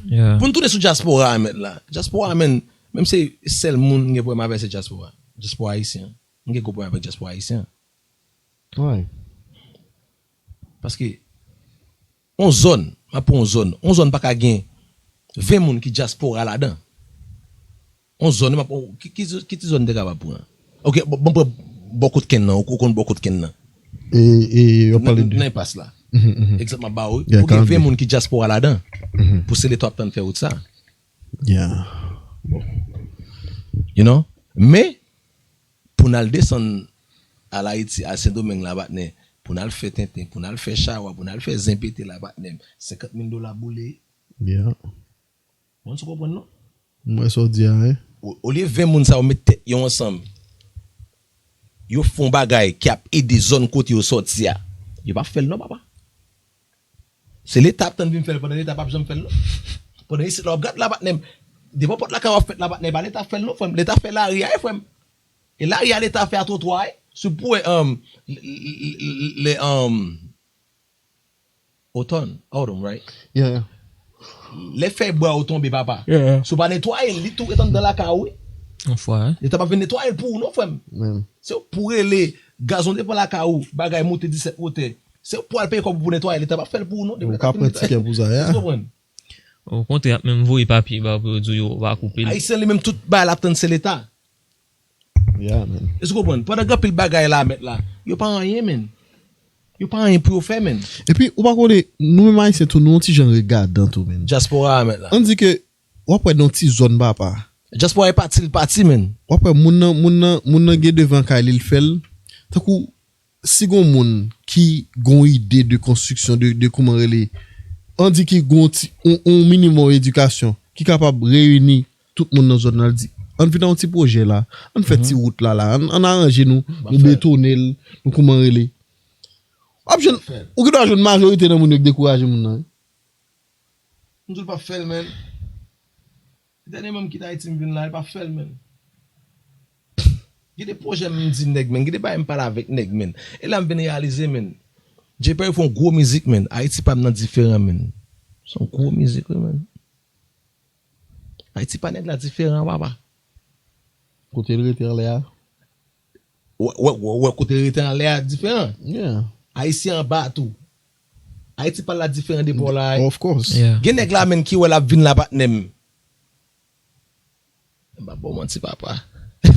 Yeah. Pou n tounen sou dyaspora a, mèt la. Dyaspora a, men, menm se sèl moun m gen pwoblèm avè se dyaspora. Dyaspora ayisyen. M gen gwo pwoblèm avèk dyaspora ayisyen. Why? Paske, on zòn, m ap pran on zòn, on zòn pa ka gen ven moun ki dyaspora ladan. On zòn, m ap, ki, ki, ki ti zòn m te kapab pran? Ok, bon, bon, pran bò Kout Kenn nan, ou konn bò Kout Kenn nan? E, e, yo pale de. Nan enpas la. Mhm, mhm. Egzanp m ap ba w, wi. Yeah, Pou gen Kanbe. Ven moun ki dyaspora ladan. Mhm. Pou se leta w ap tann fè wout sa. Yeah. You know? Men, pou n al desann al Ayiti, al Sendomeng la, patnè, pou n al fè tenten, pou n al fè chawa, pou n al fè zen pete la, patnè, senkant mil dola boule. Yeah. Bon, sa w konprann, non? Mwen sa w di a, hein? O- Olye ven moun sa yo met tèt yo ansanm, yo fè yon bagay ki ap ede zòn kote yo sòti a, yo p ap fè l non, papa. Se leta ap tann vin fè l, pandan leta p ap janm fè l non. Pandan isit la w ap gad la, patnè m, devan pòt lakay w ap fèt la, patnè, pa leta fè l non, frè m. Leta fè lari a, wi, frè m. E lari a leta fè a twotwa, wi. Si w pou wè, um, lè, lè, lè, um, otòn, autumn, right? Yeah, yeah. Lè fèy bwa yo tonbe, papa. Yeah. Si w pa netwaye l, li tou ret anndan lakay ou, wi. Yon fwa, hein? Leta p ap vin netwaye l pou ou non, frè m. Men, Se pou rele gazon devan lakay ou, bagay monte disèt wotè. Se pou al peye kòb pou netwaye, leta p ap fè l pou ou non. ou ka pran tikè pou sa, Ou yeah. konprann? Okontrè, y ap menm voye papye ba pou yo di yo va koupe l. Ayisyen li menm tout bagay l ap tann se leta. Yeah, man. Èske w konprann? Pandan gen anpil bagay la, mèt la, yo pa anyen, men. Yo pa anyen pou yo fè, men. Epi, ou pa konnen, nou menm Ayisyen tou, nou yon ti jan regadan tou, men. Dyaspora a, mèt la. Ann di ke, w ap wè nan ti zòn papa. Dyaspora e pati, l pati, men. W ap wè moun nan, moun nan, moun nan gen devan kay li, l fè l. Tankou, si gon moun ki gon ide de konstriksyon, de, de kouman rele, ann di ki gon ti, on, on minimòm edikasyon, ki kapab reyini tout moun nan zòn nan, l di, ann vin nan yon ti pwojè la, ann fè ti wout la, la, ann, ann aranje nou, nou betone l, nou kouman rele. W ap jwenn, ou gen dwa jwenn majorite nan moun yo k dekouraje moun nan, wi. M di l p ap fè l, menn. Dènyèman m kite Ayiti, m vin la, li p ap fè l, menn. Gen de pwojè m di nèg, menn. Gen de bagay m pale avèk nèg, menn. E la m vin reyalize, menn. Jay Perry fè yon gwo mizik, menn. Ayiti pa m nan diferan, menn. Se yon gwo mizik, wi, menn. Ayiti pa nèg la diferan, papa. Kote l rete anlè a. Wè, wè, wè, wè, kote l rete anlè a diferan. Yeah. Ayisyen anba tou. Ayiti pa la diferan de bò la. Of course. Yeah. Gen nèg la, menn, ki wè l ap vin la, patnè m. M pa ba w manti, papa.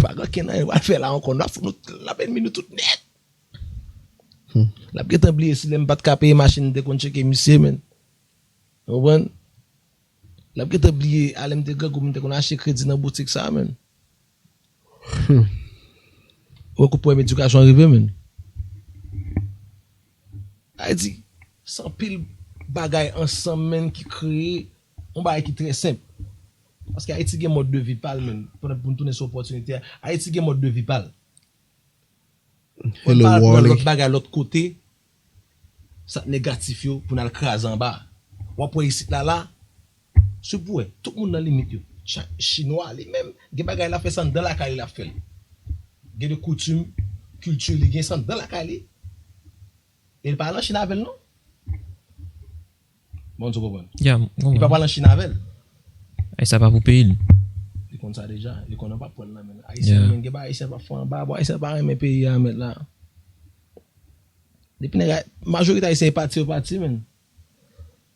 Pa gen ankenn anyen w al fè la ankò. N ap fout nou, n ap ennmi nou tout nèt. Hmm. L ap gentan bliye si lè m pa t ka peye machin, m te konn tcheke misye, menn. Ou konprann? L ap gentan bliye a lè m te grangou, m te konn achte kredi nan boutik sa, menn. Hmm. Ou wè kote pwoblèm edikasyon rive, menn. Sa vle di, se anpil bagay ansanm, menn, ki kreye yon bagay ki trè senp. Paske Ayiti gen mòd de vi pa l, menn. Pandan pou n tounen sou opòtinite a, Ayiti gen mòd de vi pa l. Fò n pa al pran lòt bagay lòt kote, sa k negatif yo, pou n al kraze anba. W ap wè isit la, la, si w pou wè, tout moun nan limit yo. Cha-, Chinwa, li menm, gen bagay l ap fè sa anndan lakay li, l ap fè l. Gen de koutim, kilti li gen sa anndan lakay li. E l pa al an Chin avè l, non. Bon, ou konprann? Ya, m konprann. Li pa pral an Chin avè l. Ay, sa pa pou peyi l. Li konn sa deja. Li konn an pa pran nan men l. Ayisyen, yeah, menm gen bagay Ayisyen pa fè anba. Bon, Ayisyen pa renmen peyi a, mèt la. Depi nèg, majorite Ayisyen e pati, yo pati, menn.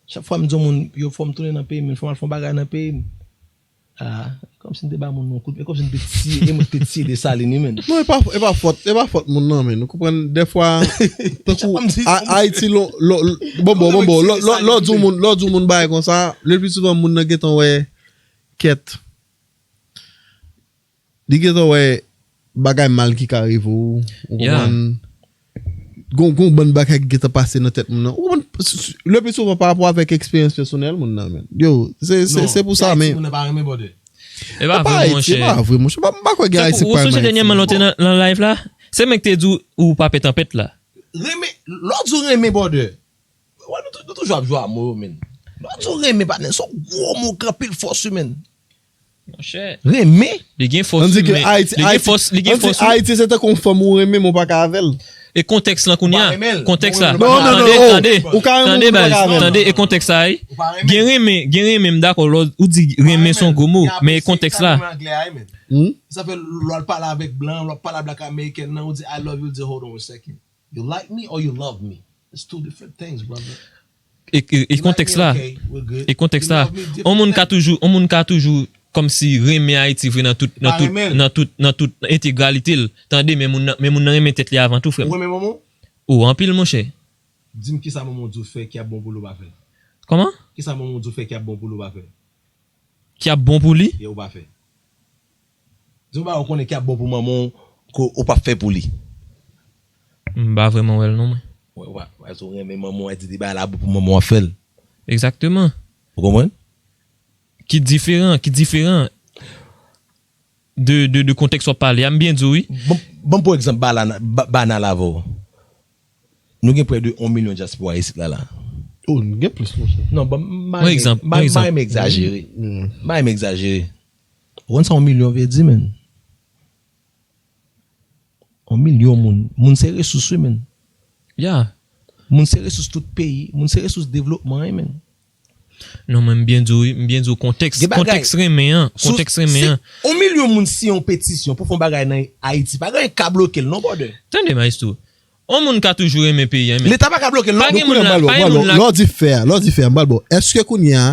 Chak fwa m di yon moun, yo fò m tounen nan peyi m, fò m al fè yon bagay nan peyi m. Ah, kòmsi m te ba moun yon kout, e kòmsi m te tiye, e mwen te tiye Desalin, wi, menn. Non, e pa, e pa fòt, e pa fòt moun nan, menn. Ou konprann, dèfwa, tankou, Ayiti, lò, lò, bon, bon, bon, bon, lò, lò, lò di yon moun, lò di yon moun bagay konsa, le pli souvan, moun nan gentan wè, kèt. Li gentan wè bagay mal ki ka rive w, ou konprann? Gon, gon bann bagay ki gentan pase nan tèt moun nan. Ou konprann? Le pli souvan pa rapò avèk eksperyans pèsonèl moun nan, menn. Yo, se, se, se pou sa, men. Moun nan pa renmen bòdè. E pa vre, monchè. E pa vre, monchè. M pa kwè gen Ayisyen ki pa renmen Ayiti. Ou sonje dènyèman lè w te nan, nan live la? Se mwen ki te di w ou pa pè tanpèt la. Renmen, lè w di w renmen bòdè. Wè, nou tou-, nou toujou ap jwe a mo yo, menn. Lè w di w renmen, patnè, se yon gwo mo k anpil fòs, wi, menn. Monchè. Renmen? Li gen fòs, wi, men li gen fòs, li gen fòs, wi. Ayiti se tankou yon fanm ou renmen, men w pa ka avè l. E kontèks lan kounye a, kontèks la. Non, non, non, tande, tande, tande, baz, tande, e kontèks la, wi. Gen renmen, gen renmen, m dakò, lè w di renmen se yon gwo mo, men e kontèks la. Sa fè lè w al pale avèk blan, lè w ap pale a black American nan, ou di, "I love you," ou di, "Hold on a second. You like me or you love me? It's two different things, brother." E, e, e kontèks la. E kontèks la. On moun ka toujou, on moun ka toujou kòmsi renmen Ayiti vre nan tout, nan tout, nan tout, nan tout entegralite l. Tande, men moun nan, men moun nan renmen tèt li avan tou, frè m. Ou renmen manman w? O, anpil, monchè. Di m kisa manman w di w fè ki ap bon pou li w pa fè. Kòman? Kisa manman w di w fè ki ap bon pou li w pa fè? Ki ap bon pou li? Yeah, ou pa fè. Di yon bagay ou konnen ki ap bon pou manman w, ke ou p ap fè pou li. M pa vrèman wè l non, mwen. Wè, wè, wè, si w renmen manman w, di de bagay la bon pou manman w, w ap fè l. Egzakteman. Ou konprann? Ki diferan, ki diferan de, de, de kontèks w ap pale a, m byen di w, wi. Bon, bon, pou egzanp, banana, ba-, banal avè w. Nou gen prè de yon milyon dyaspora isit la, la. Oh, nou gen plis, monchè. Non, bon, m pa renmen, m pa renmen egzajere. M pa renmen egzajere. Ou konn sa yon milyon vle di, menn? Yon milyon moun. Moun se resous, wi, menn. Ya. Moun se resous tout peyi. Moun se resous devlopman, wi, menn. Non, mwen, m byen di w, wi, m byen di w kontèks, kontèks renmen an, kontèks renmen an. Yon milyon moun siyen yon petisyon pou fè yon bagay nan Ayiti. Pa gen anyen k ka bloke l, non, brother. Tande, maestro. On moun ka toujou renmen peyi a, men. Leta pa ka bloke l, non. Pa gen moun la, pa gen moun la. Lè w di fè a, lè w di fè a, m pral ba w. Èske kounye a,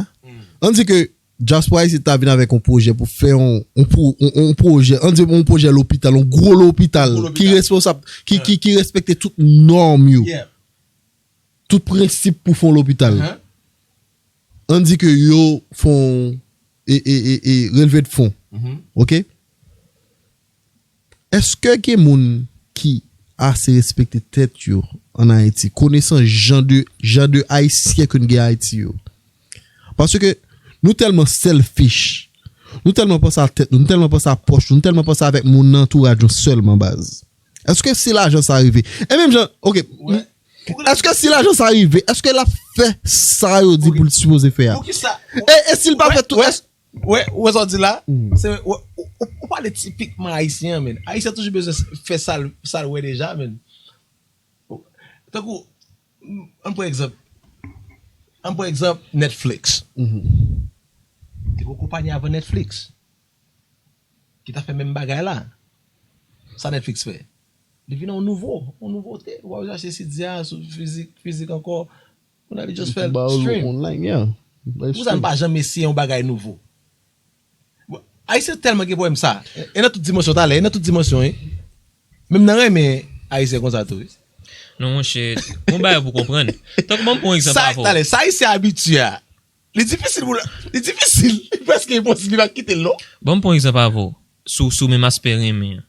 ann di ke dyaspora isit ta vin avèk yon pwojè pou fè yon, yon pwo-, yon, yon pwojè, ann di yon pwojè lopital, yon gwo lopital, ki responsab, ki, ki, ki respekte tout nòm yo, tout prensip pou fè yon lopital. Ann di ke yo fè yon, e, e, e, e, relve de fon. Oke? Èske gen moun ki ase respekte tèt yo ann Ayiti, konesan jan de, jan de Ayisyen ke n gen Ayiti yo? Paske nou tèlman selfish, nou tèlman panse a tèt nou, nou tèlman panse a pòch nou, nou tèlman panse avèk moun nan antouraj nou sèlman, baz. Èske si lajan sa rive? E menm jan, oke, m-, Èske si lajan sa rive, èske l ap fè sa yo di pou l sipoze fè a? Poukisa? E, e si l pa fè tou, èske Wè, ou wè sa w di la? Se, wè, ou, ou, ou pale tipikman ayisyen, men. Ayisyen toujou bezwen fè sa l, sa l wè deja, men. Tankou, ann pran egzanp. Ann pran egzanp Netflix. Te gen yon konpayi avan Netflix ki ta fè menm bagay la. Sa Netflix fè? Li vin yon nouvo, yon nouvote. Ou pa bezwen achte CD a sou fizik, fizik ankò. Ou nan li just fè l stream. Online, yeah. Pou sa n pa janm eseye yon bagay nouvo? Ayisyen tèlman gen pwoblèm sa. E nan tout dimansyon talè, e nan tout dimansyon, wi. Menm nan renmen ayisyen konsa tou, wi. Non, monchè, yon bagay pou konprann. Tankou ban m pran yon egzanp avè w. Talè, sa ayisyen abitye a. Li difisil pou li difisil. Li prèske enposib li pa kite l non. Ban m pran yon egzanp avè w. Sou, sou menm aspè renmen an.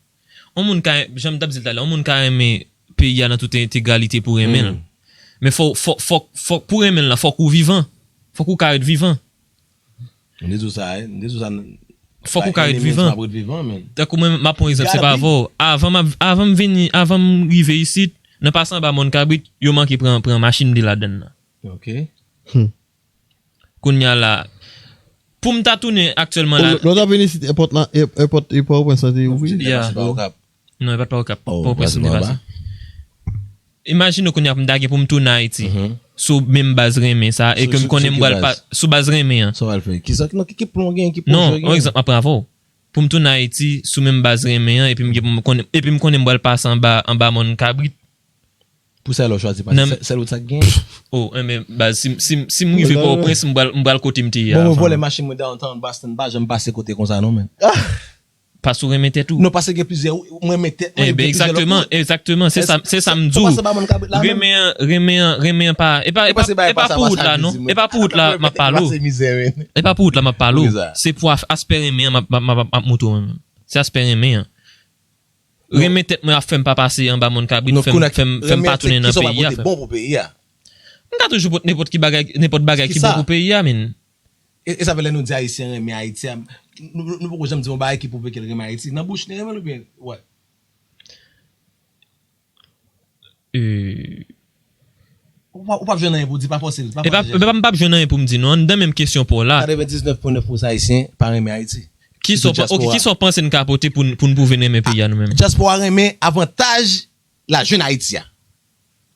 Yon moun ka, jan m t ap di l talè, yon moun ka renmen peyi a nan tout entegralite pou renmen l. Men fò, fò, fò, fò, pou renmen l lan, fòk ou vivan. Fòk ou ka ret vivan. M te di w sa, wi. M te di w sa. Fòk ou ka ret vivan. Tankou mwen, m ap pran egzanp, se pa avè w. Avan m ap, avan m vini, avan m rive isit, nan pase anba Mòn Kabrit, yo manke pran, pran machin m te ladann nan. Ok. Kounye a la, pou m ta tounen aktyèlman la. Lè w t ap vin isit, èpòt la, èpòt Pòtoprens lan te ouvri? Non, e pa t Pòtoprens. Pòtoprens m te pase. Imajine w kounye a pou m ta gen pou m tounen Ayiti sou menm baz renmen sa e ke m konnen m pral pa sou baz renmen an. Sa w al fè? Kisa ki non ki ki plon gen ki pwojè gen? Non, yon egzanp m ap pran avè w. Pou m tounen Ayiti sou menm baz renmen an epi m gen pou m konnen epi m konnen m pral pase anba anba mòn kabrit. Pou sa lè w chwazi pase sèl wout sa k gen? Oh, enben baz si si si m rive Pòtoprens m pral m pral kote m te ye a. Bon mwen vòlè machin mwen downtown Boston pa janm pase kote konsa non men. Paske w renmen tèt ou. Non, paske gen plizyè, ou renmen tèt mwen. Enben, egzakteman, egzakteman. Se sa, se sa m di w. Renmen an, renmen an, renmen an pa. E pa, e pa, e pa pou wout la, non. E pa pou wout la m ap pale w. E pa pou wout la m ap pale w. Se pou aspè renmen an m ap, m ap, m ap, m ap montre w mwen menm. Se aspè renmen an. Renmen tèt mwen ap fè m pa pase anba mòn kabrit, fè m, fè m, fè m pa tounen nan peyi a. M ka toujou pot nenpòt ki bagay, nenpòt bagay ki bon pou peyi a, men. E, e sa fè lè nou di Ayisyen renmen Ayiti a, nou, nou poko janm di yon bagay ki pwouve ke l renmen Ayiti. Nan bouch li renmen l oubyen, wè? Ou p ap, ou p ap jwenn anyen pou w di, pa fòse l, pa fòse Jezi. E pa, e pa, m p ap jwenn anyen pou m di non, anndan menm kesyon pa w la. Katrevendiznèf pon nèf pou sa Ayisyen pa renmen Ayiti. Kisa w, ok, kisa w panse n ka pote pou n, pou n pwouve n renmen peyi a nou menm? Dyaspora renmen avantaj lajwenn Ayiti a.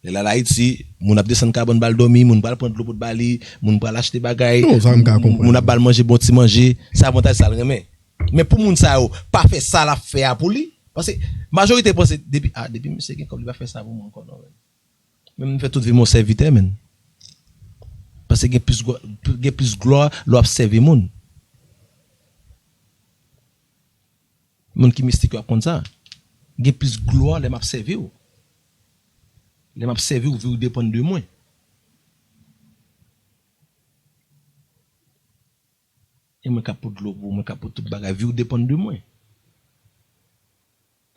Lè l al Ayiti, moun ap desann kabann ba l dòmi, moun pral pran dlo pou t ba li, moun pral achte bagay, moun ap ba l manje, bon ti manje, se avantaj sa l renmen. Men pou moun sa yo pa fè sa l ap fè a pou li, paske majorite panse depi, a, depi misye gen kòb, li pa fè sa pou mwen ankò non, men. Men m fè tout vi m yon sèvitè, men. Paske gen plis glwa, gen plis glwa lè w ap sèvi moun. Moun ki mistik yo ap konn sa. Gen plis glwa lè m ap sèvi w. Lè m ap sèvi w, vi w depann de mwen. E mwen k ap pot dlo pou ou, mwen k ap pot tout bagay, vi w depann de mwen.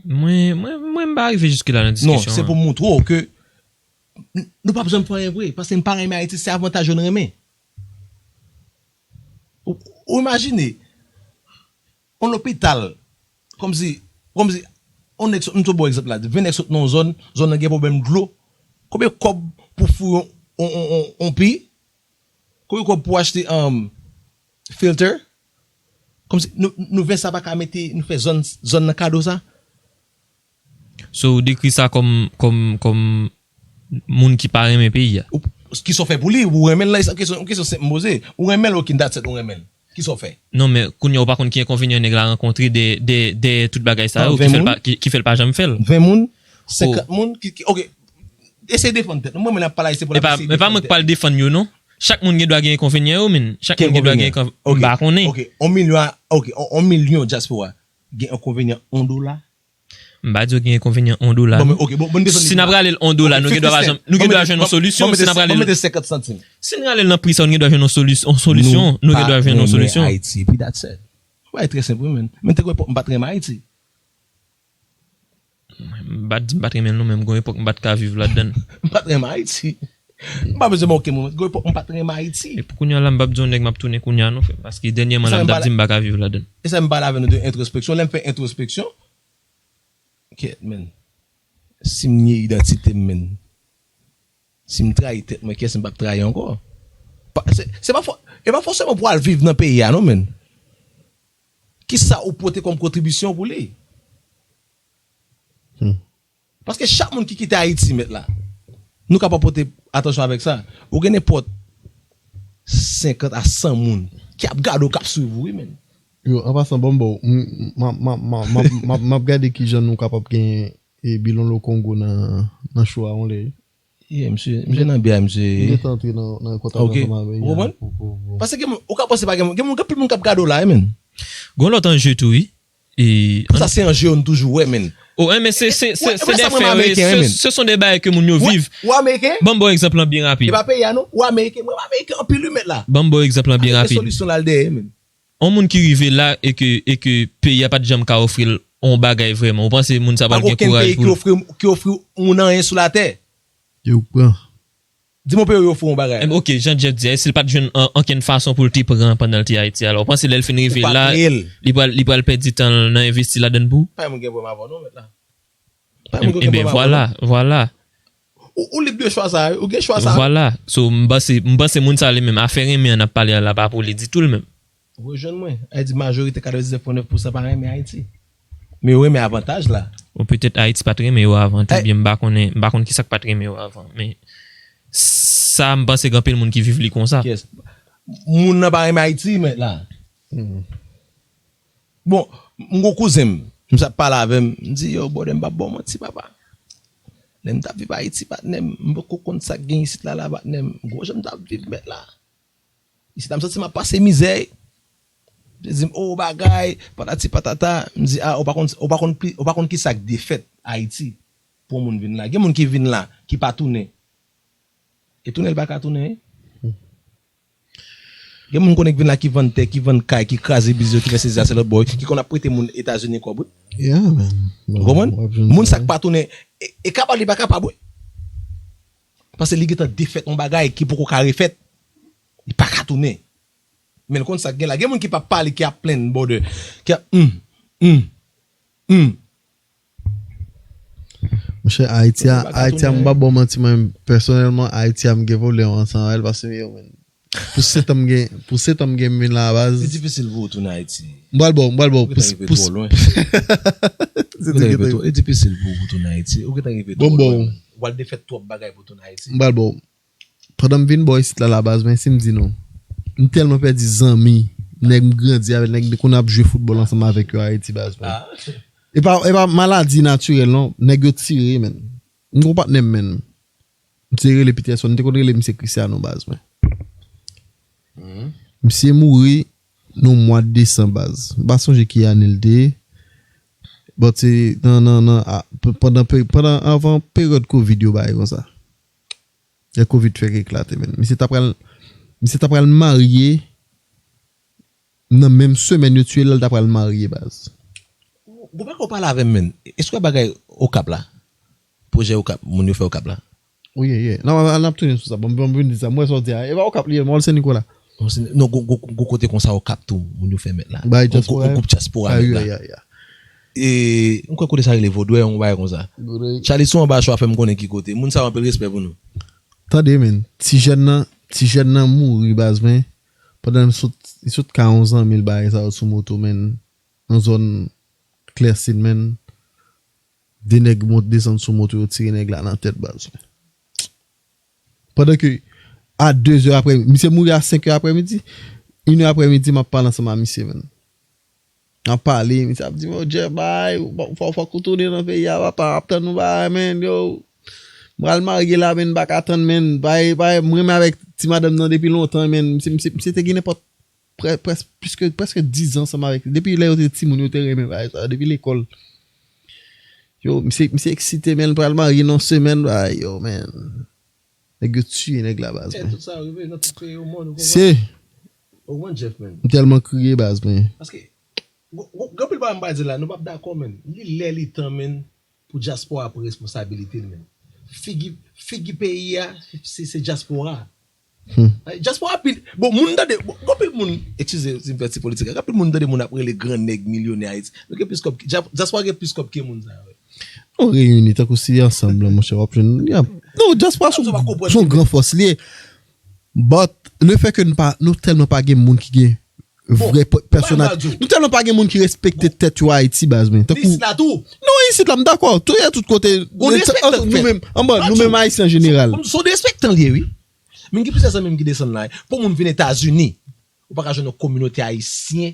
Mwen, mwen, mwen m pa rive jiske la nan diskisyon an. Non, se pou m montre w ke n, nou p ap janm fè anyen vre, paske n pa renmen Ayiti, se avantaj yo n renmen. Ou, ou imajine, yon lopital, kòmsi, kòmsi, yon nèg sot, m tou ba w egzanp la, ven nèg sot nan yon zòn, zòn nan gen pwoblèm dlo, konbyen kòb pou foure yon, yon, yon, yon, yon pi? Konbyen kòb pou achte, um, filter? Kòmsi, nou, nou ven sa pa ka mete, nou fè zòn, zòn nan kado sa? So, ou dekri sa kòm, kòm, kòm moun ki pa renmen peyi a. Ou, kisa w fè pou li? Ou renmen l la, se kesyon, kesyon senp m poze. Ou renmen l, ok, that's it, ou renmen l. Kisa w fè? Non, men kounye a ou pa konn ki enkonvenyan nèg la rankontre dèyè, dèyè, dèyè tout bagay sa yo, ki fè l pa, ki, ki fè l pa janm fè l. Ven moun, senkant moun, ki, ki, ok, eseye defann tèt nou. Mwen menm n ap pale a, se pou n ap eseye defann tèt nou. E pa, e pa mwen k pral defann yo, non. Chak moun gen dwa gen enkonvenyan yo, men. Chak moun gen dwa gen enkonvenyan. M pa konnen. Ok, yon milyon, ok, yon milyon dyaspora gen enkonvenyan yon dola? M pa di w gen enkonvenyan yon dola, non. Si n ap rale l yon dola, nou gen dwa pa janm, nou gen dwa jwenn yon solisyon. Si n ap rale l, si n rale l nan pri sa, nou gen dwa jwenn yon solis-, yon solisyon. Nou gen dwa jwenn yon solisyon. Ayiti, epi that's it. Yon bagay trè senp, wi, men. Men te kwè m pa t renmen Ayiti. M pa t di m pa t renmen l, non, men m gen yon epòk m pa t ka viv ladan l. M pa t renmen Ayiti. M pa bezwen ban okenn moun. Gen yon epòk m pa t renmen Ayiti. Epi kounye a la, m p ap di yon nèg m ap tounen kounye a, non, frè m. Paske dènyèman la, m t ap di m pa ka viv ladan l. E sa m pale avè nou de entwospeksyon. Lè m fè entwospeksyon, Kèt, men. Si m nye idantite m, men. Si m trayi tèt mwen, kiyès m p ap trayi ankò? Pa- Se se pa fò- e pa fòseman pou al viv nan peyi a non, menn. Kisa ou pote kòm kontribisyon pou li? Paske chak moun ki kite Ayiti, mèt la, nou ka pa pote atansyon avèk sa. Ou gen nenpòt senkant a san moun ki ap gade w, k ap swiv ou, wi, menn. Yo, an pasan, bon, bon, m ap gade kijan nou kapab gen e Bilonlo Kongo nan nan show a yon lè. Yeah, misye, misye nan byen, misye. Li gentan antre nan nan kontak ansanm avè. Ou konprann? Paske gen moun, ou ka panse pa gen moun, gen moun, gen anpil moun k ap gade w la, wi, menn. Gon lòt anje tou, wi. E pou sa, se anje yo n toujou wè, menn. O, en, men se se se se de fè, wi. Se se son de bagay ke moun yo viv. Ou ameriken? Ban m ba w egzanp lan byen rapid. E pa peyi a non. Ou ameriken, mwen pa ameriken anpil, wi, mèt la. Ban m ba w egzanp lan byen rapid. Solisyon l al dèyè, menn. On moun ki rive la e ke e ke peyi a pa t janm ka ofri l on bagay vrèman. Ou panse moun sa pral gen kouraj pou l? Ki ofri, ki ofri moun anyen sou latè. Yo pran. Di m yon peyi yo ofri yon bagay. Em, ok, jan Jeff di a, si l pa t jwenn an- ankenn fason pou l te pran pandan l te Ayiti, alò, ou panse lè l fin rive la, li pral, li pral pèdi tan l nan envesti ladan l pou? Pa moun gen pwoblèm avè w non, mèt la. Pa moun gen pwoblèm avè w non. Enben, vwala, vwala. Ou, ou lib de chwa sa, wi. Ou gen chwa sa. Vwala. So, m panse, m panse moun sa li menm, afè renmen an n ap pale a la pa pou li ditou, li menm. Rejwenn mwen. Ayiti, majorite, katrevendiznèf pwen nèf pousan pa renmen Ayiti. Men yo renmen avantaj la. Ou petèt Ayiti pa t renmen yo avan tou, oubyen m pa konnen, m pa konn kisa k pa t renmen yo avan. Men sa, m panse gen anpil moun ki viv li konsa. Kiyès? Moun nan pa renmen Ayiti, mèt la. Bon, m gon kouzen m, misye ap pale avè m, m di, yo, brother, m p ap ba w manti, papa. Lè m t ap viv Ayiti, patnè m, m poko konn sa k gen isit la, la, patnè m. Gwo jan m t ap viv, mèt la. Isit la, m santi m ap pase mizè. Yo di m, o, bagay, patati patata. M di, a, ou pa konn, ou pa konn pli, ou pa konn ki sa k defèt Ayiti pou yon moun vin la. Gen moun ki vin la, ki pa tounen. E tounen, li pa ka tounen, wi. Gen moun konnen k vin la ki vann tè, ki vann kay, ki kraze biznis yo, ki fè sezi a se lòt bò, ki konn ap prete moun Etazini kòb, wi. Yeah, man. Ou konprann? Moun sa k pa tounen, e, e kapab li pa kapab, wi. Paske li gentan defèt yon bagay ki poko ka refèt. Li pa ka tounen. Men l konn sa k gen la. Gen moun ki p ap pale, ki ap plenn, brother. Ki ap, hmm, hmm, hmm. Monchè, Ayiti a, Ayiti a, m pa ba w manti, mwen, pèsonèlman, Ayiti a, m gen pwoblèm ansanm avè l, paske, yo, menn, pou sèt an m gen, pou sèt an m gen, m vin la a baz. Li difisil pou ou tounen Ayiti. M pral ba w, m pral ba w, pou, pou, li difisil pou ou tounen Ayiti. Ou gentan rive twò lwen. Ou pral defèt twòp bagay pou tounen Ayiti. M pral ba w. Pandan m vin bò isit la, la baz, men si m di nou, m tèlman pèdi zanmi, nèg m grandi avè, nèg m konn ap jwe foutbòl ansanm avèk yo Ayiti, baz, men. E pa, e pa maladi natirèl, non. Nèg yo tire, menn. M gon patnè m, menn. Misye rele Peterson, m te konn rele misye Cristiano, baz, men. Misye mouri nan mwa desanm, baz. M pa sonje ki ane l te ye. But se nan, nan, nan, a, p-, pandan, pe- pandan, anvan peryòd kovid yo bay konsa. Lè kovid fèk eklate, menn. Misye ta pral, misye ta pral marye nan menm semèn yo tiye l, l ta pral marye, baz. Ou pa ko pale avè m, menn. Èske w wè bagay Okap la? Pwojè Okap, moun yo fè Okap la? Wi, ye, ye. Nan, n ap tounen sou sa. Bon, bon, bon, di sa. Mwen sa w di a. E pa Okap li ye, Mòl Sen Nikola. Non, gon, gon, gon kote konsa Okap tou, moun yo fè mèt la. Bay dyaspora. Yon gwoup dyaspora mèt la. E m kwè kote sa rele Vodwè, yon bagay konsa. Vodwè. Charlie sou anba cho a fè m konnen ki kote. Moun sa yo anpil respè pou nou. Tande, menn. Ti jèn nan, ti jèn nan mouri, baz, men. Pandan l sot, li sot ka yon zanmi l, bagay sa yo sou moto, menn. Nan zòn Klèsin, menn. De nèg mont desann sou moto, yo tire nèg la nan tèt, baz. Pandan ke a de zè aprè, misye mouri a senk è aprèmidi, inè aprèmidi, m ap pale ansanm a misye, menn. N ap pale, misye ap di m, "Yo, Jeff, bay, fò, fòk ou tounen nan peyi a, papa, m ap tann ou, bay, menn, yo. M pral marye la, menn, m pa ka tann, menn, bay, bay, m renmen avèk ti madanm nan depi lontan, menn." Misye, misye, misye te gen nenpòt prè- près- plis ke, prèske diz an ansanm avèk li. Depi lè yo te timoun, yo te renmen bagay sa yo, depi lekòl. Yo, misye, misye eksite, men l pral marye nan semèn, bagay, yo, men. Nèg yo tiye nèg la, baz, men. Tout sa rive nan tout peyi o mond, ou konprann? Se. Ou konprann, Jeff, men. M tèlman kriye, baz, men. Paske, gon- gon- gen anpil bagay m pral di la, nou p ap dakò, men. Li lè, li tan, men. Pou dyaspora pran responsabilite l, menn. Figi, figi peyi a, se, se dyaspora. Dyaspora pi, bon, moun tande, bon, gon pil moun, eskize si m fè ti politik, gon pil moun tande moun ap rele gran nèg milyonè Ayiti. Nou gen plis kòb, dyaspora gen plis kòb ke moun sa yo. Nou reyini tankou si ansanm la, monchè, w ap jwenn. Non, dyaspora se yon gran fòs li ye. But, le fait que nou pa, nou tèlman pa gen moun ki gen vrè pèsonaj. Nou tèlman pa gen moun ki respekte tèt yo Ayiti, baz, men. Tankou, non, isit la, m dakò. Tou, y a tout kote. Nou menm, anba, nou menm Ayisyen an jeneral. Se yon derespektan li ye, wi. Men gen plizyè zanmi m ki desann la. Pou moun vin Etazini, ou pa ka jwenn yon kominote ayisyen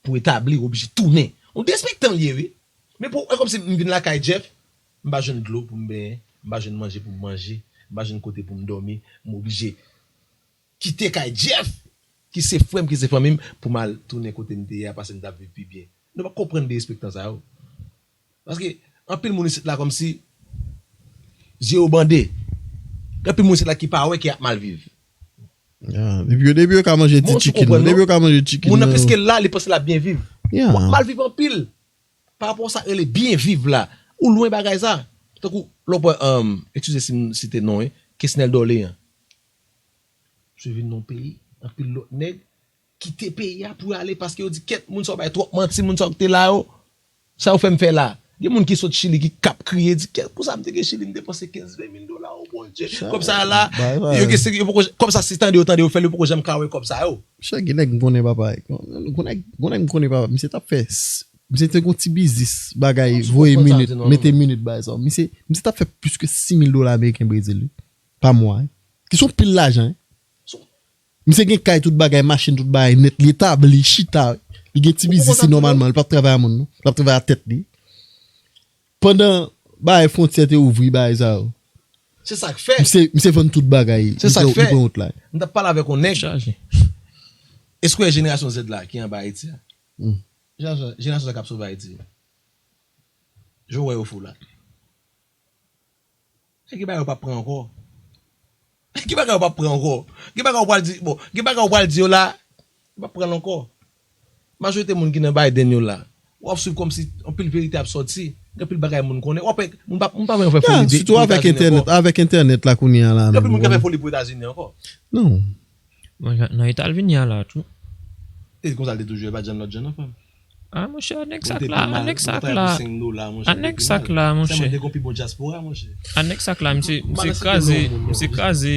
pou etabli, ou oblije tounen. Yon derespektan li ye, wi. Men pou, e kòmsi m vin lakay Jeff, m pa jwenn dlo pou m benyen, m pa jwenn manje pou m manje, m pa jwenn kote pou m dòmi, m oblije kite kay Jeff, ki se frè m, ki se fanmi m, pou m al tounen kote m te ye a, paske m t ap viv pi byen. Nou pa konprann derespektan sa yo. Paske anpil moun isit la kòmsi zye yo bande. Gen anpil moun isit la ki pa wè ke y ap mal viv. Depi yo, depi yo ka manje ti chicken nan, depi yo ka manje chicken nan. Moun nan, piske la, li panse l ap byen viv. W ap mal viv anpil. Pa rapò sa k rele byen viv la. Ou lwen bagay sa. Tankou, lè w pran, um, eskize si m site non, wi, Kesnel Dorlean. Misye vin nan peyi, anpil lòt nèg kite peyi a pou y ale paske yo di, kèt, moun sa yo bay twòp manti, moun sa yo ki te la yo, sa yo fè m fè la. Gen moun ki sot Chili ki k ap kriye, di, kèt, pou sa m te gen Chili, m depanse kenz, ven mil dola, o Bondye. Kòb sa a la, yo gen, yo poko, kòb sa si tande yo tande yo fè l, yo poko janm ka wè kòb sa yo. Chè, gen nèg m konnen papa, gen nèg, gen nèg m konnen papa, misye t ap fè, misye te gon ti biznis, bagay, voye minit, mete minit, bagay sa. Misye, misye t ap fè plis ke sis mil dola ameriken Brezil, wi, pa mwa, wi. Ki se yon pil lajan, wi. Misye gen kay, tout bagay, machin, tout bagay nèt. Li etabli, li chita. Li gen ti biznis li nòmalman. Li p ap travay a moun, non. Li p ap travay a tèt li. Pandan bagay fwontyè te ouvri, bagay sa yo. Se sa k fè. Misye, misye vann tout bagay. Se sa k fè. Li pran wout la. M t ap pale avèk yon nèg. Chaje. Èske w wè jenerasyon Z la ki anba Ayiti a? Jenerasyon, jenerasyon sa k ap sove Ayiti. Jan w wè yo fou la. E ki bagay yo p ap pran ankò? Ki bagay yo p ap pran ankò? Ki bagay yo pral di, bon, ki bagay yo pral di yo la, yo p ap pran l ankò. Majorite moun ki nan Biden yo la, w ap swiv kòmsi anpil verite ap sòti. Gen anpil bagay moun konnen. W ap wè, moun pa, moun pa vle fè foli pou Etazini ankò. Sitou avèk entènèt, avèk entènèt la kounye a la. Gen anpil moun k ap fè foli pou Etazini ankò. Non. Nan Etazini a la tou. E konsa l te toujou, e pa t janm lòt jan non, frè m. A, monchè, a nèg sa k la, a nèg sa k la, a nèg sa k la, monchè. A nèg sa k la, misye, misye kraze, misye kraze,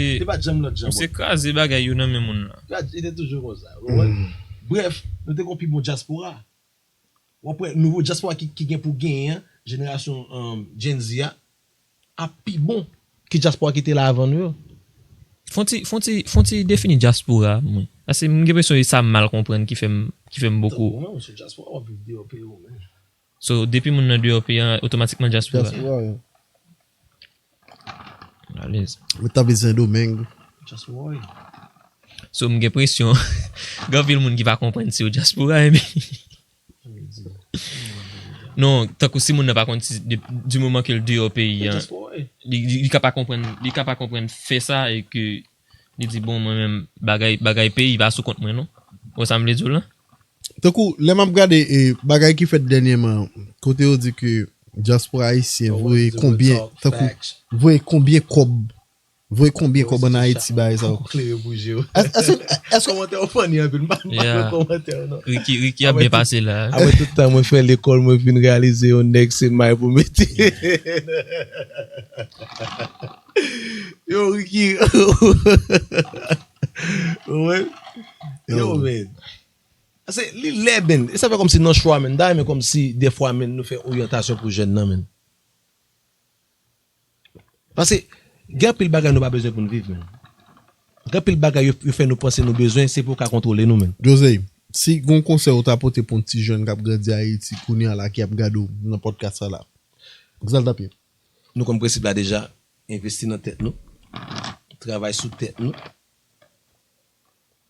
misye kraze bagay yo nan men moun nan. Li te toujou konsa. Brèf, nou te gon pi bon dyaspora. W ap wè nouvo dyaspora ki, ki gen pou genyen an, jenerasyon, um, Gen Z a, ap pi bon ke dyaspora ki te la avan nou yo. Fon ti, fon ti, fon ti defini dyaspora, mwen. Paske m gen enpresyon e sa m mal konprann ki fè m, ki fè m poko. Ou menm, ou se dyaspora, w ap viv deyò peyi w, men. So, depi moun nan deyò peyi an, otomatikman dyaspora. Dyaspora, wi. Alèz. Mwen t ap Sendomeng. Dyaspora, wi. So, m gen enpresyon, gen anpil moun ki pa konprann si yo dyaspora, epi Non, tankou si moun nan pa konn si, de, di moman ke l deyò peyi an, li, li, li ka pa konprann, li ka pa konprann fè sa e ke li di, bon, mwen menm, bagay, bagay peyi pa sou kont mwen, non. Ou wè sa m vle di w la? Tankou, lè m ap gade, e, bagay ki fèt dènyèman, kote yo di ke dyaspora ayisyen voye konbyen, tankou, voye konbyen kòb Voye konbyen kòb ann Ayiti, bagay sa yo? Tankou klere bouji yo. Èske, èske, èske kòmantè yo funny anpil, m pa, m pa wè kòmantè yo non. Ricky, Ricky ap byen pase la. Apre tout tan mwen fè lekòl, mwen vin reyalize yon nèg se may pou mete. Yo, Ricky. Ou wè? Yo, men. Se, li lè, men. E sa fè kòmsi nan chwa, men. M ta renmen kòmsi, dèfwa, men, nou fè oryantasyon pou jèn nan, men. Paske gen anpil bagay nou pa bezwen pou n viv, men. Gen anpil bagay yo, yo fè nou panse nou bezwen, se pou yo ka kontwole nou, men. Jose, si gon konsèy ou ta pote pou yon ti jèn k ap grandi Ayiti kounye a la ki ap gade w nan podcast sa la, kisa l t ap ye? Nou konn prensip la deja, envesti nan tèt nou, travay sou tèt nou,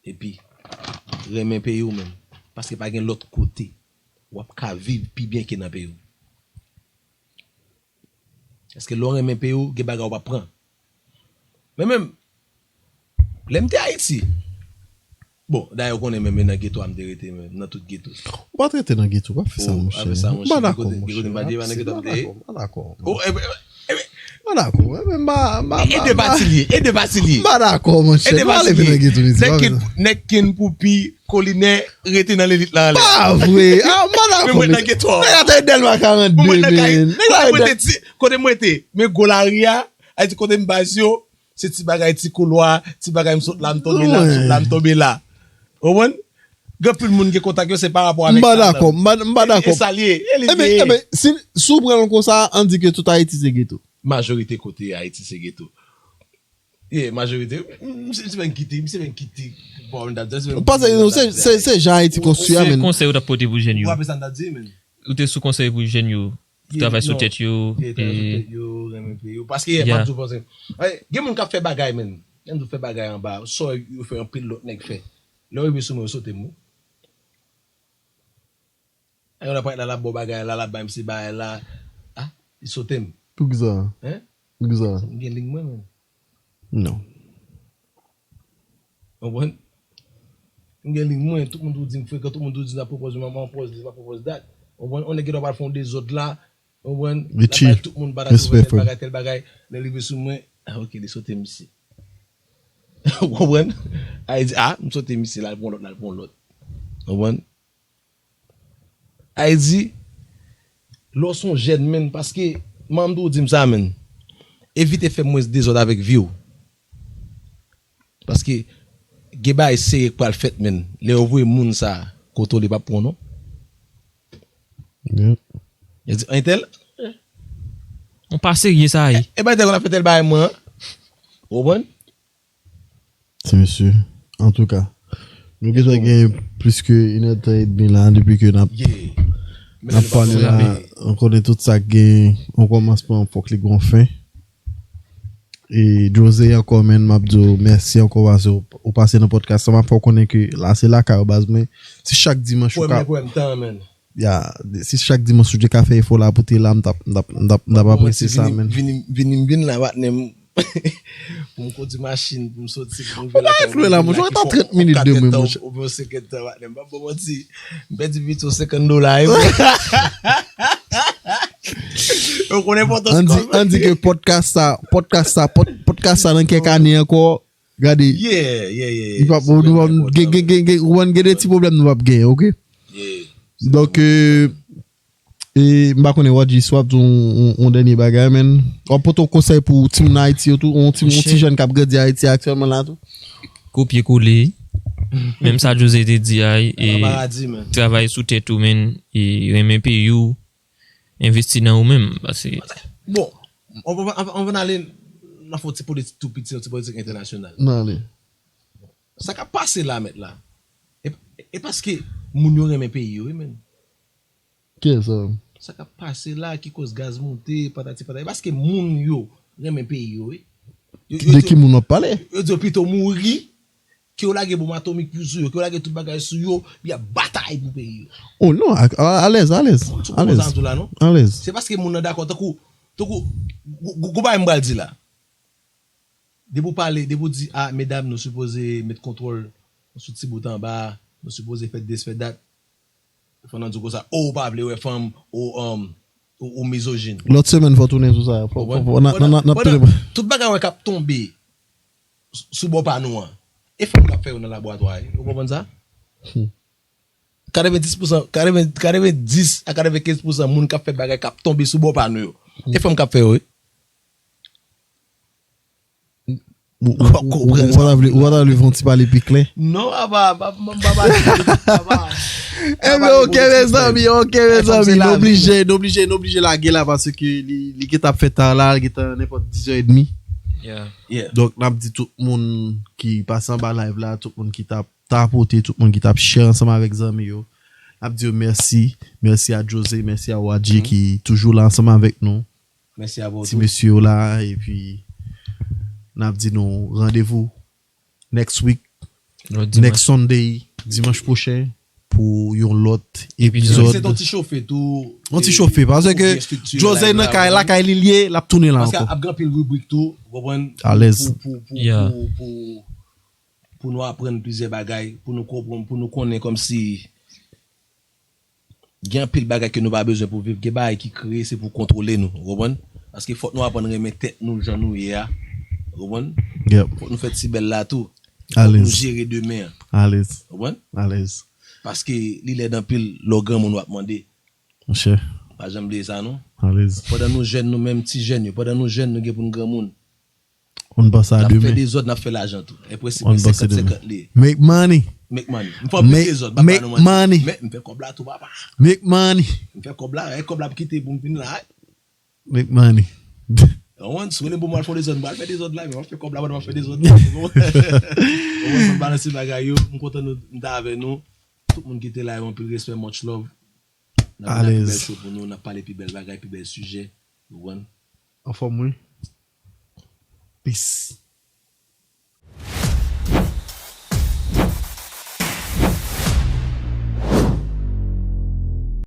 epi renmen peyi w, men. Paske pa gen lòt kote w ap ka viv pi byen ke nan peyi w. Paske lè w renmen peyi w, gen bagay w p ap pran. Men menm, lè m te Ayiti, bon, dayè, ou konnen, men, men nan geto a m te rete, men, nan tout geto. Ou pa t rete nan geto, pa fè sa, monchè. Ou pa fè sa, monchè. Gen kote, gen kote m pa t ye, pa nan geto a m te ye. M pa dakò, m pa dakò. Oh, e, e, e, Mwen dakò, mwen menm, mwen pa, mwen pa, E de pati li ye, e de pati li ye. Mwen pa dakò, monchè. E de Mwen ale pati li vin nan ye. geto, mesye. Nèg ki, nèg ki pou pi kolinè rete nan lelit la anlè. Pa vre. Ah, mwen pa dakò. Men mwen nan geto. Nèg atè Dèlma karannde, Mwen mwen nan kay. men. Nèg la kote ti, kote mwen te. Men gwo lari a, a di kote m baz yo, se ti bagay ti koulwa, ti bagay m sot la, m tonbe la, m sot la, m tonbe la. Ou konprann? Gen anpil moun gen kontak yo, se pa rapò avèk Mwen pa sa, dakò, non. mwen pa, mwen pa dakò. E sa li ye, e li Eben, ye. Eben, si, si w pran l konsa, ann di ke tout Ayiti se geto. Majorite kote Ayiti se geto. Ye, majorite. M se, m se menm kite, m se menm kite. Bon, m dap di, se menm Paske kite, nou, m se, dap di. se, se jan Ayiti konstwi a, Se men. konsèy ou t ap pote pou jèn yo. Ou raple sa m dap di, men. Ou te sou konsèy pou jèn yo. Travay sou tèt yo. Ye, travay sou tèt yo, renmen peyi yo. Paske, Yeah. m ap di w, gen moun k ap fè bagay, men. Gen moun k ap fè bagay anba. Sa yo fè anpil lòt nèg fè. Lè yo rive sou mwen, yo sote m, wi. Ay, yo la parèt la, la bò bagay la, la bay m se bagay la. Ah, li sote m. Poukisa? Hein? Poukisa? M gen lig mwen, men. Non. Konprann? M gen lig mwen, tout moun tou di m frekan, tout moun tou di m ap pwopoze, m ap pwopoze, m ap pwopoze dat. Konprann? On nèg ki ta pral fè yon dezòd la, konprann? Richie, Tout moun pa dakò respè, tèl frè. Bagay, tèl bagay, lè li rive sou mwen, ah, ok, li sote misye. Konprann? Ay di, ah, m sote misye, l al pran lòt, l al pran lòt. Konprann? Ay di, lè w se yon jèn, menn, paske, manman m tou di m sa, menn. Evite fè mwens dezòd avèk vi w. Paske, gen bagay serye k pral fèt, menn. Lè yo voye moun sa kote w, li p ap pran w, non. Yeah. Yo di, entèl, On pa serye sa ye. e bay entèl konn ap fè tèl bagay mwen an. Ou konprann? Ti mesye. Antouka, nou gentan gen plis ke inèdtan edmi la depi ke n ap, Yeah. n ap pale la. Nou konnen tout sa k gen yon kòmansman, fòk li gen yon fen. E Jose, ankò, menn, m ap di w mèsi ankò paske w, ou pase nan podcast la. M ap fè w konnen ke la se lakay ou, baz, mwen. Si chak dimanch ou ka, Premye tan, menn. Ya, si chak dimanch ou te ka fè efò la pou te la, m t ap, m t ap, m t ap, m t ap apresye sa, menn. Vini, vini, vini, vin la, patnè m. Pou m kondi machin, pou m soti, pou m rive Ou pa inflwe la, monchè, ou gen trant minit de mwen, monchè. Ou gen senkant tan, patnè m. M ap ba w manti. M pèdi pito senkant dola, e. Ou konnen enpòtans Ann di, kòb. Ann di ke podcast sa, podcast sa, pod-, podcast sa nan kèk ane ankò, gade, Yeah, yeah, yeah. li p ap, nou p ap, gen, gen, gen, gen, ou konn gen de ti pwoblèm nou p ap gen, ok? Yeah. Donk, euh, e, m pa konnen, Wadji, si w ap di yon, yon, yon dènye bagay, menn. W ap pote yon konsèy pou timoun Ayiti yo tou, yon ti, yon ti jèn k ap grandi Ayiti aktyèlman la tou. Kopye kole. Menm sa Jose te di a, e Paradis, man. Travay sou tèt ou, menn, e renmen peyi w, envesti nan ou menm, paske Bon, on va, on va, on va aller nan fon ti politik tou piti, yon ti politik entènasyonal. Nan ale. Sa k ap pase la, mèt la. E, e paske moun yo renmen peyi yo, wi, menn. Kiyès sa? Sa k ap pase la ki koz gaz monte, patati patata. E paske moun yo renmen peyi yo, wi. Yo- yo De di- ki moun w ap pale? Yo di yo pito mouri, ke yo lage bonm atomik pou sou yo, ke yo lage tout bagay sou yo, y ap batay pou peyi yo. Oh non, a- a- alèz, alèz, Ou konprann sa alèz, m di w la, non? Alèz. Se paske moun nan dakò, tankou, tankou, gwo- gwo- gwo bagay m pral di la. Depi w pale, depi w di, ah, medam, nou sipoze met kontwòl sou ti bout anba, nou sipoze fè dis, fè dat. Fò n di w konsa, oh, ou pa vle wè fanm, ou, um, ou, ou mizojin. Lòt semèn, fò tounen sou sa. Fò, fò, fò, n ap, n ap, n ap tounen. Tout bagay wè k ap tonbe s- sou bò pa nou an. E fanm k ap fè yo nan laboratwa, wi. Ou konprann sa? Katrevendis pousan, katreven, katrevendis a katrevenkenz pousan moun k ap fè bagay k ap tonbe sou bò pa nou yo. E fanm k ap fè yo, wi. Ou, ou, ou, ou, ou pa ta vle, ou pa ta vle fè yon ti pale pi klè? Non, apa, apa, apa, apa. Enben, ok, mezanmi, ok, mezanmi. Nou oblije, nou oblije, nou oblije lage la paske li, li gentan ap fè ta la, li gentan nenpòt dis è edmi. Yeah. Yeah. Donk, n ap di tout moun ki pase anba live la, tout moun ki t ap tapote, tout moun ki t ap share ansanm avèk zanmi yo. N ap di yo mèsi. Mèsi a Jose, mèsi a Wadji ki toujou la ansanm avèk nou. Mèsi a vou Ti tou. Mesye yo la, epi n ap di nou randevou next week, Lòt dimanch. Next Sunday, dimanch pwochen, pou yon lòt Epi epizòd. Se ton ti chofe tou. Yon ti chofe, paske Byen striktiré, Jose live nan la, kay, konprann? Lakay li l ye, l ap tounen la Paske ankò. Ap gen anpil ribrik tou, ou konprann? Alèz. Pou, pou, pou, Yeah. pou, pou, pou nou aprann plizyè bagay, pou nou konprann, pou nou konnen kòmsi gen anpil bagay ke nou pa bezwen pou viv, gen bagay ki kreye, se pou kontwole nou, ou konprann? Paske fòk nou aprann renmen tèt nou jan nou ye a. Ou konprann? Yep. Fòk nou fè ti bèl la tou. Fòk nou Alèz. Jere demen an. Alèz. Ou konprann? Alèz. Paske li lèd anpil lè w granmoun w ap mande. Monchè. Pa janm bliye sa non. Alèz. Pandan nou jèn nou menm ti jèn yo, pandan nou jèn nou gen pou n granmoun. Ou n panse a N ap fè demen. Dezòd, n ap fè lajan tou. E prensip Ou n mwen panse senkant demen. senkant li ye. Make money. Make money. M fè anpil Make- dezòd, m pa ba make nou manti. Money. Men m fè kòb la tou papa. Make money. M fè kòb la, e kòb la ap kite pou m vin la. Make money. Ou konprann? Si w rele pou mwen al fè dezòd, m pral fè dezòd la, men m ap fè kòb la pandan m ap fè dezòd la. Ou konprann? Ou konprann sa m balanse bagay yo, m kontan nou m ta avè nou. Tout moun ki te la yo, anpil respè, much love. N ap vin ak pi bèl Alèz. Show pou nou, n ap pale pi bèl bagay, pi bèl sijè. Ou konprann? Anfòm wi. Peace.